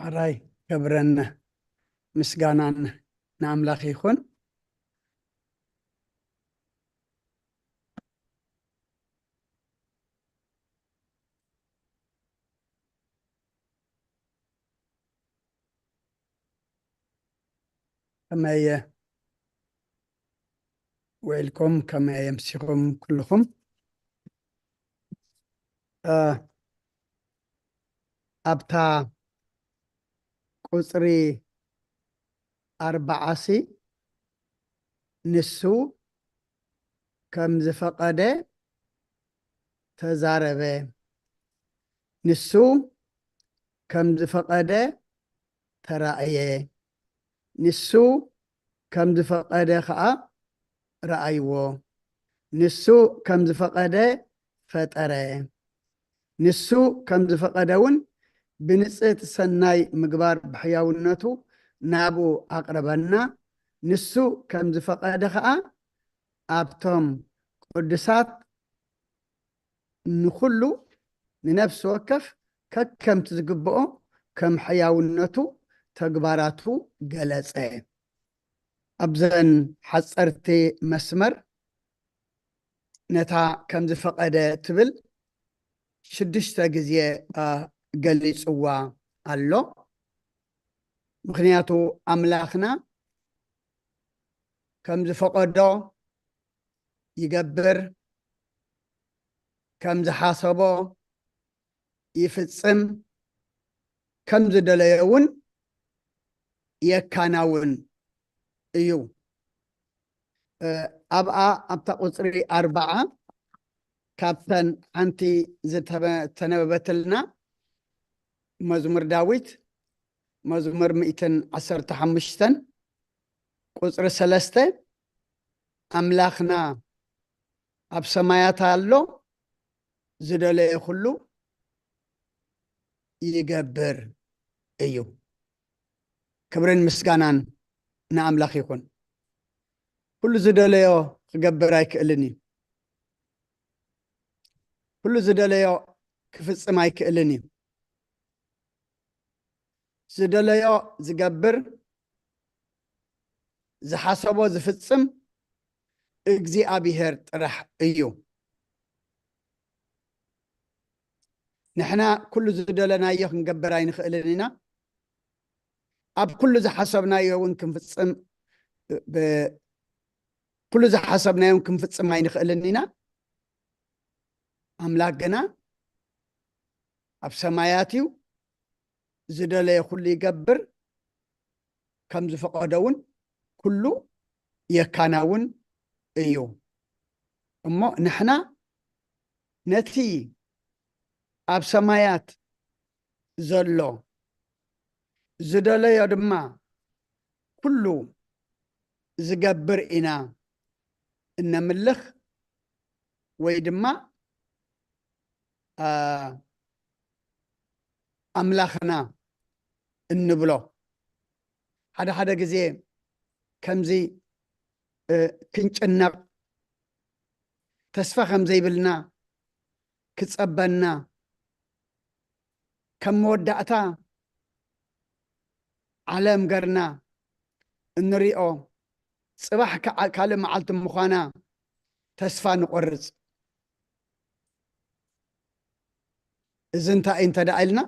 ሕራይ ክብርን ምስጋናን ንኣምላኽ ይኹን። ከመይ ውዒልኩም? ከመይ ኣምሲኹም ኩልኹም? እ፣ ኣብታ ቁጽሪ ኣርባዓ ሲ፣ ንሱ ከም ዝፈቐደ ተዛረበ። ንሱ ከም ዝፈቐደ ተራእየ። ንሱ ከም ዝፈቐደ ኸኣ ረኣይዎ። ንሱ ከም ዝፈቐደ ፈጠረ። ንሱ ከም ዝፈቐደ እውን ብንጽህቲ ሰናይ ምግባር ብሕያውነቱ ናብኡ ኣቕረበና። ንሱ ከም ዝፈቐደ ኸኣ ኣብቶም ቅዱሳት ንኹሉ፣ ንነፍሲ ወከፍ ከከምቲ ዝግብኦ ከም ሕያውነቱ ተግባራቱ ገለጸ። ኣብዘን ሓጸርቲ መስመር ነታ ከም ዝፈቐደ ትብል ሽዱሽተ ግዜ፣ አ፣ ገሊጽዋ ኣሎ። ምኽንያቱ ኣምላኽና ከም ዝፈቐዶ ይገብር፣ ከም ዝሓሰቦ ይፍጽም፣ ከም ዝደለዮ እውን የካናውን እዩ። እ፣ ኣብኣ፣ ኣብታ ቁጽሪ ኣርባዓ ካብተን ሓንቲ ዝተበ-፣ ዝተነበበትልና መዝሙር ዳዊት፣ መዝሙር ሚእትን ዓሰርተ ሓሙሽተን ቁጽሪ ሰለስተ፣ ኣምላኽና ኣብ ሰማያት ኣሎ፣ ዝደለዮ ኩሉ ይገብር እዩ። ክብርን ምስጋናን ንኣምላኽ ይኹን። ኩሉ ዝደለዮ ክገብር ኣይክእልን እዩ። ኩሉ ዝደለዮ ክፍጽም ኣይክእልን እዩ። ዝደለዮ ዝገብር፣ ዝሓሰቦ ዝፍጽም እግዚኣብሄር ጥራሕ እዩ። ንሕና ኩሉ ዝደለናዮ ክንገብር ኣይንኽእልን ኢና። ኣብ ኩሉ ዝሓሰብናዮ እውን ክንፍጽም፣ ብ-፣ ኩሉ ዝሓሰብናዮ እውን ክንፍጽም ኣይንኽእልን ኢና። ኣምላኽ ግና ኣብ ሰማያት እዩ፣ ዝደለዮ ኩሉ ይገብር፣ ከም ዝፈቐዶ እውን ኩሉ የካናውን እዩ። እሞ ንሕና ነቲ ኣብ ሰማያት ዘሎ ዝደለዮ ድማ ኩሉ ዝገብር ኢና እነምልኽ ወይ ድማ፣ አ፣ ኣምላኽና እንብሎ። ሓደ ሓደ ግዜ ከምዚ፣ እ፣ ክንጭነቕ፣ ተስፋ ከም ዘይብልና ክጸበና፣ ከም መወዳእታ ዓለም ገርና እንሪኦ፣ ጽባሕ ከዓ ካልእ መዓልቲ ምዃና ተስፋ ንቆርጽ። እዚ እንታይ እዩ እንተ ደኣ ኢልና፣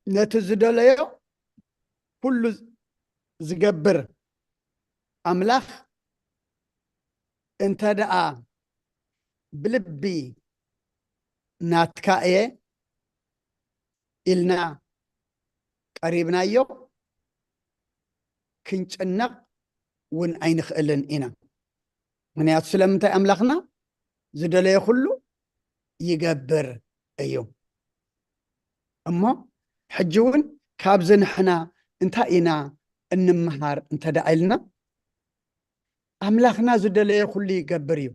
ነቲ ዝደለዮ ኩሉ ዝገብር ኣምላኽ እንተ ደኣ ብልቢ ናትካ እየ ኢልና ቀሪብናዮ፣ ክንጭነቕ እውን ኣይንኽእልን ኢና። ምኽንያቱ ስለምንታይ? ኣምላኽና ዝደለዮ ኩሉ ይገብር እዩ። እሞ ሕጂ እውን ካብዚ ንሕና እንታይ ኢና እንምሃር እንተ ደኣ ኢልና፣ ኣምላኽና ዝደለዮ ኩሉ ይገብር እዩ፣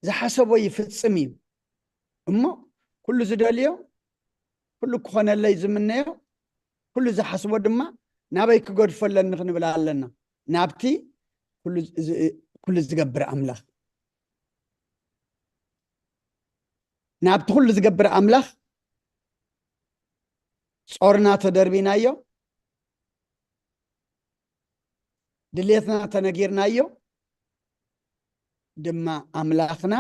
ዝሓሰቦ ይፍጽም እዩ። እሞ ኩሉ ዝደልዮ፣ ኩሉ ክኾነለይ ዝምነዮ፣ ኩሉ ዝሓስቦ ድማ ናበይ ክገድፎ ኣለኒ ክንብል ኣለና። ናብቲ ኩሉ ዝ-፣ ኩሉ ዝገብር ኣምላኽ። ናብቲ ኩሉ ዝገብር ኣምላኽ ጾርና ተደርቢናዮ፣ ድሌትና ተነጊርናዮ፣ ድማ ኣምላኽና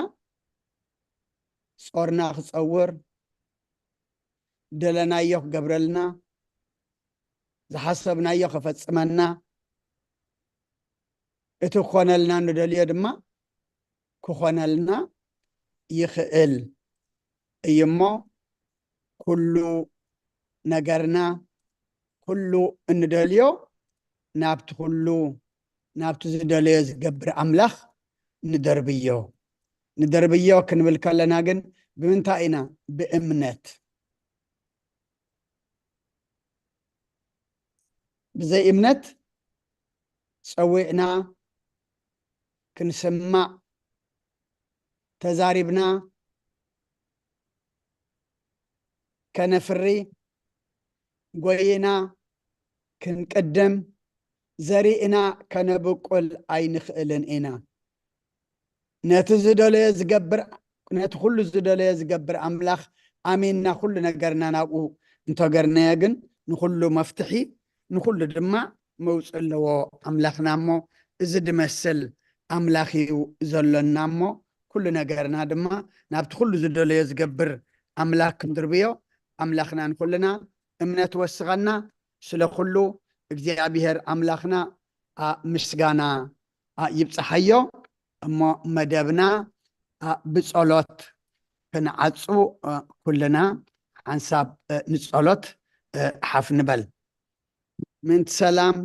ጾርና ክጸውር፣ ደለናዮ ክገብረልና፣ ዝሓሰብናዮ ከፈጽመና፣ እቲ ክኾነልና ንደልዮ ድማ ክኾነልና ይኽእል እዩ እሞ፣ ኩሉ ነገርና፣ ኩሉ እንደልዮ ናብቲ ኩሉ፣ ናብቲ ዝደለዮ ዝገብር ኣምላኽ ንደርብዮ። ንደርብዮ ክንብል ከለና ግን ብምንታይ ኢና? ብእምነት። ብዘይ እምነት ጸዊዕና ክንስማዕ፣ ተዛሪብና ከነፍሪ፣ ጎይና ክንቅድም፣ ዘሪእና ከነብቁል ኣይንኽእልን ኢና። ነቲ ዝደለዮ ዝገብር፣ ነቲ ኩሉ ዝደለዮ ዝገብር ኣምላኽ ኣሚንና ኩሉ ነገርና ናብኡ እንተገርናዮ ግን ንኩሉ መፍትሒ፣ ንኩሉ ድማ መውፅእ ኣለዎ ኣምላኽና። እሞ እዚ ድመስል ኣምላኽ እዩ ዘሎና። እሞ ኩሉ ነገርና ድማ ናብቲ ኩሉ ዝደለዮ ዝገብር ኣምላኽ ክንድርብዮ ኣምላኽና ንኩልና እምነት ወስኸና። ስለ ኩሉ እግዚኣብሔር ኣምላኽና ኣ፣ ምስጋና ኣ፣ ይብጽሓዮ። እሞ መደብና ኣ፣ ብጸሎት ክንዓጹ እ፣ ኩልና ሓንሳብ እ፣ ንጸሎት እ፣ ሓፍ ንበል። ምእንቲ ሰላም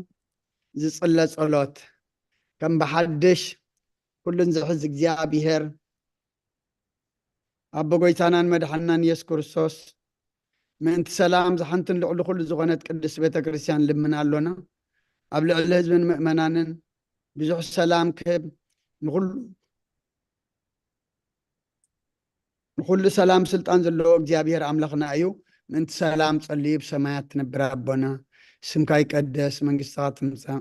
ዝጽለ ጸሎት ከም ብሓድሽ ኩሉን ዝሕዝ እግዚኣብሔር ኣቦ ጎይታናን መድሓንናን የሱስ ክርስቶስ፣ ምእንቲ ሰላም ዝሓንትን ልዕሊ ኩሉ ዝኾነት ቅድስት ቤተ ክርስቲያን ልምና ኣሎና። ኣብ ልዕሊ ህዝብን ምእመናንን ብዙሕ ሰላም ክህብ፣ ንኹሉ ንኹሉ ሰላም ስልጣን ዘለዎ እግዚኣብሔር ኣምላኽና እዩ። ምእንቲ ሰላም ጸልዩ። ብሰማያት ትነብር ኣቦና፣ ስምካ ይቀደስ፣ መንግስትኻ ትምጻእ፣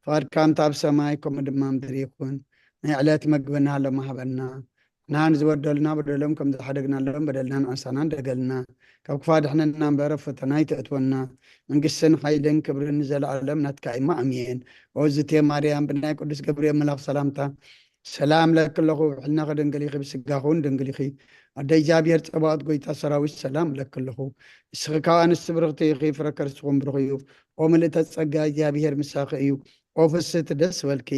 ፍቓድካ ከምታ ኣብ ሰማይ ከምኡ ድማ ምድሪ ይኹን። ናይ ዕለት መግብና ሎሚ ሃበና። ንሕና ንዝበደሉና በደሎም ከም ዝሓደግናሎም በደልና ንኣሳና እንደገልና፣ ካብ ክፋ ድሕነና እምበር ኣብ ፈተና ኣይተእትወና። መንግስትን ሓይልን ክብርን ንዘለኣለም ናትካ እማ ኣሜን። ኦዝቴ ማርያም ብናይ ቅዱስ ገብርኤል መልኣኽ ሰላምታ ሰላም ለኪ ኣለኹ፣ ብሕልናኺ ድንግል ኢኺ፣ ብስጋኺ እውን ድንግል ኢኺ። ኣደ እግዚኣብሔር ጸባኦት፣ ጎይታ ሰራዊት፣ ሰላም ለኪ ኣለኹ። ንስኺ ካብ ኣንስቲ ብርኽቲ ኢኺ፣ ፍረ ከርስኺ እውን ብሩኽ እዩ። ኦ ምልእተ ጸጋ፣ እግዚኣብሔር ምሳኺ እዩ። ኦ ፍስህቲ፣ ደስ በልኪ።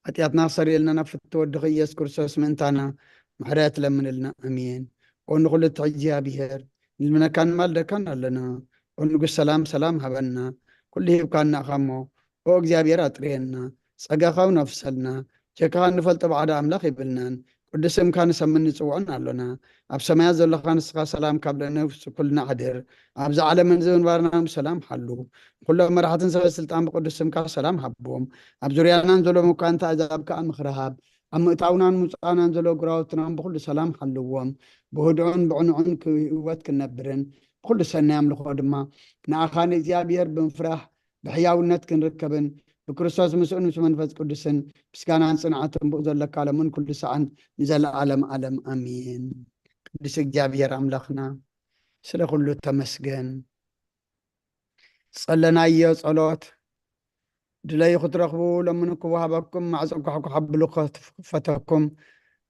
ሓጢኣትና ክሰርየልና ናብ ፍትው ወድኺ ኢየሱስ ክርስቶስ ምእንታና ምሕረት ለምንልና። ኣሜን። ኦ ንኹሉ ትሕት እግዚኣብሔር፣ ንልምነካን ንማልደካን ኣለና። ኦ ንጉስ ሰላም፣ ሰላም ሃበና። ኩሉ ሂብካና ኢኻ እሞ፣ ኦ እግዚኣብሔር ኣጥርየና። ጸጋኻ እውን ኣፍሰልና። ጀካኻ እንፈልጦ ባዕዳ ኣምላኽ የብልናን። ቅዱስ ስምካ ንሰምን ንጽውዖን ኣሎና። ኣብ ሰማያት ዘለኻ ንስኻ ሰላም ካብ ልዕሊ ነፍሲ ኩልና ኣሕድር። ኣብዚ ዓለምን እዚ ምንባርና እውን ብሰላም ሓሉ። ንኹሎም መራሕትን ሰበ ስልጣን ብቅዱስ ስምካ ሰላም ሃቦም። ኣብ ዙርያናን ዘሎ መኳንንቲ ኣሕዛብ ከኣ ምኽሪ ሃብ። ኣብ ምእታውናን ምውጻእናን ዘሎ ግራውትናን ብኹሉ ሰላም ሓልዎም። ብህድኡን ብዕኑዕን ክህይወት ክንነብርን ብኹሉ ሰናይ ኣምልኾ ድማ ንኣኻ ንእግዚኣብሔር ብምፍራሕ ብሕያውነት ክንርከብን ብክርስቶስ ምስኡን ምስ መንፈስ ቅዱስን ምስጋናን ጽንዓትን ብኡ ዘለካ ለምን ኩሉ ሰዓን ንዘለዓለም ዓለም ኣሜን። ቅዱስ እግዚኣብሔር ኣምላኽና ስለ ኩሉ ተመስገን። ጸለናዮ ጸሎት ድለዩ ክትረኽቡ ለምኑ ክወሃበኩም፣ ማዕጾ ኳሕኳሕ ኣብሉ ክፈተኩም፣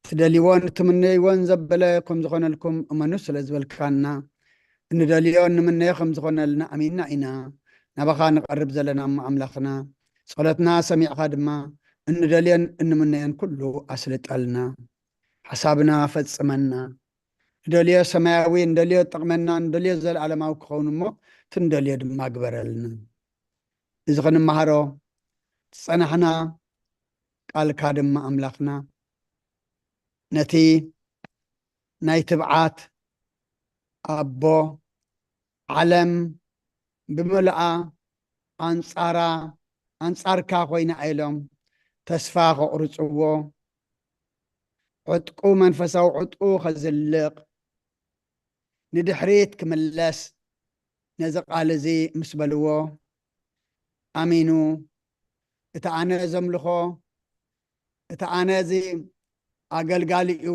ትደልይዎን ትምነይዎን ዘበለ ከም ዝኾነልኩም እመኑ ስለ ዝበልካና፣ እንደልዮ እንምነዮ ከም ዝኾነልና ኣሚንና ኢና ናባኻ ንቐርብ ዘለና እሞ ኣምላኽና፣ ጸሎትና ሰሚዕኻ ድማ እንደልዮን እንምነዮን ኩሉ ኣስልጠልና። ሓሳብና ፈጽመና። ንደልዮ ሰማያዊ፣ ንደልዮ ጠቕመና፣ ንደልዮ ዘለዓለማዊ ክኸውን እሞ ትንደልዮ ድማ ግበረልና። እዚ ክንመሃሮ ዝጸናሕና ቃልካ ድማ ኣምላኽና ነቲ ናይ ትብዓት ኣቦ ዓለም ብምልኣ ኣንጻራ፣ ኣንጻርካ ኮይና ኢሎም ተስፋ ከቑርጽዎ፣ ዕጥቁ፣ መንፈሳዊ ዕጥቁ ከዝልቕ፣ ንድሕሪት ክምለስ ነዚ ቃል እዚ ምስ በልዎ፣ ኣሚኑ፣ እቲ ኣነ ዘምልኾ፣ እቲ ኣነ እዚ ኣገልጋሊኡ፣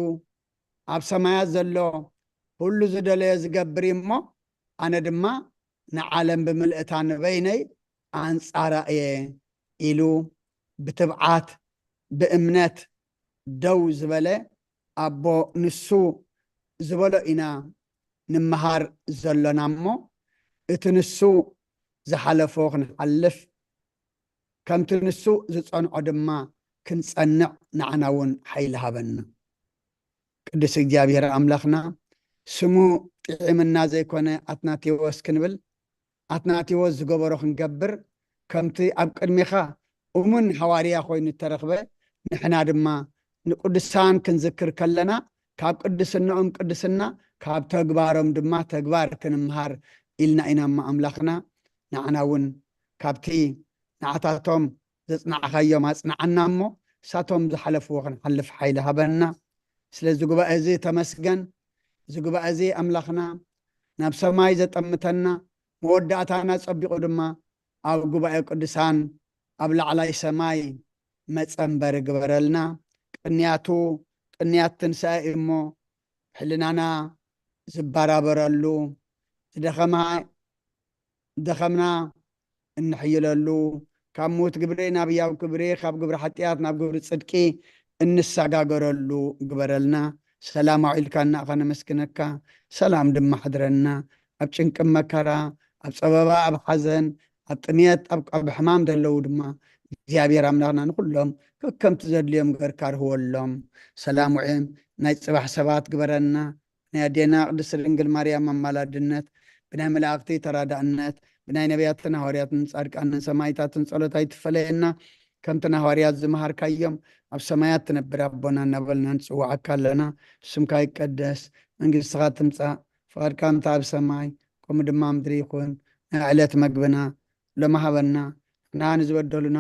ኣብ ሰማያት ዘሎ ኩሉ ዝደለዮ ዝገብር እዩ እሞ፣ ኣነ ድማ ንዓለም ብምልእታ ንበይነይ ኣንጻራ እየ ኢሉ ብትብዓት ብእምነት ደው ዝበለ ኣቦ፣ ንሱ ዝበሎ ኢና ንምሃር ዘሎና እሞ፣ እቲ ንሱ ዝሓለፎ ክንሓልፍ፣ ከምቲ ንሱ ዝጸንዖ ድማ ክንጸንዕ ንዓና እውን ሓይሊ ሃበና። ቅዱስ እግዚኣብሔር ኣምላኽና፣ ስሙ ጥዒምና ዘይኮነ ኣትናቴዎስ ክንብል፣ ኣትናቴዎስ ዝገበሮ ክንገብር፣ ከምቲ ኣብ ቅድሜኻ እሙን ሃዋርያ ኮይኑ እተረኽበ፣ ንሕና ድማ ንቅዱሳን ክንዝክር ከለና፣ ካብ ቅድስናኦም ቅድስና፣ ካብ ተግባሮም ድማ ተግባር ክንምሃር ኢልና ኢና እሞ ኣምላኽና፣ ንዓና እውን ካብቲ ንዓታቶም ዘጽናዕኻዮም ኣጽንዓና እሞ፣ እሳቶም ዝሓለፍዎ ክንሓልፍ ሓይሊ ሃበና። ስለዚ ጉባኤ እዚ ተመስገን። እዚ ጉባኤ እዚ ኣምላኽና ናብ ሰማይ ዘጠምተና፣ መወዳእታና ጸቢቑ ድማ ኣብ ጉባኤ ቅዱሳን ኣብ ላዕላይ ሰማይ መጸንበሪ ግበረልና። ቅንያቱ ቅንያት ትንሳኤ እዩ እሞ፣ ሕልናና ዝበራበረሉ፣ ዝደኸማ ደኸምና እንሕይለሉ፣ ካብ ምዉት ግብሪ ናብ ህያው ግብሪ፣ ካብ ግብሪ ሓጢኣት ናብ ግብሪ ጽድቂ እንሰጋገረሉ ግበረልና። ሰላም ኣውዒልካና ኢኻ ነመስግነካ፣ ሰላም ድማ ሕድረና። ኣብ ጭንቂ መከራ፣ ኣብ ጸበባ፣ ኣብ ሓዘን፣ ኣብ ጥሜት፣ ኣብ፣ ኣብ ሕማም ዘለዉ ድማ እግዚኣብሔር ኣምላኽና ንኹሎም ከከምቲ ዘድልዮም ገርካ ርህወሎም። ሰላም ውዒም ናይ ጽባሕ ሰባት ግበረና። ናይ ኣዴና ቅድስት ድንግል ማርያም ኣማላድነት፣ ብናይ መላእኽቲ ተራዳእነት፣ ብናይ ነቢያትን ሃዋርያትን ጻድቃንን ሰማዕታትን ጸሎት ኣይትፈለየና። ከምቲ ንሃዋርያት ዝመሃርካዮም፣ ኣብ ሰማያት ትነብር ኣቦና እናበልና ንጽውዓካ ኣለና። ስምካ ይቀደስ፣ መንግስትኻ ትምጻእ፣ ፍቓድካ ከምቲ ኣብ ሰማይ ከምኡ ድማ ኣብ ምድሪ ይኹን። ናይ ዕለት መግብና ሎሚ ሃበና። ንሕና ንዝበደሉና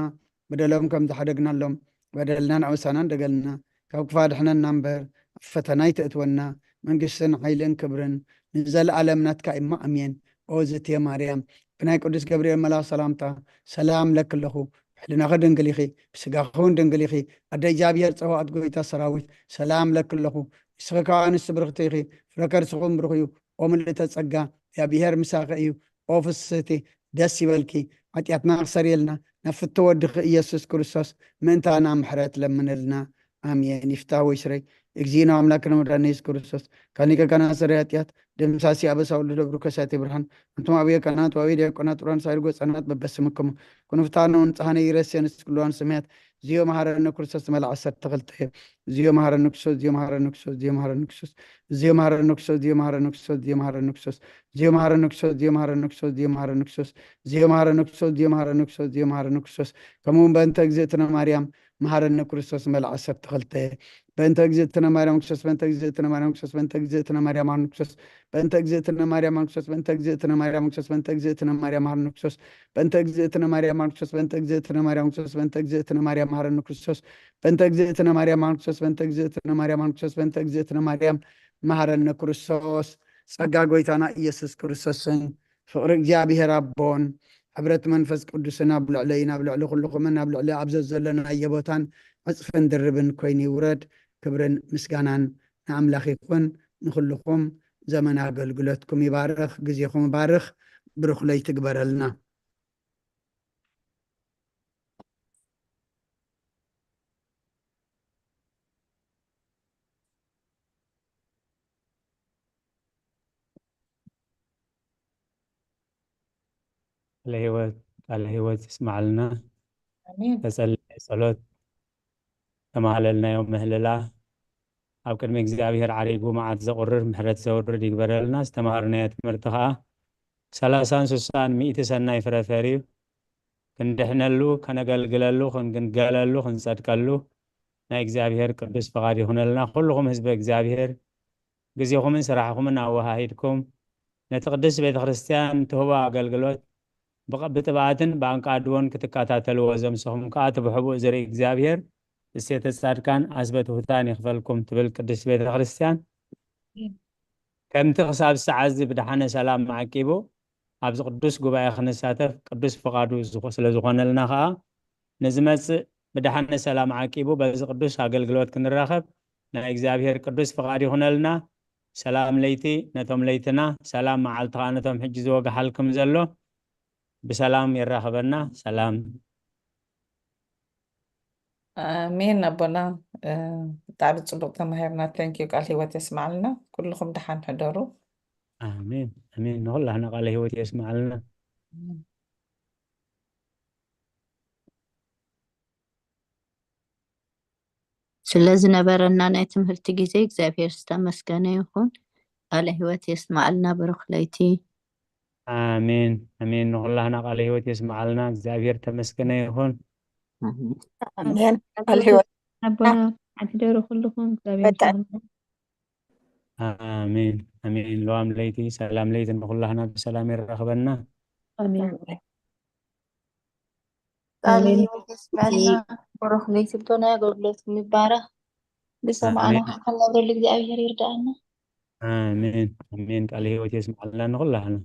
በደሎም ከም ዝሓደግናሎም፣ በደልናን ኣበሳናን ደገልና፣ ካብ ክፋ ድሕነና እምበር፣ ኣብ ፈተና ኣይተእትወና። መንግስትን ሓይልን ክብርን ንዘለኣለም ናትካ እሞ፣ ኣሜን። ኦ ዝትየ ማርያም፣ ብናይ ቅዱስ ገብርኤል መልኣኽ ሰላምታ ሰላም ለኪ ኣለኹ። ብሕልናኺ ድንግል ኢኺ፣ ብስጋኺ እውን ድንግል ኢኺ። ኣደ እግዚኣብሔር ጸባኦት፣ ጎይታ ሰራዊት፣ ሰላም ለኪ ኣለኹ። ንስኺ ካብ ኣንስቲ ብርኽቲ ኢኺ፣ ፍረ ከርስኺ እውን ብሩኽ እዩ። ኦ ምልእተ ጸጋ፣ እግዚኣብሔር ምሳኺ እዩ። ኦ ፍስህቲ፣ ደስ ይበልኪ። ሓጢኣትና ክሰርየልና፣ ናብ ፍትው ወድኺ ኢየሱስ ክርስቶስ ምእንታና ምሕረት ለምንልና። ኣሜን። ይፍታህ ወይ ስረይ። እግዚእነ ኣምላክነ መድኃኒነ ኢየሱስ ክርስቶስ፣ ካኒቀ ካና ስረይ ኃጢአት፣ ደምሳሲ አበሳ ሁሉ ለብሩ ከሳቴ ብርሃን፣ አንቱም አብየ ካህናት ወአብየ ዲያቆናት ጥሩያን ሳይር ጎጸናት በበስምክሙ፣ ኩኑ ፍትሐነ ወንጽሐነ ኢረስየነ ስክልዋን ሰማያት፣ እግዚኦ መሐረነ ክርስቶስ መልአ ዓሰርተ ክልተ። እግዚኦ መሐረነ ክርስቶስ፣ እግዚኦ መሐረነ ክርስቶስ፣ እግዚኦ መሐረነ ክርስቶስ፣ እግዚኦ መሐረነ ክርስቶስ፣ እግዚኦ መሐረነ ክርስቶስ፣ እግዚኦ መሐረነ ክርስቶስ፣ እግዚኦ መሐረነ ክርስቶስ፣ እግዚኦ መሐረነ ክርስቶስ፣ እግዚኦ መሐረነ ክርስቶስ፣ እግዚኦ መሐረነ ክርስቶስ፣ እግዚኦ መሐረነ ክርስቶስ፣ ከምኡ እውን በእንተ እግዝእትነ ማርያም መሐረነ ክርስቶስ መልአ ዓሰርተ ክልተ። በእንተ እግዝእትነ ማርያም ክርስቶስ፣ በእንተ እግዝእትነ ማርያም ክርስቶስ፣ በእንተ እግዝእትነ ማርያም መሐረነ ክርስቶስ፣ በእንተ እግዝእትነ ማርያም ክርስቶስ፣ በእንተ እግዝእትነ ማርያም ክርስቶስ፣ በእንተ እግዝእትነ ማርያም መሐረነ ክርስቶስ፣ በእንተ እግዝእትነ ማርያም ክርስቶስ፣ በእንተ እግዝእትነ ማርያም ክርስቶስ፣ በእንተ እግዝእትነ ማርያም መሐረነ ክርስቶስ፣ በእንተ እግዝእትነ ማርያም ክርስቶስ፣ በእንተ እግዝእትነ ማርያም ክርስቶስ፣ በእንተ እግዝእትነ ማርያም መሐረነ ክርስቶስ። ጸጋ ጎይታና ኢየሱስ ክርስቶስን ፍቕሪ እግዚኣብሔር ኣቦን ሕብረት መንፈስ ቅዱስን ኣብ ልዕለይን ኣብ ልዕሊ ኩልኹምን ኣብ ልዕሊ ኣብ ዘዘለናዮ ቦታን ዕጽፍን ድርብን ኮይኑ ይውረድ። ክብርን ምስጋናን ንኣምላኽ ይኹን። ንኹልኹም ዘመን ኣገልግሎትኩም ይባርኽ፣ ግዜኹም ይባርኽ። ብሩኽ ለይቲ ግበረልና። ቃለ ህይወት፣ ቃለ ህይወት ይስማዓልና። ኣሜን። ተጸለየ ጸሎት ተማህለልናዮ ምህልላ ኣብ ቅድሚ እግዚኣብሔር ዓሪጉ መዓት ዘቑርር ምሕረት ዘውርድ ይግበረልና። ዝተማሃርናዮ ትምህርቲ ኸኣ ሰላሳን ስሳን ሚእቲ ሰናይ ፍረ ፈርዩ ክንድሕነሉ፣ ከነገልግለሉ፣ ክንግልገለሉ፣ ክንጸድቀሉ ናይ እግዚኣብሔር ቅዱስ ፍቓድ ይኹነልና። ኩልኹም ህዝቢ እግዚኣብሔር ግዜኹምን ስራሕኹምን ኣወሃሂድኩም ነቲ ቅድስት ቤተ ክርስቲያን ትህቦ ኣገልግሎት ብቐ-፣ ብጥብኣትን ብኣንቃድቦን ክትከታተልዎ ዘምሰኹም ከኣ እቲ ብሕቡእ ዝርኢ እግዚኣብሔር እሴተ ጻድቃን ዓስበ ትሑታን ይኽፈልኩም ትብል ቅድስት ቤተ ክርስቲያን። ከምቲ ክሳብ ሰዓት እዚ ብደሓነ ሰላም ዓቂቡ ኣብዚ ቅዱስ ጉባኤ ክንሳተፍ ቅዱስ ፍቓዱ ዝኾ-፣ ስለ ዝኾነልና ከኣ ንዝመጽእ ብደሓነ ሰላም ዓቂቡ በዚ ቅዱስ ኣገልግሎት ክንራኸብ ናይ እግዚኣብሔር ቅዱስ ፍቓድ ይኹነልና። ሰላም ለይቲ ነቶም ለይትና፣ ሰላም መዓልቲ ከኣ ነቶም ሕጂ ዝወግሓልኩም ዘሎ ብሰላም የራኽበና። ሰላም። ኣሜን ኣቦና፣ እ፣ ብጣዕሚ ጽቡቕ ተማሂርና። Thank you፣ ቃል ህይወት የስማዓልና። ኩልኹም ደሓን ሕደሩ። ኣሜን፣ ኣሜን። ንኹላህና ቃለ ህይወት የስማዓልና። ኣሜን። ስለ ዝነበረና ናይ ትምህርቲ ግዜ እግዚኣብሔር ዝተመስገነ ይኹን። ቃለ ህይወት የስማዓልና። ብሩኽ ለይቲ። ኣሜን ኣሜን። ንኹላህና ቃለ ህይወት የስማዓልና። እግዚኣብሔር ተመስገነ ይኹን። ኣሜን። ቃለ ህይወት ኣቦና ሓድደሩ ኩልኹም እግዚኣብሔር በጣም ይባርክ። ኣሜን ኣሜን። ለዋም ለይቲ ሰላም ለይቲ ንኹላህና ብሰላም የራኽበና። ኣሜን። ቃለ ኣሜን። ህይወት የስመዐልና። ብሩኽ ለይቲ ብቶ ናይ ኣገልግሎትኩም ይባረኽ። ብሰማዕና ኣሜን። ክንነብረሉ እግዚኣብሔር ይርዳእና። ኣሜን ኣሜን። ቃለ ህይወት የስማዓልና ንኹላህና።